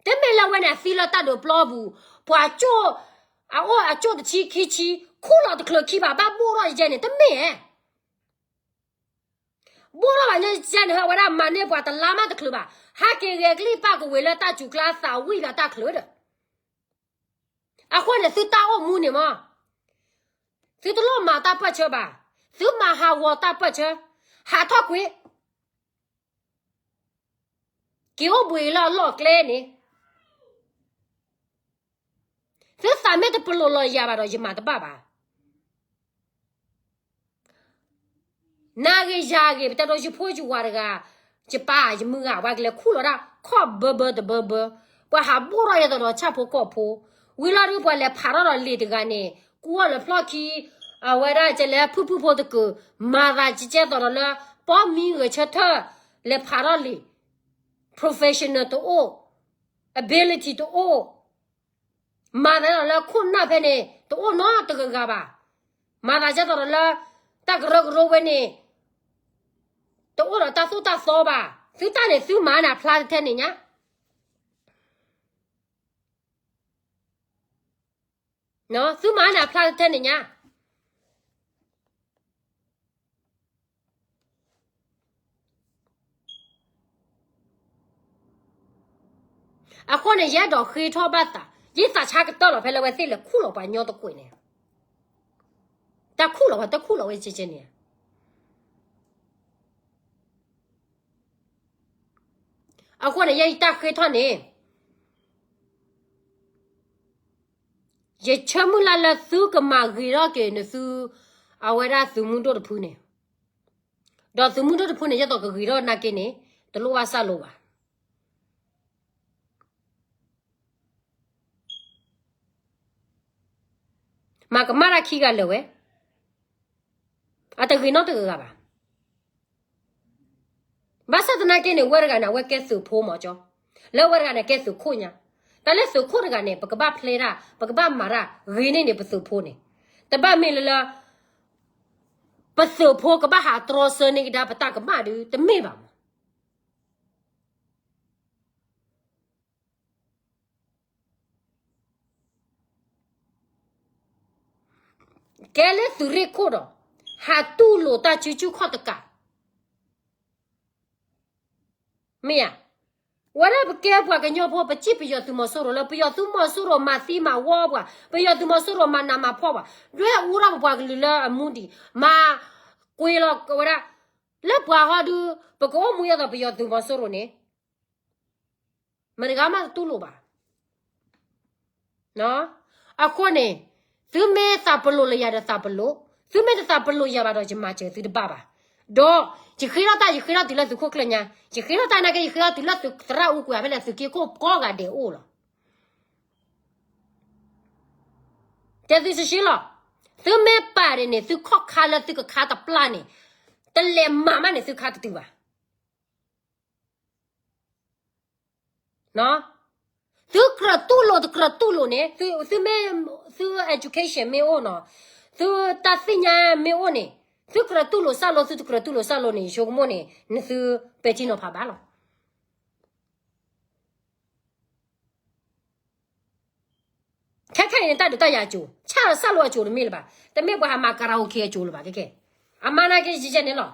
တမ့ၢ်လၢအဝဲန့ၣ် အသံလၢတၢ်ဒုးပျီပူၤ ပှၤကၠိၣ် အအိၣ်အကၠိၣ်တဆံခံဆံ ခူၣ်လီၤတချုးခံဘၣ် ဘၣ်ဘိၣ်ထီၣ်ယဲန့ၣ် တမ့ၢ်ဧါ ဘိၣ်ထီၣ်ဘၣ်ညီယဲန့ၣ် အဝဲဒၣ်မၤန့ၢ်ပှၤတလါမးတချုးဘၣ် ဟးက့ၤဂဲၤကလံၣ်ပၢ်ကဝ့ၤလၢတၢ်စူၤကျါသးဝံၣ်လီၤတၢ်ချုးဒီး အဃိန့ၣ် သုတၢ်အိၣ်မူန့ၣ်မး သုတလိၣ်မၤတၢ်ပၢၢ်ဆၢဘၣ် သုမၤဟးဂီၤတၢ်ပၢၢ်ဆၢ ဟးထီၣ်ကွံာ် က့ၤအိၣ်ဘှံးလၢအလီၢ်အကျဲန့ၣ် သုသးမ့ၢ်တပလိာ်လီၤယၤဘၣ်ဒီး ယမၤတဘၣ်ဘၣ်. နၤဂ့ၤယၤဂ့ၤ ပတဲဒီးယဖိယဝၤတဂၤ, ယပၢ်ယမုၢ်ဂၤ ပှၤကလဲၤခူၣ်လီၤဒၣ် ခီၣ်ဘၢဘၢတဘၢဘၢ, ပှၤဟးဘိၣ်ထီၣ်ယဲသိးဒီးဆၣ်ဖိကီၢ်ဖိ, ဝံၤလီၤဒုးပှၤလဲၤဖးထီၣ်ဒီးလံာ်တဂၤန့ၣ် ကူအီၤလၢဖျီၣ်ခံ, အဝဲဒၣ်ကလဲၤဖုၣ်ဖုၣ်ဖိတကုာ်, မၤသးကကဲသိးဒီးလၢ ပီမံဂဲၤဆၢထၢၣ် လဲၤဖးထီၣ်လံာ် professional တအိၣ်, ability တအိၣ်, မၤသးဒ်သိးလၢခိၣ်နၢ်ဖဲန့ၣ် တအိၣ်နီတဂၤဂၤဘၣ်. မၤသးဒ်သိးဒီးလၢ တၢ်ကရၢကရိဝဲန့ၣ် တအိၣ်ဒီးတၢ်သိၣ်တၢ်သီဘၣ်. သုတၢ်န့ၣ် သုမၤန့ၣ်အဖျါထဲန့ၣ်ညါ သုမၤန့ၣ်အဖျါထဲန့ၣ်ညါ. အဃိန့ၣ် ယအဲၣ်ဒိးဃ့ထီၣ်ဘၣ်သး, ယသးဆါကတၢၢ်လီၤ ဖဲလၢအဝဲသ့ၣ်လဲၤခူၣ်လီၤပှၤညီတကွဲးန့ၣ်, တၢ်ခူၣ်လီၤပှၤ တခူၣ်လီၤဝဲကဲကဲန့ၣ်. အဃိန့ၣ် ယဲယတၢ်ဃ့ထီၣ်န့ၣ် ယဆၢမုၢ်လၢ်လၢသုကမၤဂ့ၤထီၣ်က့ၤနသု အဝဲဒၣ်သုးမုၢ်ဒိၣ်တဖုန့ၣ်, ဒီးသုးမုၢ်ဒိၣ်တဖုန့ၣ် ယဲသိးကဂ့ၤထီၣ်နာ်က့န့ၣ် တလိၣ်ဘၣ်စၢ်လိဘၣ်. မၤကမၣ်တၢ်ခံဂၤလၢာ်ဝဲ, အတဂ့ၤနီတဂၤဂၤဘၣ်. ဘၣ်ဆၣ်သနာ်က့န့ၣ် ဝဲတဂၤန့ၣ် အဝဲကဲသုးဖိမးကၠီ, လၢဝဲတဂၤန့ၣ် ကဲသုးခိၣ်ညါ, တၢ်လၢသုးခိၣ်တဂၤန့ၣ် ပကဘၣ်ဖျဲးတၢ် ပကဘၣ်မၤတၢ်ဂ့ၤန့ၢ်န့ၣ် ပသုးဖိန့ၣ်, တဘၣ်မ့ၢ်လၢလၢ ပသုးဖိကဘၣ်ဟးတြီဆၢန့ၢ်ကဒါပတၢ်ကမၣ်ဒုး တမ့ၢ်ဘၣ်မး. ကဲလၢသုးရ့ၣ်ခိၣ်ဒီး ဟးတူၢ်လိာ်တၢ်စုဆူၣ်ခီၣ်တကး, မ့ၢ်ဧါ. ဝဲဒၣ်ပကဲပှၤကညီဖိ ပစံၣ်ပယီၤသုးမီၤစိရိၤလၢ ပယီၤသုးမီၤစိရိၤမၤသံမၤဝီပှၤ, ပယီၤသုးမီၤစိရိၤမၤနးမၤဖှီၣ်ပှၤ, ဒွဲၣ်အူထီၣ်ပပှၤကလုာ်လၢအမူဒံး, မၤကွ့လီၤဝဲဒၣ်, လၢပှၤဂီၢ်ဒုး ပကအိၣ်မူယဲသိးပယီၤသုးမီၤစိရိၤန့ၣ် မတၤတဂၤမးတတူၢ်လိာ်ဘၣ်. အဃိန့ၣ် သုမ့ၢ်သးပလိာ်လၢယၤဒီးသးပလိာ်, သုမ့ၢ်တသးပလိာ်ယၤဘၣ်ဒီး ယမၤစၢၤသုတဘၣ်ဘၣ်. ဒီးယဃ့ထီၣ်တၢ် ယဃ့ထီၣ်တုၤလၢသုးခိၣ်ကျၢၢ်ညါ, ယဃ့ထီၣ်တၢ်နာ်က့ ယဃ့ထီၣ်တုၤလၢသုးသရၣ်အူကွံာ်ဖဲလဲၣ် သုးက့ခိၣ်ကိးဂၤဒဲးအိၣ်လီၤ. တဲသုစှၤလီၤ, သုမ့ၢ်ပာ်ဒ်န့ၣ် သုခီၣ်ခါလၢသုကခါတပျၢ်န့ၣ်, တလဲၤမၤမးန့ၣ် သုခါတတုၤဘၣ်. သုကြၢးတူၢ်လိာ်တကြၢးတူၢ်လိာ်န့ၣ်, သုမ့ၢ်, သု education မ့ၢ်အိၣ်နီၤ, သုတၢ်သ့ၣ်ညါမ့ၢ်အိၣ်န့ၣ်, သုကြၢးတူၢ်လိာ်စၢ်လိ, သုတကြၢးတူၢ်လိာ်စၢ်လိန့ၣ် ယဆိကမိၣ်န့ၣ် နသုပဲာ်ထံနီၤဖးဘၣ်လီၤ. ခဲခဲအံၤန့ၣ် တၢ်ဒုးတၢ်ယၤအစိၤ, ဆၣ်လီၤစၢ်လိအစိၤတမ့ၢ်လၢၤဘၣ်, တမ့ၢ်ပှၤဟးမၤ karaoke အစိၤလၢၤဘၣ်, ခဲခဲ, အမါနာ်က့ယဲန့ၣ်လီၤ.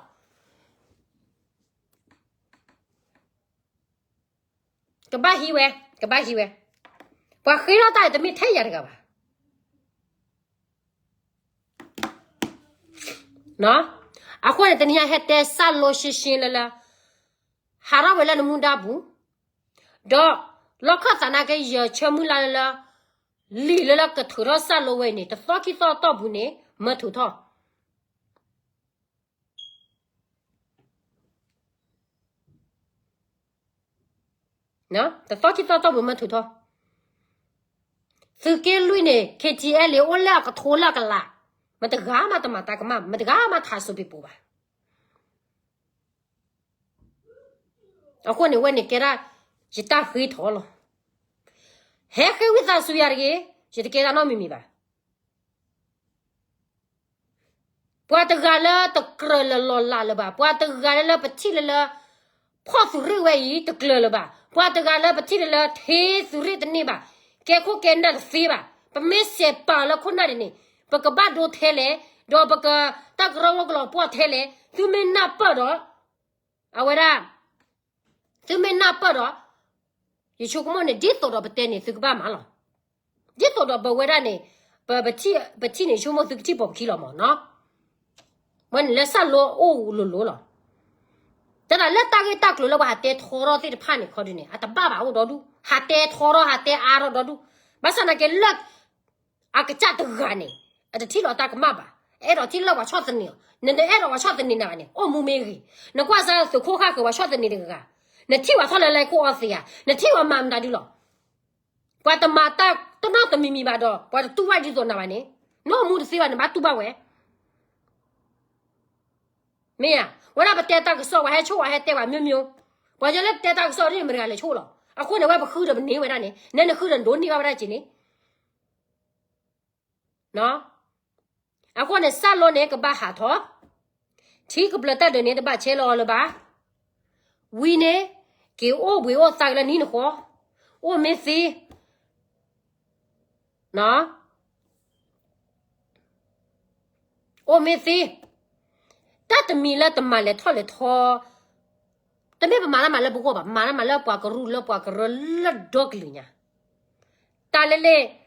ကဘၣ်ဟံးဝဲ, ကဘၣ်ဟံးဝဲ, ပှၤဃ့ထီၣ်တၢ်အံၤတမ့ၢ်ထဲယၤတဂၤဘၣ်. အဃိန့ၣ် တနံၤညါဟဲတဲစၢ်လိရှင်းရှင်းလၢလၢ, ဟးထီၣ်ဝဲလၢနမူဒါပူၤ, ဒီးလီၢ်ခၢၣ်သးနာ်က့ ယဆၢမုၢ်လၢ်လၢလၢ, လံာ်လၢလၢကထုးထီၣ်စၢ်လိဝဲန့ၣ် တသီခံသီအတီၢ်ပူၤန့ၣ် မၢထုးထီၣ်. တသီခံသီတီၢ်ပူၤမ့ၢ်ထုးထီၣ်, သုးက့လွံၢ်န့ၣ် KTLA အိၣ်လၢအကထိလၢအကလး, မတဂၤမးတမၤတၢ်ကမၣ်, မတဂၤမးထးစိၤပ့ၤပိာ်ဘၣ်. အဃိန့ၣ်ဝဲန့ၣ်ကဲဒၣ် ယတၢ်ဃ့ထီၣ်လီၤ. ဟဲဃ့ဝံသးစူၤယၤတဂ့ၤ, ယတကဲတၢ်နီတမံၤမံၤဘၣ်. ပှၤတဂၤလၢတကြၢးလၢလီၤလးလၢၤဘၣ်, ပှၤတဂၤလၢလၢပထံၣ်လၢလၢ ဖီၣ်သုးရ့ၣ်ဝဲအံၤတကြၢးလၢၤဘၣ်, ပှၤတဂၤလၢပထံၣ်လၢလၢထံသုးရ့ၣ်တန့ၢ်ဘၣ်, ကဲခိၣ်ကဲနၢ်တသ့ဘၣ်, ပမ့ၢ်စဲးပာ်လၢခိၣ်နၢ်ဒ်န့ၣ်, ပကဘၣ်ဒိထဲလဲၣ်, ဒီးပကတၢ်ကရၢကရိကလီၤပှီၢ်ထဲလဲၣ်, သုမ့ၢ်နၢ်ပၢၢ်ဒီး အဝဲဒၣ် သုမ့ၢ်နၢ်ပၢၢ်ဒီး ယဆိကမိၣ်န့ၣ် ဒ်သိးဒီးပတဲန့ၣ် သုကဘၣ်မၤလီၤ. ဒ်သိးဒီးပဝဲဒၣ်န့ၣ် ပထံၣ်န့ၣ် ယဆိကမိၣ်သုကထံၣ်ပိာ်ပခံလီၤမၢ်နီၤ. ဝဲန့ၣ်လၢစၢ်လိအိၣ်လိၤလိၤလီၤ. တၢ်လၢတၢ်ဂ့ၢ်တၢ်ကျိၤလၢပှၤဟးတဲထီရီၣ်သ့ၣ်တဖၣ်န့ၣ် ခီဒုန့ၣ် အတဘၣ်ဘၣ်အိၣ်ဒီဒူၣ်, ဟးတဲထီရီၣ် ဟးတဲအါထီၣ်ဒီဒူၣ်, ဘၣ်ဆၣ်နာ်က့လၢ အကစၢ်တဂၤန့ၣ် အတထံၣ်လီၤတၢ်ကမၣ်ဘၣ်, အဲၣ်ဒိးထံၣ်လၢပှၤဆီၣ်သနံးအီၤ, နတအဲၣ်ဒိးပှၤဆီၣ်သနံးနၤဘၣ်န့ၣ် အိၣ်မူမ့ၢ်ဂ့ၤ, နကွၢ်စၢ်သုးခိၣ်ဃၣ်ဃၢၤပှၤဆီၣ်သနံးတဂၤဂၤ, နထံၣ်ပှၤထီၣ်လၢလၢခိၣ်အီသံးဧါ, နထံၣ်ပှၤမၤမတၤဒုလီၤ. ပှၤတမၤတၢ်တနီတမံၤမံၤဘၣ်ဒီး ပှၤတတူၢ်ဘၣ်ဒ်သိးနၤဘၣ်န့ၣ်, နအိၣ်မူတသ့ဘၣ် နဘၣ်တူၢ်ဘၣ်ဝဲ မ့ၢ်ဧါ, ဝဲဒၣ်ပတဲတၢ်ကစီၣ် ပှၤဟဲဆိၣ် ပှၤဟဲတဲပှၤမိမိ, ပှၤညီလၢပတဲတၢ်ကစီၣ်ဒ်န့ၣ် မတဂၤလဲၤဆိၣ်လီၤ. အဃိန့ၣ် ဝဲပဃုဒီးပန့ၢ်ဝဲဒၣ်န့ၣ် နဲနဃုဒီးနဒိးန့ၢ်ဘၣ်ဝဲဒၣ်က့ၤန့ၣ် အဃိန့ၣ် စၢ်လိန့ၣ် ကဘၣ်ဟးထီၣ်, ထံကဘျၢၤတၢ်ဒုးန့ၣ် တဘၣ်ဆဲးလီၤအီၤလၢၤဘၣ်. ဝံၤန့ၣ် က့ၤအိၣ်ဘှံးအိၣ်သါက့ၤလၢနဟံၣ်နဃီ, အိၣ်မ့ၢ်သ့ အိၣ်မ့ၢ်သ့, တၢ်တမံၤလၢတမၤလဲၤထီၣ်လဲၤထီ, တမ့ၢ်ပမၤတၢ်မၤလၢပဂီၢ်ဘၣ်, မၤတၢ်မၤလၢပှၤကရူၢ်လၢပှၤကရၢလၢဒီကလုာ်ညါ, တၢ်လၢလၢ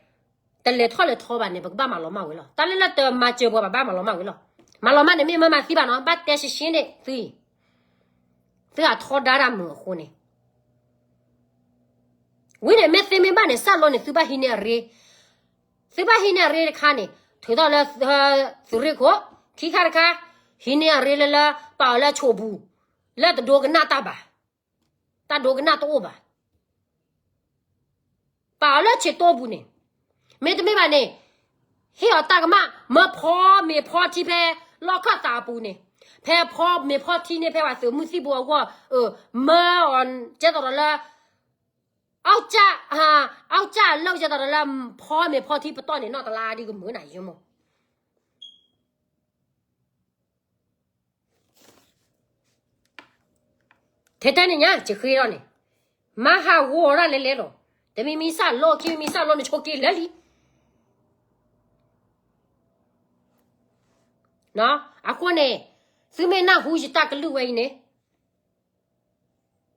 တလဲၤထီၣ်လဲၤထီဘၣ်န့ၣ် ပကဘၣ်မၤလီၤမၢ်ဝဲလီၤ. တၢ်လၢလၢတမၤစၢၤပှၤဘၣ် ဘၣ်မၤလီၤမၢ်ဝဲလီၤ. မၤလီၤမၢ်န့ၣ် မ့ၢ်မၤမၤသံဘၣ်နီၤ, ဘၣ်တဲရှဲရှဲန့ၣ် သု သုဟးထီဒါတၢ်မုာ်အဃိန့ၣ် ဝံၤန့ၣ် မ့ၢ်သ့မ့ၢ်ဘၣ်န့ၣ် စၢ်လိန့ၣ် သုဘၣ်ဟံးန့ၢ်အရ့, သုဘၣ်ဟံးန့ၢ်အရ့တခါန့ၣ် ထုးထီၣ်လၢ သုးရ့ၣ်ခိၣ်, ခံခါတခါ ဟံးန့ၢ်အရ့လၢလၢ ပာ်အီၤလၢဆိးပူၤ, လၢတဒိကနၣ်တၢ်ဘၣ်, တၢ်ဒိကနၣ်တအိၣ်ဘၣ် ပာ်အီၤလၢဆံးတိၢ်ပူၤန့ၣ်, မ့တမ့ၢ်ဘၣ်န့ၣ် ဟ့ၣ်အီၤတၢ်ကမၣ် မၢဖီမ့ၤဖီထံဖဲလီၢ်ခၢၣ်သးအပူၤန့ၣ်, ဖဲဖီမ့ၤဖီထံန့ၣ် ဖဲပှၤသုးမုၢ်သံၣ်ဘိအဂီၢ်, မၢအီၤကဲသိးဒီးလၢ အီၣ်ကၢ်, အီၣ်ကၢ်အလၢကဲသိးဒီးလၢ ဖီမ့ၤဖီထံပတီၢ်န့ၣ် နီၢ်တလါဒ်ကမုာ်နၤယမိၢ် ထဲတၢ်န့ၣ်ညါ ယဃ့ထီၣ်န့ၣ်, မၤဟးဂီၤဒၣ်လဲာ်လဲာ်လီၤ. တမံၤမံၤစၢ်လိ ခံမံၤမံၤစၢ်လိ နဆိးက့ၤလၢာ်လံ. အဃိန့ၣ် သုမ့ၢ်နၢ်ဟူယတၢ်ကလုၢ်ဝဲအံၤန့ၣ်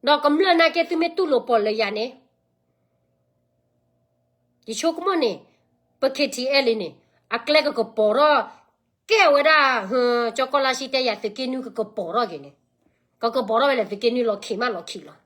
ဒီးကမျၢၢ်နာ်က့ သုမ့ၢ်တူၢ်လိာ်ပီၢ်လၢယၤန့ၣ် ယဆိကမိၣ်န့ၣ် ပ KTLA န့ၣ် အကျဲကကပီၤထီၣ် ကဲဝဲဒၣ် ကၠီကီၢ်လါရှ့တဲယၤ သုးက့နွံကကပီၤထီၣ်က့ၤန့ၣ်, ကကပီၤထီၣ်ဝဲလၢသုးက့နွံလီၤခံးမးလီၤခံးလီၤ.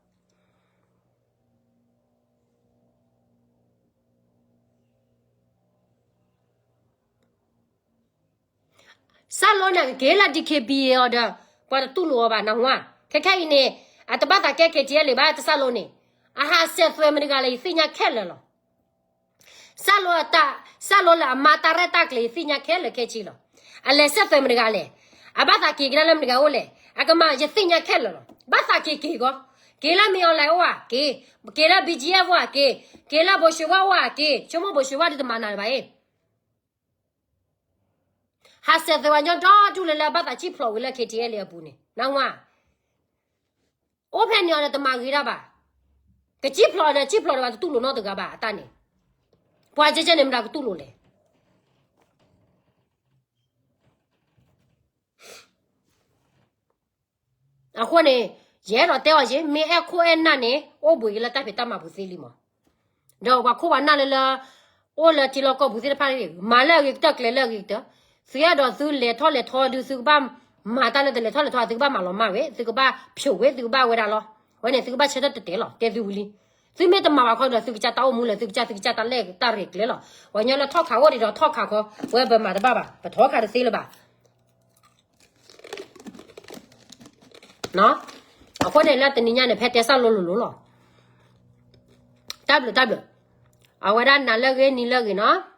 စၢ်လိန့ၣ် ကက့ၤလၢ DKBA အီၤဒီး ပှၤတတူၢ်လိာ်အီၤဘၣ်နဝါ, ခဲခဲအံၤန့ၣ် အတဘၣ်သးကဲ KTLA ဘၣ် တစၢ်လိန့ၣ်, အဟးစဲးသွဲးမတၤတဂၤလဲၣ် ယသ့ၣ်ညါခဲလၢာ်လီၤ. စၢ်လိအတၢ်, စၢ်လိလၢအမၤတၢ်ရဲၣ်တၢ်ကျဲၤ ယသ့ၣ်ညါခဲလၢာ်ခဲဆ့လီၤ. အလဲၤစဲးသွဲးမတၤတဂၤလဲၣ်, အဘၣ်သးက့ၤကဒါလၢမတၤတဂၤအိၣ်လဲၣ်, အကမၤ ယသ့ၣ်ညါခဲလၢာ်လီၤ. ဘၣ်သးက့ၤက့ၤကီး, က့ၤလၢမ့ၢ်အီၤလဲၣ်အိၣ်ဧါက့ၤ, က့ၤလၢ BGF အိၣ်ဧါက့ၤ, က့ၤလၢဘိၣ်ၡ့ဝါအိၣ်ဧါက့ၤ, ဆိကမိၣ်ဘိၣ်ၡ့ဝါဒုးတမၤနၤလၢၤဘၣ်အံၤ ဟးစဲးသွဲးဝဲညီဒီဒူၣ်လၢလၢဘၣ်သးစံၣ်ဖျိးဝံၤလၢ KTLA အပူၤန့ၣ်, နဝါ, အိၣ်ဖဲန့ၣ်အီၤဒီးတမၤဂ့ၤတၢ်ဘၣ်. ကစံၣ်ဖျိးဒီးစံၣ်ဖျိးဒီး ပှၤတတူၢ်လိာ်နီတဂၤဘၣ်အတၢ်န့ၣ်, ပှၤကဲကဲန့ၣ် မတၤကတူၢ်လိာ်လဲၣ်. အဃိန့ၣ် ယအဲၣ်ဒိးတဲအီၤက့ၤ မ့ၢ်အဲၣ်ခိၣ်အဲၣ်နၢ်န့ၣ် အိၣ်ဘှံးက့ၤလၢတၢ်ဖံးတၢ်မၤပူၤသ့လံမး. ဒီးပှၤခိၣ်ပှၤနၢ်လၢလၢ အိၣ်လၢထံလီၢ်ကီၢ်ပူၤသ့ၣ်တဖၣ်န့ၣ် မၤလၢအဂ့ၤကတၢၢ်ကျဲၤလၢအဂ့ၤကတၢၢ်, သုအဲၣ်ဒိးသုလဲၤထီၣ်လဲၤထီဒုး သုကဘၣ်မၤတၢ်လၢတလဲၤထီၣ်လဲၤထီ သုကဘၣ်မၤလီၤမၢ်ဝဲ သုကဘၣ်ဖျိးဝဲ သုကဘၣ်ဝဲဒၣ်လီၤ. ဝဲန့ၣ် သုကဘၣ်ဆၢထၢၣ်တတဲာ်လီၤ တဲသုဝံၤလံ. သုမ့ၢ်တမၤဘၣ်ခီဒီး သုကစၢ်တၢ်အိၣ်မူလၢ သုကစၢ် သုကစၢ်တၢ်လဲၢ်တၢ်ရဲၣ်ကျဲၤလီၤ. ပှၤညီလၢထီၣ်ခးအိၣ်ဒံးဒီးထီၣ်ခးခီ, ဝဲပမၤတဘၣ်ဘၣ်, ပထီၣ်ခးတသ့လၢၤဘၣ်. အဃိန့ၣ်လၢတနံၤညါန့ၣ် ဖဲတဲစၢ်လိလိၤလိၤလီၤ. တၢ်ဘျုးတၢ်ဘျုး, အဝဲဒၣ်နၤလၢအဂ့ၤနံၤလၢအဂ့ၤနီၤ.